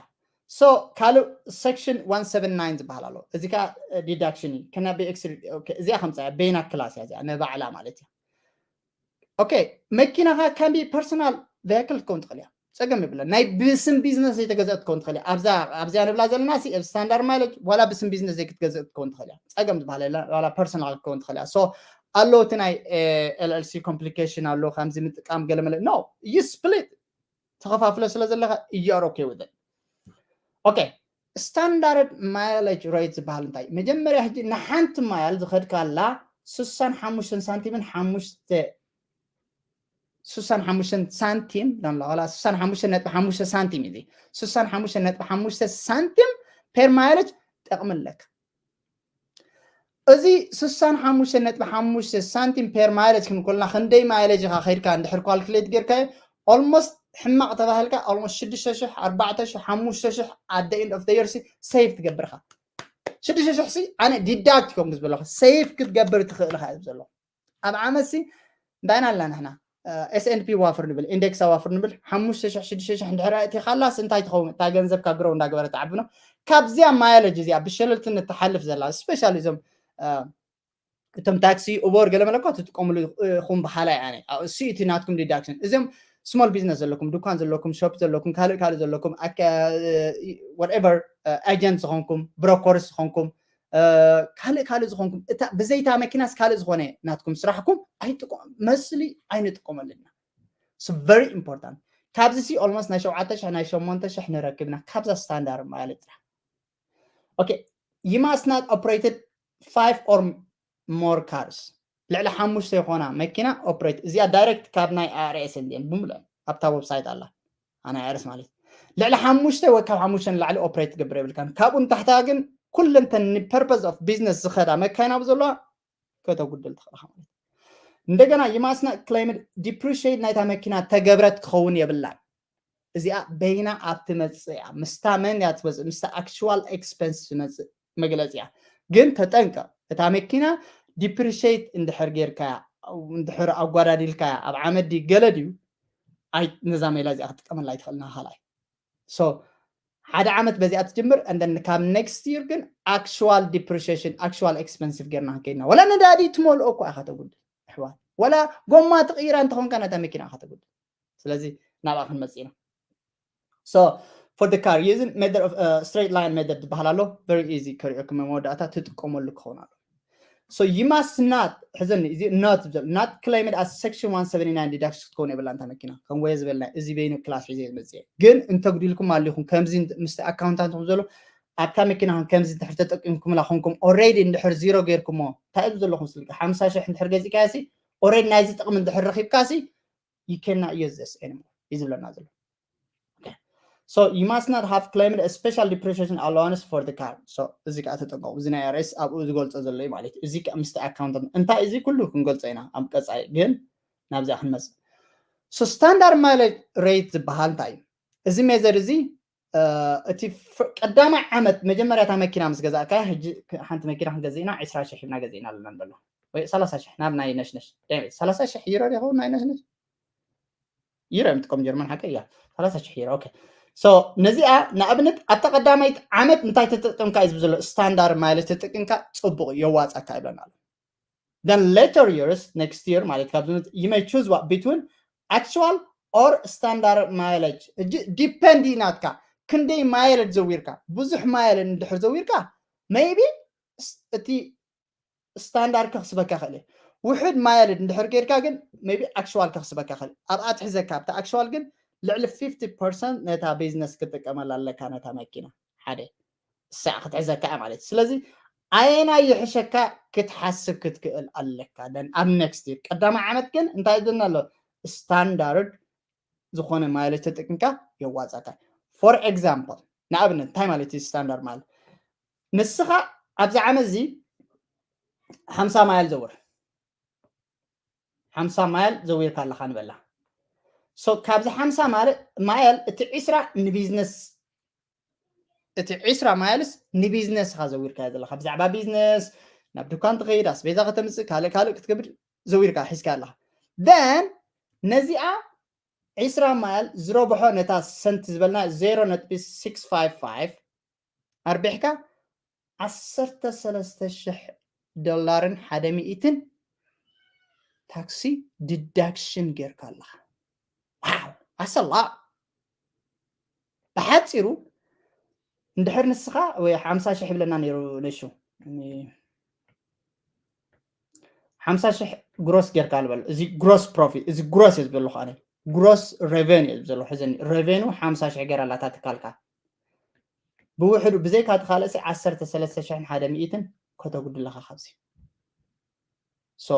So ካልእ section one seven nine ዝበሃል ኣሎ። እዚ ከዓ ዲዳክሽን እዩ። ከና ብኤክስ እዚኣ ከምፃ እያ በይና ክላስ እያ እዚኣ ንባዕላ ማለት እያ። ኦኬ መኪናኻ ከም ፐርሰናል ቬክል ክትከውን ትኽእል እያ። ፀገም ይብለን። ናይ ብስም ቢዝነስ ዘይተገዘእ ክትከውን ትኽእል እያ። ኣብዚኣ ንብላ ዘለና ሲ ስታንዳርድ ማይለጅ ዋላ ብስም ቢዝነስ ዘይክትገዘእ ክትከውን ትኽእል እያ። ፀገም ዝበሃል ዋላ ፐርሰናል ክትከውን ትኽእል እያ። So ኣለዎ እቲ ናይ ኤልኤልሲ ኮምፕሊኬሽን ኣሎ ከምዚ ምጥቃም ገለመለ no you split ተኸፋፍለ ስለ ዘለካ you are okay with it. ኦኬ ስታንዳርድ ማይለጅ ሬት ዝበሃል እንታይ መጀመርያ ሕጂ ንሓንቲ ማይል ዝኸድካላ ስሳን ሓሙሽተን ሳንቲምን ሓሙሽተ ስሳን ሓሙሽተን ሳንቲም ዳንላ ዋላ ስሳን ሓሙሽተን ነጥቢ ሓሙሽተ ሳንቲም እዩ። ስሳን ሓሙሽተን ነጥቢ ሓሙሽተ ሳንቲም ፔር ማይለጅ ጠቕሚ ኣለካ። እዚ ስሳን ሓሙሽተን ነጥቢ ሓሙሽተ ሳንቲም ፔር ማይለጅ ክንኮልና ክንደይ ማይለጅ ኢኻ ከይድካ እንድሕር ኳልኩሌት ጌርካዮ ኦልሞስት ሕማቕ ተባሂልካ ኦልሞስት ሽዱሽተ ሽሕ ኣርባዕተ ሽሕ ሓሙሽተ ሽሕ at the end of the year ሴቭ ትገብር ኢኻ። ሽዱሽተ ሽሕ ሲ ኣነ ዲዳክት ኮንክ ዝበለኹ ሴቭ ክትገብር ትኽእል ኢኻ እዩ ዘለኹ። ኣብ ዓመት ሲ እንታይ ኢና ኣለና ንሕና S&P ዋፍር ንብል ኢንዴክስ ዋፍር ንብል ሓሙሽተ ሽሕ ሽዱሽተ ሽሕ እንድሕር ኣእቲኻላስ እንታይ ትኸውን እታ ገንዘብካ ግረው እንዳገበረ ትዓቢ ነው። ካብዚኣ ማይለጅ እዚኣ ብሸለልትነት ትሓልፍ ዘላ ስፔሻሊ እዞም እቶም ታክሲ ኡበር ገለ መለኳ ትጥቀምሉ ኢኹም በሃላይ ኣነ እሱ እቲ ናትኩም ዲዳክሽን እዚኦም ስሞል ቢዝነስ ዘለኩም ድኳን ዘለኩም ሾፕ ዘለኩም ካልእ ካልእ ዘለኩም whatever agent ዝኾንኩም ብሮከርስ ዝኾንኩም ካልእ ካልእ ዝኾንኩም እታ ብዘይታ መኪናስ ካልእ ዝኾነ ናትኩም ስራሕኩም ኣይጥቆም መስሊ ኣይንጥቀመልና very important። ካብዚ ሲ ኦልሞስት ናይ ሸውዓተ ሽሕ ናይ ሸሞንተ ሽሕ ንረክብና ካብዛ ስታንዳርድ ማለት ጥራሕ okay you must not operated five or more cars ልዕሊ ሓሙሽተ ይኾና መኪና ኦፕሬት እዚኣ ዳይሬክት ካብ ናይ ኣይኣርኤስ እንዲን ብምልአን ኣብታ ዌብሳይት ኣላ ኣና ኣይኣርኤስ ማለት ልዕሊ ሓሙሽተ ወይ ካብ ሓሙሽተ ንላዕሊ ኦፕሬት ትገብር የብልካን ካብኡ ንታሕታ ግን ኩለንተን ንፐርፐስ ኦፍ ቢዝነስ ዝኸዳ መካይና ብዘለዋ ከተጉድል ትኽእልካ ማለት እንደገና you must not claim depreciate ናይታ መኪና ተገብረት ክኸውን የብላን እዚኣ በይና ኣብ ትመፅእ እያ ምስታ መን እያ ትመፅእ ምስታ actual expense ትመፅእ መግለፂ እያ ግን ተጠንቀቕ እታ መኪና depreciate እንድሕር ጌርካያ እንድሕር ኣጓዳዲልካያ ኣብ ዓመት ድዩ ገለ ድዩ ኣይ ነዛ ሜላ እዚኣ ክትጥቀመላ ኣይትኽእልና ካልኣይ so ሓደ ዓመት በዚኣ ትጅምር and then ካብ next year ግን actual depreciation actual expensive ጌርና ክንከይድና ወላ ነዳዲ ትመልኦ እኮ ኢኻ ተጉድል ኣሕዋት ወላ ጎማ ትቕይራ እንተኾንካ ነታ መኪና ኢኻ ተጉድል ስለዚ ናብኣ ክንመፅእ ኢና so for the car using method of straight line method ዝበሃል ኣሎ very easy ከሪኦኩም መወዳእታ ትጥቀመሉ ክኸውን ኣሎ so you must not ሕዘኒ እዚ not not claimed as section one seventy nine deduction ክትከውን የብላ እንታ መኪና ከም ወየ ዝበልና እዚ በይኑ ክላስ ሒዘ ዝመፅእ ግን እንተጉዲልኩም ኣሊኹም ከምዚ ምስቲ ኣካውንታንትኩም ዘሎ ኣብታ መኪና ከምዚ ድሕር ተጠቂምኩምላ ኮንኩም already እንድሕር ዚሮ ጌርኩሞ እንታይ እዩ ዘለኹም ስልኪ ሓምሳ ሽሕ እንድሕር ገዚእካዮ ሲ already ናይዚ ጥቕሚ እንድሕር ረኺብካ ሲ you cannot use this anymore እዩ ዝብለና ዘሎ So you must not have claimed a special depreciation allowance for the car. So እዚ ከዓ ተጠንቀቁ። እዚ ናይ ኣርኤስ ኣብኡ ዝገልጾ ዘሎ እዩ ማለት እዩ። እዚ ከዓ ምስቲ ኣካውንት እንታይ እዚ ኩሉ ክንገልጾ ኢና ኣብ ቀጻይ፣ ግን ናብዚኣ ክንመጽእ። So standard mileage rate ዝበሃል እንታይ እዩ? እዚ ሜዘር እዚ እቲ ቀዳማይ ዓመት መጀመርያ እታ መኪና ምስ ገዛእካ፣ ሕጂ ሓንቲ መኪና ክንገዝእ ኢና፣ ዕስራ ሽሕ ሂብና ገዚእና ኣለና ንበሎ፣ ወይ ሰላሳ ሽሕ ናብ ናይ ነሽነሽ። ሰላሳ ሽሕ ዩሮ ዲኸውን ናይ ነሽነሽ? ዩሮ እዮም ጥቀም ጀርመን ሓቂ እያ። ሰላሳ ሽሕ ዩሮ። ኦኬ። So ነዚኣ ንኣብነት ኣብታ ቀዳማይት ዓመት እንታይ ተጠቀምካ እዩ ዝብል ዘሎ። ስታንዳርድ ማይለጅ ተጠቀምካ ጽቡቕ የዋጻካ ይብለና ኣሎ። Then later years, next year ማለት ካብ ዝመት you may choose what between actual or standard mileage. እጂ ዲፐንድ እዩ ናትካ ክንደይ ማይለጅ ዘዊርካ። ብዙሕ ማይል እንድሕር ዘዊርካ maybe እቲ ስታንዳርድ ከኽስበካ ይኽእል እዩ። ውሑድ ማይል እንድሕር ጌርካ ግን maybe actual ከኽስበካ ይኽእል። ኣብኣ ትሕዘካ ኣብታ actual ግን ልዕሊ fifty percent ነታ ቢዝነስ ክትጥቀመላ ኣለካ ነታ መኪና ሓደ ሳዕ ክትሕዘካ እያ ማለት እዩ። ስለዚ ኣየናይ ይሕሸካ ክትሓስብ ክትክእል ኣለካ። ደን ኣብ ኔክስት ይር ቀዳማይ ዓመት ግን እንታይ ይብለና ኣሎ? ስታንዳርድ ዝኾነ ማይለጅ ተጠቂምካ የዋጻካ። For example ንኣብነት እንታይ ማለት እዩ ስታንዳርድ ማለት? ንስኻ ኣብዚ ዓመት እዚ ሓምሳ ማይል ዘውር ሓምሳ ማይል ዘዊርካ ኣለኻ ንበላ። So ካብዚ ሓምሳ ማይል እቲ ዕስራ ንቢዝነስ፣ እቲ ዕስራ ማይልስ ንቢዝነስ ኢኻ ዘዊርካ ዘለኻ። ብዛዕባ ቢዝነስ ናብ ዱካን ትኸይድ፣ ኣስቤዛ ከተምጽእ፣ ካልእ ካልእ ክትገብር ዘዊርካ ሒዝካ ኣለኻ። Then ነዚኣ ዕስራ ማይል ዝረብሖ ነታ ሰንት ዝበልና zero ነጥቢ six five five ኣርቢሕካ ዓሰርተ ሰለስተ ሽሕ ዶላርን ሓደ ሚእትን ታክሲ ዲዳክሽን ጌርካ ኣለኻ። Wow, that's a lot። ብሓፂሩ እንድሕር ንስኻ ወይ ሓምሳ ሽሕ ይብለና ነይሩ ነሹ ሓምሳ ሽሕ ግሮስ ጌርካ ልበል። እዚ ግሮስ ፕሮፊት፣ እዚ ግሮስ እየ ዝበለኹ ኣነ። ግሮስ ሬቨኒ እየ ዝበለኹ። ሕዘኒ ሬቨኑ ሓምሳ ሽሕ ጌራ ኣላታ ትካልካ። ብውሕዱ ብዘይካ እቲ ካልእሲ ዓሰርተ ሰለስተ ሽሕን ሓደ ሚእትን ከተጉድለኻ ካብዚ። So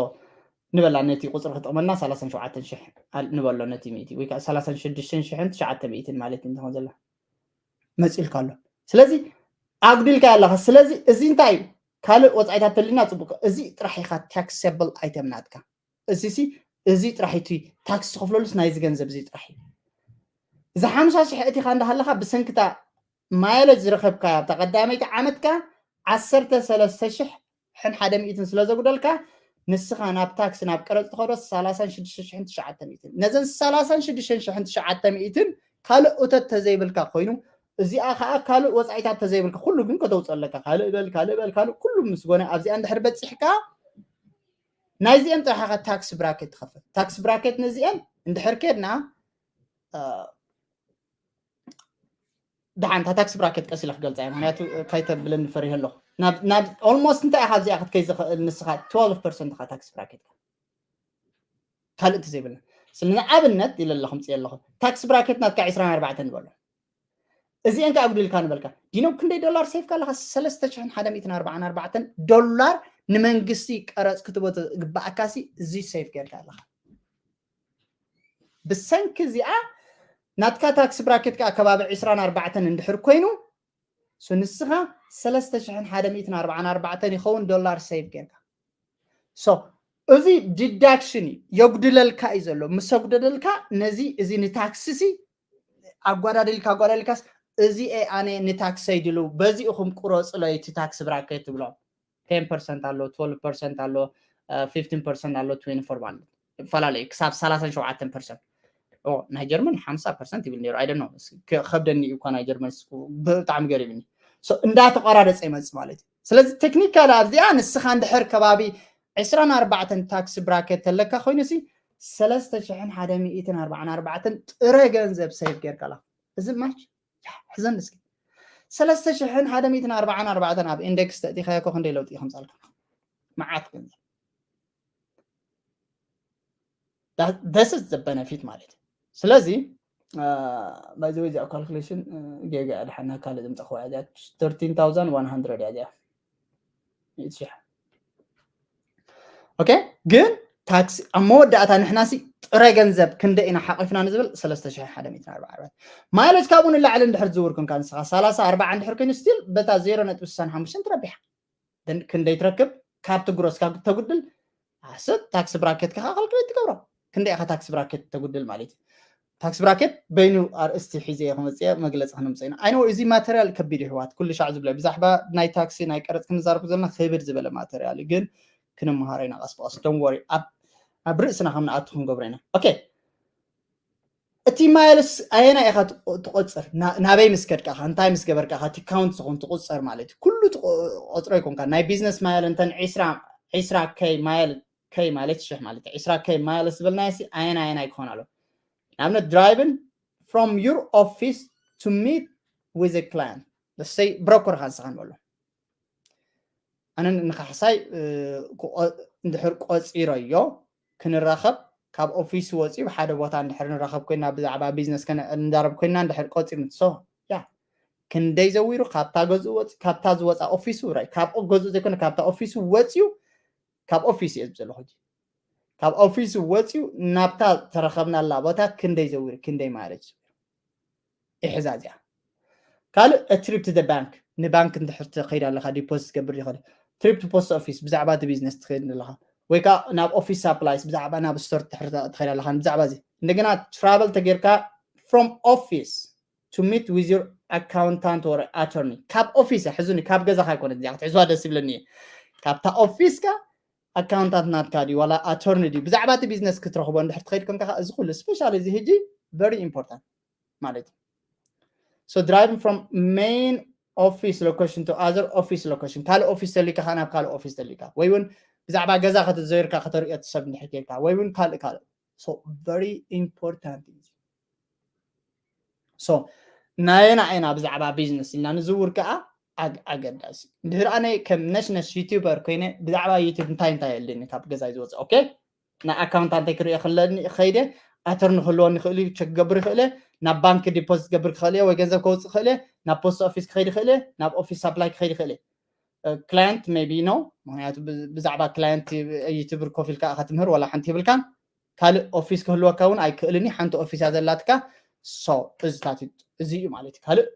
ንበላ ነቲ ቁፅሪ ክጠቕመና ሰላሳን ሸውዓተን ሽሕ ኣል- ንበሎ ነቲ ሚእቲ ወይ ከዓ ሰላሳን ሽዱሽተን ሽሕን ትሽዓተ ሚእትን ማለት እዩ እንተኾን ዘላ መፂልካ ኣሎ። ስለዚ ኣጉዲልካ ኣለኻ። ስለዚ እዚ እንታይ እዩ? ካልእ ወፃኢታት ተሊና ፅቡቅ፣ እዚ ጥራሕ ኢኻ ታክሰብል ኣይተም ናትካ። እዚ ሲ እዚ ጥራሕ እቲ ታክስ ትኸፍለሉስ ናይዚ ገንዘብ እዚ ጥራሕ እዩ። እዚ ሓምሳ ሽሕ እቲኻ እንዳሃለኻ ብሰንክታ ማይለጅ ዝረኸብካ ኣብታ ቀዳመይቲ ዓመትካ ዓሰርተ ሰለስተ ሽሕ ሕን ሓደ ሚእትን ስለ ዘጉደልካ ንስኻ ናብ ታክስ ናብ ቀረፅ ትኸዶ ሰላሳን ሽዱሽተ ሽሕን ትሽዓተ ሚእትን። ነዘን ሰላሳን ሽዱሽተ ሽሕን ትሽዓተ ሚእትን ካልእ እቶት ተዘይብልካ ኮይኑ እዚኣ ከዓ ካልእ ወፃኢታት ተዘይብልካ ኩሉ ግን ከተውፅኦ ኣለካ። ካልእ በል ካልእ በል ካልእ ኩሉ ምስ ጎነ ኣብዚኣ እንድሕር በፂሕካ ናይዚአን ጥራሕ ኢኻ ታክስ ብራኬት ትኸፍል። ታክስ ብራኬት ነዚአን እንድሕር ኬድና ደሓን እታ ታክስ ብራኬት ቀስ ኢለ ክገልፃ እየ፣ ምክንያቱ ከይተብለኒ ፈሪሀ ኣለኹ። ናብ ናብ ኦልሞስት እንታይ ኢኻ ኣብዚኣ ክትከይ ዝኽእል ንስኻ ትወልቭ ፐርሰንት ኢኻ ታክስ ብራኬት ካልእ እንተዘይብልና ስለ ንኣብነት ኢለ ኣለኹ ምፅእ ኣለኹ ታክስ ብራኬት ናትካ ዕስራን ኣርባዕተን ንበሎ። እዚአን ከኣ ኣጉዲልካ ንበልካ ዲኖ ክንደይ ዶላር ሴፍ ኣለካ? ሰለስተ ሽሕን ሓደ ሚእትን ኣርባዓን ኣርባዕተን ዶላር ንመንግስቲ ቀረፅ ክትቦ ዝግባኣካሲ እዚ ሴፍ ጌርካ ኣለካ። ብሰንኪ እዚኣ ናትካ ታክሲ ብራኬት ከዓ ከባቢ ዕስራን ኣርባዕተን እንድሕር ኮይኑ ንስኻ ሰለስተ ሽሕን ሓደ ሚእትን ኣርባዓን ኣርባዕተን ይኸውን ዶላር ሴቭ ጌርካ። So እዚ ዲዳክሽን እዩ፣ የጉድለልካ እዩ ዘሎ። ምስ ኣጉደለልካ ነዚ እዚ ንታክሲ ሲ ኣጓዳዲልካ ኣጓዳዲልካስ እዚ ኣነ ንታክሰይ ድሉ በዚኡ ኹም ቁረፅሎ እቲ ታክሲ ብራኬት ትብሎ። ቴን ፐርሰንት ኣሎ፣ ትወልቭ ፐርሰንት ኣሎ፣ ፊፍቲን ፐርሰንት ኣሎ፣ ትዌንቲ ፎር ኣሎ። ይፈላለዩ ክሳብ ሰላሳን ሸውዓተን ፐርሰንት። ናይ ጀርመን ሓምሳ ፐርሰንት ይብል ነይሩ። I don't know፣ ከብደኒ እዩ እኳ ናይ ጀርመን ብጣዕሚ ገሪምኒ። እንዳተቆራረፀ ይመፅእ ማለት እዩ። ስለዚ ቴክኒካሊ ኣብዚኣ ንስኻ እንድሕር ከባቢ ዕስራን ኣርባዕተን ታክሲ ብራኬት ተለካ ኮይኑ ሲ ሰለስተ ሽሕን ሓደ ሚእትን ኣርባዓን ኣርባዕተን ጥረ ገንዘብ ሴቭ ጌርካላ። እዚ ማች ሕዘን እስኪ ሰለስተ ሽሕን ሓደ ሚእትን ኣርባዓን ኣርባዕተን ኣብ ኢንዴክስ ተእቲኻዮ እኮ ክንደይ ለውጢ ከምፃልካ? መዓት ገንዘብ። This is the benefit ማለት እዩ። ስለዚ by the way እዚኣ ካልኩሌሽን ጌጋ እያ፣ ድሓና ካልእ ዝምፀ ክዋ እዚኣ thirteen thousand one hundred እያ እዚኣ ሚእቲ ሽሕ። ኦኬ፣ ግን ታክሲ ኣብ መወዳእታ ንሕና ሲ ጥረ ገንዘብ ክንደ ኢና ሓቂፍና ንዝብል ሰለስተ ሽሕ ሓደ ሚእትን ኣርባዓ ኣርባዕተ። ማይለጅ ካብኡ ንላዕሊ እንድሕር ዝውር ክንካ ንስኻ ሰላሳ ኣርባዓ እንድሕር ኮይኑ ስቲል በታ ዜሮ ነጥቢ ስሳን ሓሙሽተን ትረቢሓ። ክንደይ ትረክብ ካብቲ ግሮስ ካብ ተጉድል ኣሰብ ታክስ ብራኬት ከኻ ካልኩሌት ትገብሮ። ክንደይ ኢኻ ታክስ ብራኬት ተጉድል ማለት እዩ። ታክስ ብራኬት በይኑ ኣርእስቲ ሒዘ እየ ክመፅእ መግለፂ ክነምፅእ ኢና። ኣይነው እዚ ማተሪያል ከቢድ ይሕዋት ኩሉ ሻዕ ዝብለ ብዛዕባ ናይ ታክሲ ናይ ቀረፅ ክንዛረብ ዘለና ክብድ ዝበለ ማተሪያል እዩ። ግን ክንመሃሮ ኢና ቀስ ብቀስ ዶን ወሪ ኣብ ርእስና ከም ንኣቱ ክንገብሮ ኢና። ኦኬ እቲ ማይልስ ኣየና ኢኻ ትቆፅር ናበይ ምስ ከድካ እንታይ ምስ ገበርካ እቲ ካውንት ዝኾን ትቁፀር ማለት እዩ። ኩሉ ቆፅሮ ይኮንካ ናይ ቢዝነስ ማይል እንተን ዒስራ ዒስራ ከይ ማይል ከይ ማለት ሽሕ ማለት ዒስራ ከይ ማይልስ ዝበልናዮ ኣየና ኣየና ይኮን ኣሎ። ንኣብነት driving from your office to meet with a client ለሰይ ብሮኮር ኻንስኻ ንበሎ ኣነ ንካሕሳይ እንድሕር ቆፂረዮ ክንራኸብ ካብ ኦፊስ ወፂኡ ሓደ ቦታ እንድሕር ንራኸብ ኮይና ብዛዕባ ቢዝነስ ከነዳረብ ኮይና እንድሕር ቆፂሩ ንሶ ያ ክንደይ ዘዊሩ ካብታ ገዝኡ ወፂ ካብታ ዝወፃ ኦፊሱ ራይ ካብ ገዝኡ ዘይኮነ ካብታ ኦፊሱ ወፂኡ ካብ ኦፊስ እየ ዝብ ዘለኹ ካብ ኦፊሱ ወፂኡ ናብታ ተረኸብናላ ቦታ ክንደይ ዘዊሩ ክንደይ ማለት እዩ ይሕዛ እዚኣ ካልእ ትሪፕ ደ ባንክ ንባንክ እንድሕር ትኸይድ ኣለካ ዲፖዚት ትገብር ይኽእል ትሪፕ ፖስት ኦፊስ ብዛዕባ እቲ ቢዝነስ ትኸይድ ኣለካ ወይ ከዓ ናብ ኦፊስ ሳፕላይስ ብዛዕባ ናብ ስቶር ትኸይድ ኣለካ ብዛዕባ እዚ እንደገና ትራቨል ተጌርካ from office to meet with your accountant or attorney ካብ ኦፊስ ሕዙኒ ካብ ገዛካ ይኮነ እዚኣ ክትሕዝዋ ደስ ይብለኒ ካብታ ኦፊስካ ኣካውንታንት ናትካ ድዩ ዋላ ኣቶርኒ ድዩ ብዛዕባ እቲ ቢዝነስ ክትረኽቦ እንድሕር ትኸይድ ኮንካ እዚ ኩሉ ስፔሻሊ እዚ ህጂ very important ማለት እዩ so driving from main office location to other office location ካልእ ኦፊስ ተልካ ካብ ናብ ካልእ ኦፊስ ተልካ ወይ እውን ብዛዕባ ገዛ ከተዘይርካ ከተርእዮ ሰብ እንድሕር ከይርካ ወይ እውን ካልእ ካልእ so very important እዩ so ናየና ኢና ብዛዕባ ቢዝነስ ኢልና ንዝውር ከዓ ኣገዳሲ እንድሕር ኣነ ከም ነሽነሽ ዩቱበር ኮይነ ብዛዕባ ዩቱብ እንታይ እንታይ የለኒ ካብ ገዛይ ዝወፅእ ኦኬ ናይ ኣካውንታንተይ ክርኢ ክለኒ ከይደ ኣተር ንክህልወኒ ክእል ቸክ ክገብር ይኽእለ ናብ ባንክ ዲፖዚት ገብር ክኽእል ወይ ገንዘብ ከውፅእ ክእለ ናብ ፖስት ኦፊስ ክኸይድ ይኽእለ ናብ ኦፊስ ሳፕላይ ክኸይድ ይኽእለ ክላየንት ቢ ኖ ምክንያቱ ብዛዕባ ክላየንት ዩቱብር ኮፍ ኢልካ ክትምህር ዋላ ሓንቲ ይብልካን ካልእ ኦፊስ ክህልወካ እውን ኣይክእልን ሓንቲ ኦፊስ እያ ዘላትካ ሶ እዚታት እዚ እዩ ማለት እዩ ካልእ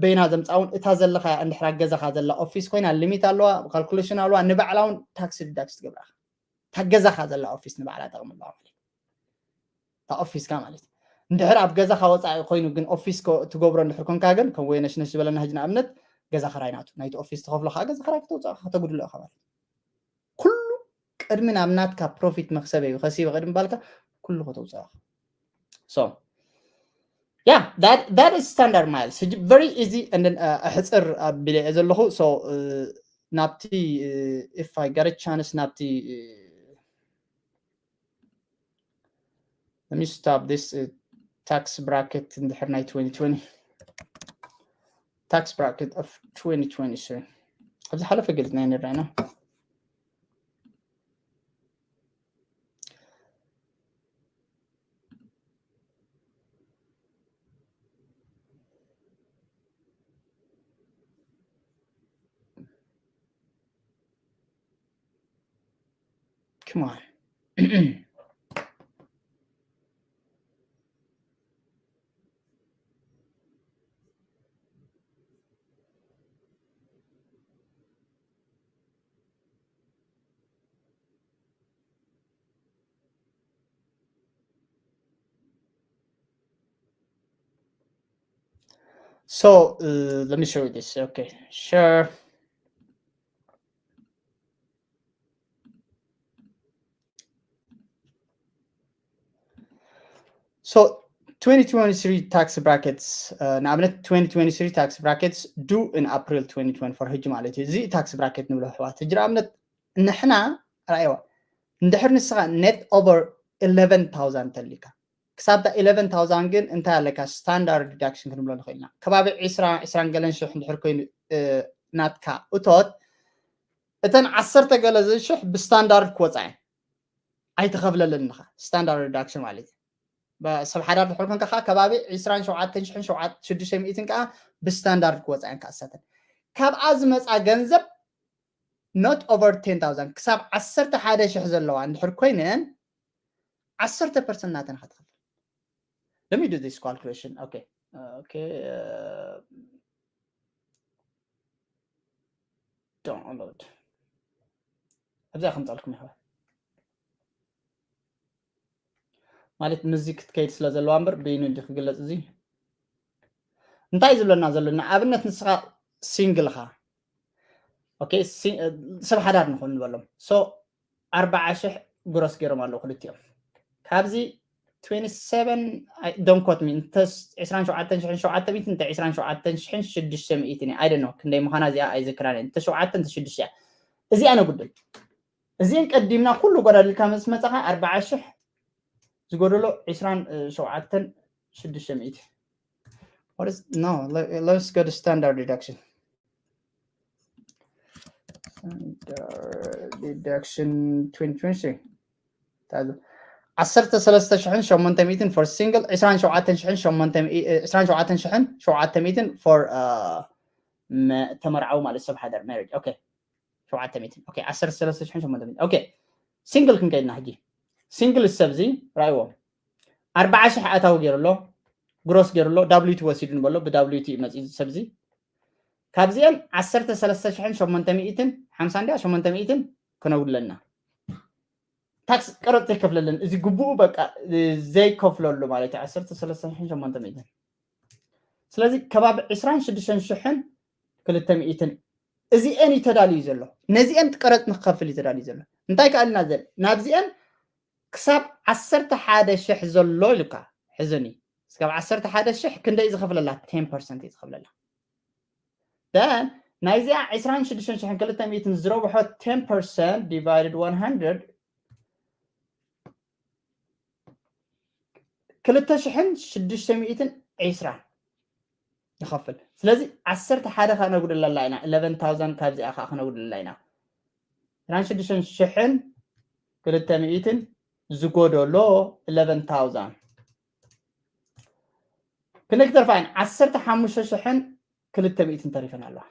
በይና ዘምፃ እውን እታ ዘለካ እንድሕራ ገዛካ ዘላ ኦፊስ ኮይና ሊሚት ኣለዋ ካልኩሌሽን ኣለዋ ንባዕላ እውን ታክሲ ዲዳክስ ትገብራካ እታ ገዛካ ዘላ ኦፊስ ንባዕላ ጠቕሚ ኣለዋ ማለት እታ ኦፊስካ ማለት እዩ እንድሕር ኣብ ገዛካ ወፃኢ ኮይኑ ግን ኦፊስ ትገብሮ እንድሕር ኮንካ ግን ከም ወየነሽነሽ ዝበለና ህጂ ንኣብነት ገዛ ክራይ ናቱ ናይቲ ኦፊስ ተኸፍሎ ከዓ ገዛ ክራይ ክተውፅኦ ከተጉድሎ ኢካ ማለት እዩ ኩሉ ቅድሚ ናብ ናትካ ፕሮፊት መክሰበ እዩ ከሲበ ቅድሚ ባልካ ኩሉ ከተውፅኦ so yeah that that is standard miles very easy and then ኣሕፅር ኣቢለ እየ ዘለኹ so ናብቲ if I get a chance ናብቲ let me stop this uh, tax bracket እንድሕር ናይ twenty twenty tax bracket of twenty twenty-three ኣብ ዝሓለፈ ገሊፅና ንረኣና Come on. So uh, let me show you this. Okay, share. So twenty twenty-three tax brackets, uh, ንኣብነት twenty twenty-three tax brackets due in April twenty twenty-four ሕጂ ማለት እዩ። እዚ tax bracket ንብሎ ኣሕዋት ሕጂ ንኣብነት ንሕና ራእዋ እንድሕር ንስኻ net over eleven thousand ተሊካ ክሳብ ዳ eleven thousand ግን እንታይ ኣለካ standard deduction ክንብሎ ንኽእል ኢና ከባቢ ዕስራ ዕስራን ገለን ሽሕ እንድሕር ኮይኑ ናትካ እቶት እተን ዓሰርተ ገለ ዝሽሕ ብስታንዳርድ ክወፃ እየን ኣይተኸፍለለንኻ standard deduction ማለት እዩ ሰብ ሓዳር ድሕር ኮንካ ከዓ ከባቢ ዕስራን ሸውዓተን ሽሕን ሽዱሽተ ሚእትን ከዓ ብስታንዳርድ ክወፃ እየን ክኣሰተን ካብኣ ዝመፃ ገንዘብ not over ten thousand ክሳብ ዓሰርተ ሓደ ሽሕ ዘለዋ እንድሕር ኮይነን ዓሰርተ ፐርሰንት ናተን ኢኻ ትኸፍል። Let me do this calculation. Okay. Okay. Download. ኣብዚኣ ከምፃልኩም ይኸ ማለት ምዚ ክትከይድ ስለ ዘለዋ እምበር ብይኑ እንዲ ክግለፅ እዚ እንታይ ዝብለና ዘሎ ንኣብነት ንስኻ ሲንግል ኻ ሰብ ሓዳር ንኹን ንበሎም so ኣርባዓ ሽሕ ግሮስ ገይሮም ኣለዉ ክልቲኦም ካብዚ twenty-seven don't quote me እንተ ዕስራን ሸውዓተን ሽሕን ሸውዓተ ሚእትን እንተ ዕስራን ሸውዓተን ሽሕን ሽዱሽተ ሚእትን እየ ኣይደኖ ክንደይ ምዃና እዚኣ ኣይዝክራን እየ እንተ ሸውዓተ እንተ ሽዱሽተ እያ እዚኣ ነጉድል እዚን ቀዲምና ኩሉ ጎዳዲልካ ምስ መጻኻ ኣርባዓ ሽሕ ዝጎደሎ ዕስራን ሸውዓተን ሽዱሽተ ሚእቲ What is no? Let, let's go to standard deduction. Standard deduction twenty twenty-three. ዓሰርተ ሰለስተ ሽሕን ሸሞንተ ሚእትን for single ዕስራን ሸውዓተን ሽሕን ሸሞንተ ሚእትን for ተመርዓዊ ማለት ሰብ ሓዳር marriage okay ሸውዓተ ሚእትን okay ዓሰርተ ሰለስተ ሽሕን ሸሞንተ ሚእትን okay single ክንከይድና ሕጂ single ሰብዚ ራእይዎ ኣርባዓ ሽሕ ኣታዊ ገይሩ ኣሎ ግሮስ ገይሩ ኣሎ W two ወሲዱ ንበሎ ብ W two መፂኡ ሰብዚ ካብዚአን ዓሰርተ ሰለስተ ሽሕን ሸሞንተ ሚእትን ሓምሳ እንዲያ ሸሞንተ ሚእትን ክነጉድለና ታክስ ቀረጥ ዘይከፍለለን እዚ ግቡኡ በቃ ዘይከፍለሉ ማለት እዩ ዓሰርተ ሰለስተ ሽሕን ሸሞንተ ሚእትን ስለዚ ከባቢ ዕስራን ሽዱሽተን ሽሕን ክልተ ሚእትን እዚአን እዩ ተዳልዩ ዘሎ ነዚአን ቀረጥ ንክከፍል እዩ ተዳልዩ ዘሎ እንታይ ከኣልና ዘል ናብዚአን ክሳብ ዓሰርተ ሓደ ሽሕ ዘሎ ኢሉካ ሕዝኒ ክሳብ ዓሰርተ ሓደ ሽሕ ክንደይ ዝኸፍለላ ten percent እዩ ዝኸፍለላ then ናይዚኣ ዕስራን ሽዱሽተን ሽሕን ክልተ ሚእትን ዝረብሖ ten percent divided one hundred ክልተ ሽሕን ሽዱሽተ ሚእትን ዕስራን ይኸፍል ስለዚ ዓሰርተ ሓደ ከነጉድለላ ኢና eleven thousand ካብዚኣ ከዓ ክነጉድለላ ኢና ዕስራን ሽዱሽተን ሽሕን ክልተ ሚእትን ዝጎደሎ eleven thousand ክንደይ ክተርፋ እየን ዓሰርተ ሓሙሽተ ሽሕን ክልተ ሚእትን ተሪፈን ኣለዋ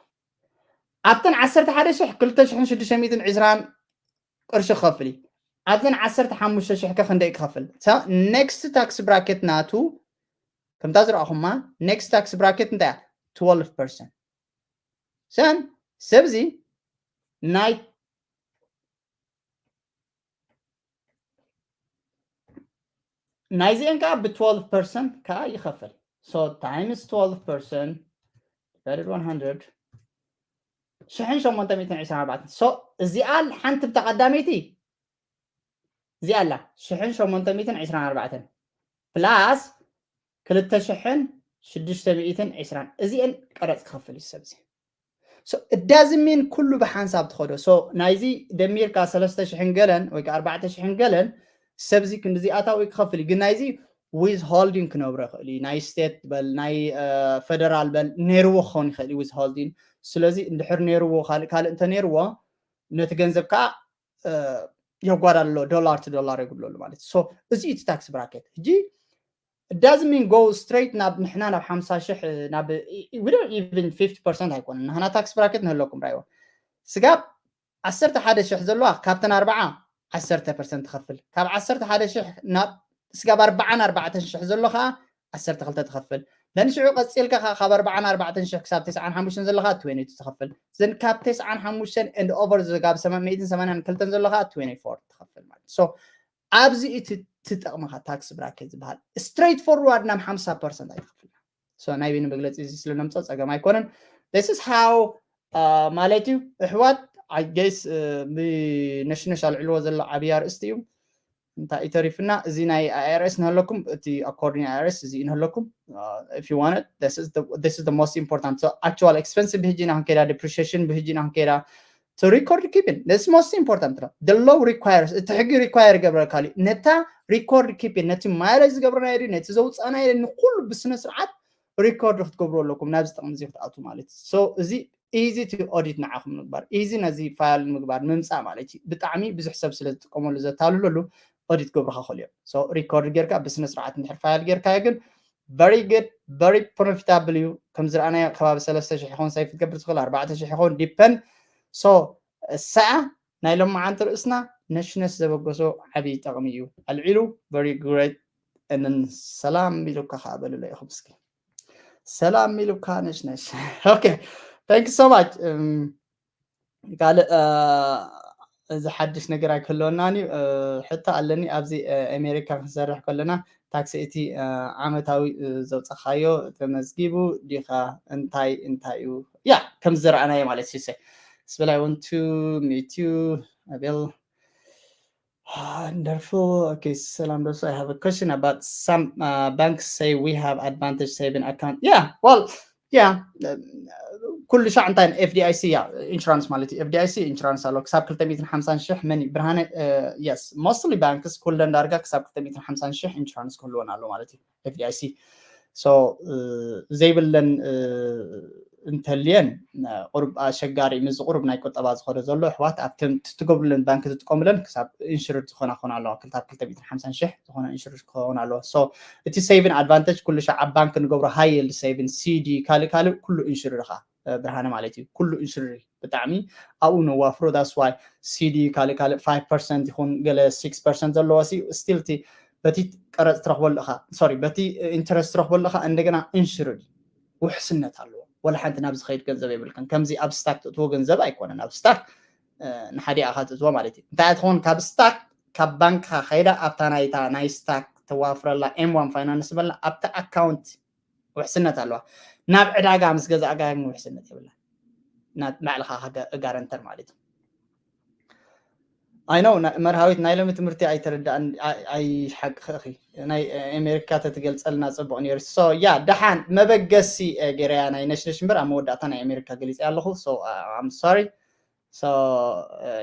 ኣብተን ዓሰርተ ሓደ ሽሕ ክልተ ሽሕን ሽዱሽተ ሚእትን ዕስራን ቅርሺ ክኸፍል እዩ ኣብዘን ዓሰርተ ሓሙሽተ ሽሕ ከ ክንደይ ክኸፍል next tax bracket ናቱ ከምታ ዝረኣኹማ next tax bracket እንታይ እያ twelve percent ሰን ሰብዚ ናይ ናይዚአን ከዓ ብ twelve percent ከዓ ይኸፍል so times twelve percent divided one hundred ሽሕን ሸሞንተ ሚእትን ዕስራን ኣርባዕተን so እዚኣ ሓንቲ ብታ ቀዳመይቲ እዚኣ ኣላ ሽሕን ሸሞንተ ሚእትን ዕስራን ኣርባዕተን plus ክልተ ሽሕን ሽዱሽተ ሚእትን ዕስራን እዚአን ቀረፅ ክኸፍል እዩ ሰብዚ እዳዝሚን ኩሉ ብሓንሳብ ትኸዶ so ናይዚ ደሚርካ ሰለስተ ሽሕን ገለን ወይ ኣርባዕተ ሽሕን ገለን ሰብዚ ክንዲዚ ኣታዊ ክኸፍል እዩ ግን ናይዚ withholding ክነብሮ ይኽእል እዩ ናይ state በል ናይ federal በል ነይርዎ ክኸውን ይኽእል እዩ withholding ስለዚ እንድሕር ነይርዎ ካልእ ካልእ እንተ ነይርዎ ነቲ ገንዘብ ከዓ የጓዳሎ dollar to dollar የጉድለሉ ማለት እዩ so እዚ እቲ tax bracket ሕጂ it doesn't mean go straight ናብ ንሕና ናብ ሓምሳ ሽሕ ናብ even fifty percent ኣይኮነን ንሕና tax bracket ንህለኩም ራይዎ ስጋብ ዓሰርተ ሓደ ሽሕ ዘለዋ ካብተን ኣርባዓ ዓሰርተ percent ትኸፍል ካብ ዓሰርተ ሓደ ሽሕ ናብ ስጋብ ኣርባዓን ኣርባዕተን ሽሕ ዘሎ ከዓ ዓሰርተ ክልተ ትኸፍል then ሽዑ ቀፂልካ ከዓ ካብ ኣርባዓን ኣርባዕተን ሽሕ ክሳብ ተስዓን ሓሙሽተን ዘለካ twenty ትኸፍል then ካብ ተስዓን ሓሙሽተን and over ዝጋብ ሚእትን ሰማንያን ክልተን ዘለካ twenty four ትኸፍል ማለት so ኣብዚ እቲ ትጠቕመካ tax bracket ዝበሃል straight forward ናብ ሓምሳ percent ኣይትኸፍልና so ናይ ቤኒ መግለፂ እዚ ስለ ነምፀ ፀገም ኣይኮነን this is how ማለት እዩ እሕዋት I guess ብነሽነሽ ኣልዕልዎ ዘሎ ዓብዪ ኣርእስቲ እዩ እንታይ እዩ ተሪፍና እዚ ናይ IRS ንሃለኩም እቲ according IRS እዚ እዩ ንሃለኩም if you want it this is the, this is the most important so actual expense ብህጂ ኢና ክንከይዳ depreciation ብህጂ ኢና ክንከይዳ to record keeping this most important ነው the law requires እቲ ሕጊ require ይገብረካ እዩ ነታ record keeping ነቲ mileage ዝገብረናዮ ድዩ ነቲ ዘውፃእናዮ ንኩሉ ብስነ ስርዓት record ክትገብሩ ኣለኩም ናብዚ ጥቕሚ እዚ ክትኣቱ ማለት እዩ so እዚ easy to audit ንዓኹም ምግባር easy ነዚ file ንምግባር ምምፃእ ማለት እዩ ብጣዕሚ ብዙሕ ሰብ ስለ ዝጥቀመሉ ዘታልለሉ audit ገብሩካ ክእል እዮም so record ጌርካ ብስነ ስርዓት እንድሕር file ጌርካዮ ግን very good very profitable እዩ ከም ዝረኣናዮ ከባቢ ሰለስተ ሽሕ ይኸውን save ክትገብር ትኽእል ኣርባዕተ ሽሕ ይኸውን depend so እሳኣ ናይ ሎማዓንቲ ርእስና ነሽነሽ ዘበገሶ ዓብዪ ጠቕሚ እዩ ኣልዒሉ። Very great። እንን ሰላም ኢሉካ ከዓ በልለ ኢኹም እስኪ። ሰላም ኢሉካ ነሽነሽ። Okay, thank you so much. ካልእ እዚ ሓድሽ ነገር ኣይክህልወናን እዩ። ሕቶ ኣለኒ። ኣብዚ ኣሜሪካ ክንሰርሕ ከለና ታክሲ እቲ ዓመታዊ ዘውፀኻዮ ተመዝጊቡ ዲኻ? እንታይ እንታይ እዩ? ያ ከም ዝረኣናዮ ማለት ሲሰ ስበላይ ወንቱ ሚትዩ ኣቤል Wonderful. Okay, ሰላም ደሱ. I have a question about some uh, banks say we have advantage saving account. Yeah, well, yeah. ኩሉ ሻዕ እንታይ ኤፍዲኣይሲ ያ ኢንሹራንስ ማለት እዩ። ኤፍዲኣይሲ ኢንሹራንስ ኣሎ ክሳብ ክልተ ሚእትን ሓምሳን ሽሕ መን እዩ? ብርሃነ። የስ፣ ሞስትሊ ባንክስ ኩለን ዳርጋ ክሳብ ክልተ ሚእትን ሓምሳን ሽሕ ኢንሹራንስ ክህልወን ኣሎ ማለት እዩ። ኤፍዲኣይሲ ዘይብለን እንተልየን ቁሩብ ኣሸጋሪ፣ ምስ ቁሩብ ናይ ቁጠባ ዝኸዶ ዘሎ ኣሕዋት ኣብተን ትገብሩለን ባንክ ትጥቀሙለን ክሳብ ኢንሹርድ ዝኾና ክኾና ኣለዋ። ክልተ ኣብ ክልተ ሚእትን ሓምሳን ሽሕ ዝኾነ ኢንሹርድ ክኸውን ኣለዎ። So እቲ ሴቪን ኣድቫንቴጅ ኩሉ ሻዕ ኣብ ባንክ ንገብሮ ሃይ ዪልድ ሴቪን፣ ሲዲ፣ ካልእ ካልእ ኩሉ ኢንሹርድ ኢኻ ብርሃነ ማለት እዩ። ኩሉ ኢንሹርድ ብጣዕሚ ኣብኡ ነዋፍሮ። That's why ሲዲ ካልእ ካልእ ፋይቭ ፐርሰንት ይኹን ገለ ሲክስ ፐርሰንት ዘለዎ ሲ ስቲል እቲ በቲ ቀረፅ ትረኽበሉ ኢኻ፣ ሶሪ፣ በቲ ኢንተረስት ትረኽበሉ ኢኻ። እንደገና ኢንሹርድ ውሕስነት ኣለዎ። ወላ ሓንቲ ናብ ዝኸይድ ገንዘብ የብልክን። ከምዚ ኣብ ስታክ ትእትዎ ገንዘብ ኣይኮነን። ኣብ ስታክ ንሓደ ኢኻ ትእትዎ ማለት እዩ። እንታይ ትኸውን? ካብ ስታክ ካብ ባንክኻ ከይዳ ኣብታ ናይታ ናይ ስታክ ተዋፍረላ ኤም ዋን ፋይናንስ ዝበላ ኣብቲ ኣካውንት ውሕስነት ኣለዋ። ናብ ዕዳጋ ምስ ገዛእካ ግን ውሕስነት የብላ። ባዕልኻ ጋረንተር ማለት እዩ። ኣይ ነው መርሃዊት ናይ ሎሚ ትምህርቲ ኣይተረዳእን። ኣይሓቅኺ ናይ ኣሜሪካ ተትገልፀልና ፅቡቅ ነይሩ። ሶ ያ ደሓን መበገሲ ገይረያ ናይ ነሽነሽ እምበር ኣብ መወዳእታ ናይ ኣሜሪካ ገሊፀ ኣለኹ። ሶ ኣም ሶሪ። ሶ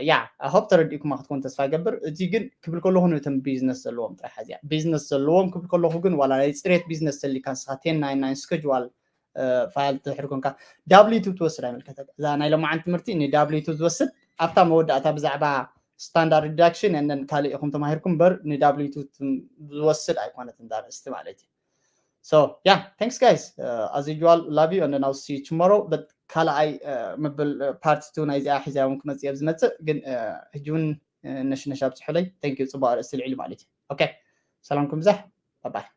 ያ ኣይ ሆፕ ተረዲእኩማ ክትኮን ተስፋ ገብር። እዚ ግን ክብል ከለኹ ነቶም ቢዝነስ ዘለዎም ጥራሕ እዚኣ ቢዝነስ ዘለዎም ክብል ከለኹ ግን ዋላ ናይ ፅሬት ቢዝነስ ተሊካ ንስኻ ቴን ናይን ናይን ስኬጅዋል ፋይል ትሕር ኮንካ ዳብሊቱ ትወስድ ኣይምልከተካ። እዛ ናይ ሎማዓን ትምህርቲ ንዳብሊቱ ዝወስድ ኣብታ መወዳእታ ብዛዕባ ስታንዳርድ ዲዳክሽን እነን ካልእ ኢኹም ተማሂርኩም እምበር ንዳብሊቱ ዝወስድ ኣይኮነትን እዛ ርእስቲ ማለት እዩ። So yeah, thanks guys. Uh, as usual, love you and then I'll see you tomorrow. But ካልኣይ ምብል ፓርት ቱ ናይዚኣ ሒዛዮም ክመፅእ ኣብ ዝመፅእ ግን ሕጂ እውን ነሽነሽ ኣብፅሑለይ። Thank you። ፅቡቅ ኣርእስቲ ልዕሊ ማለት እዩ። Okay, ሰላምኩም ብዛሕ። Bye bye.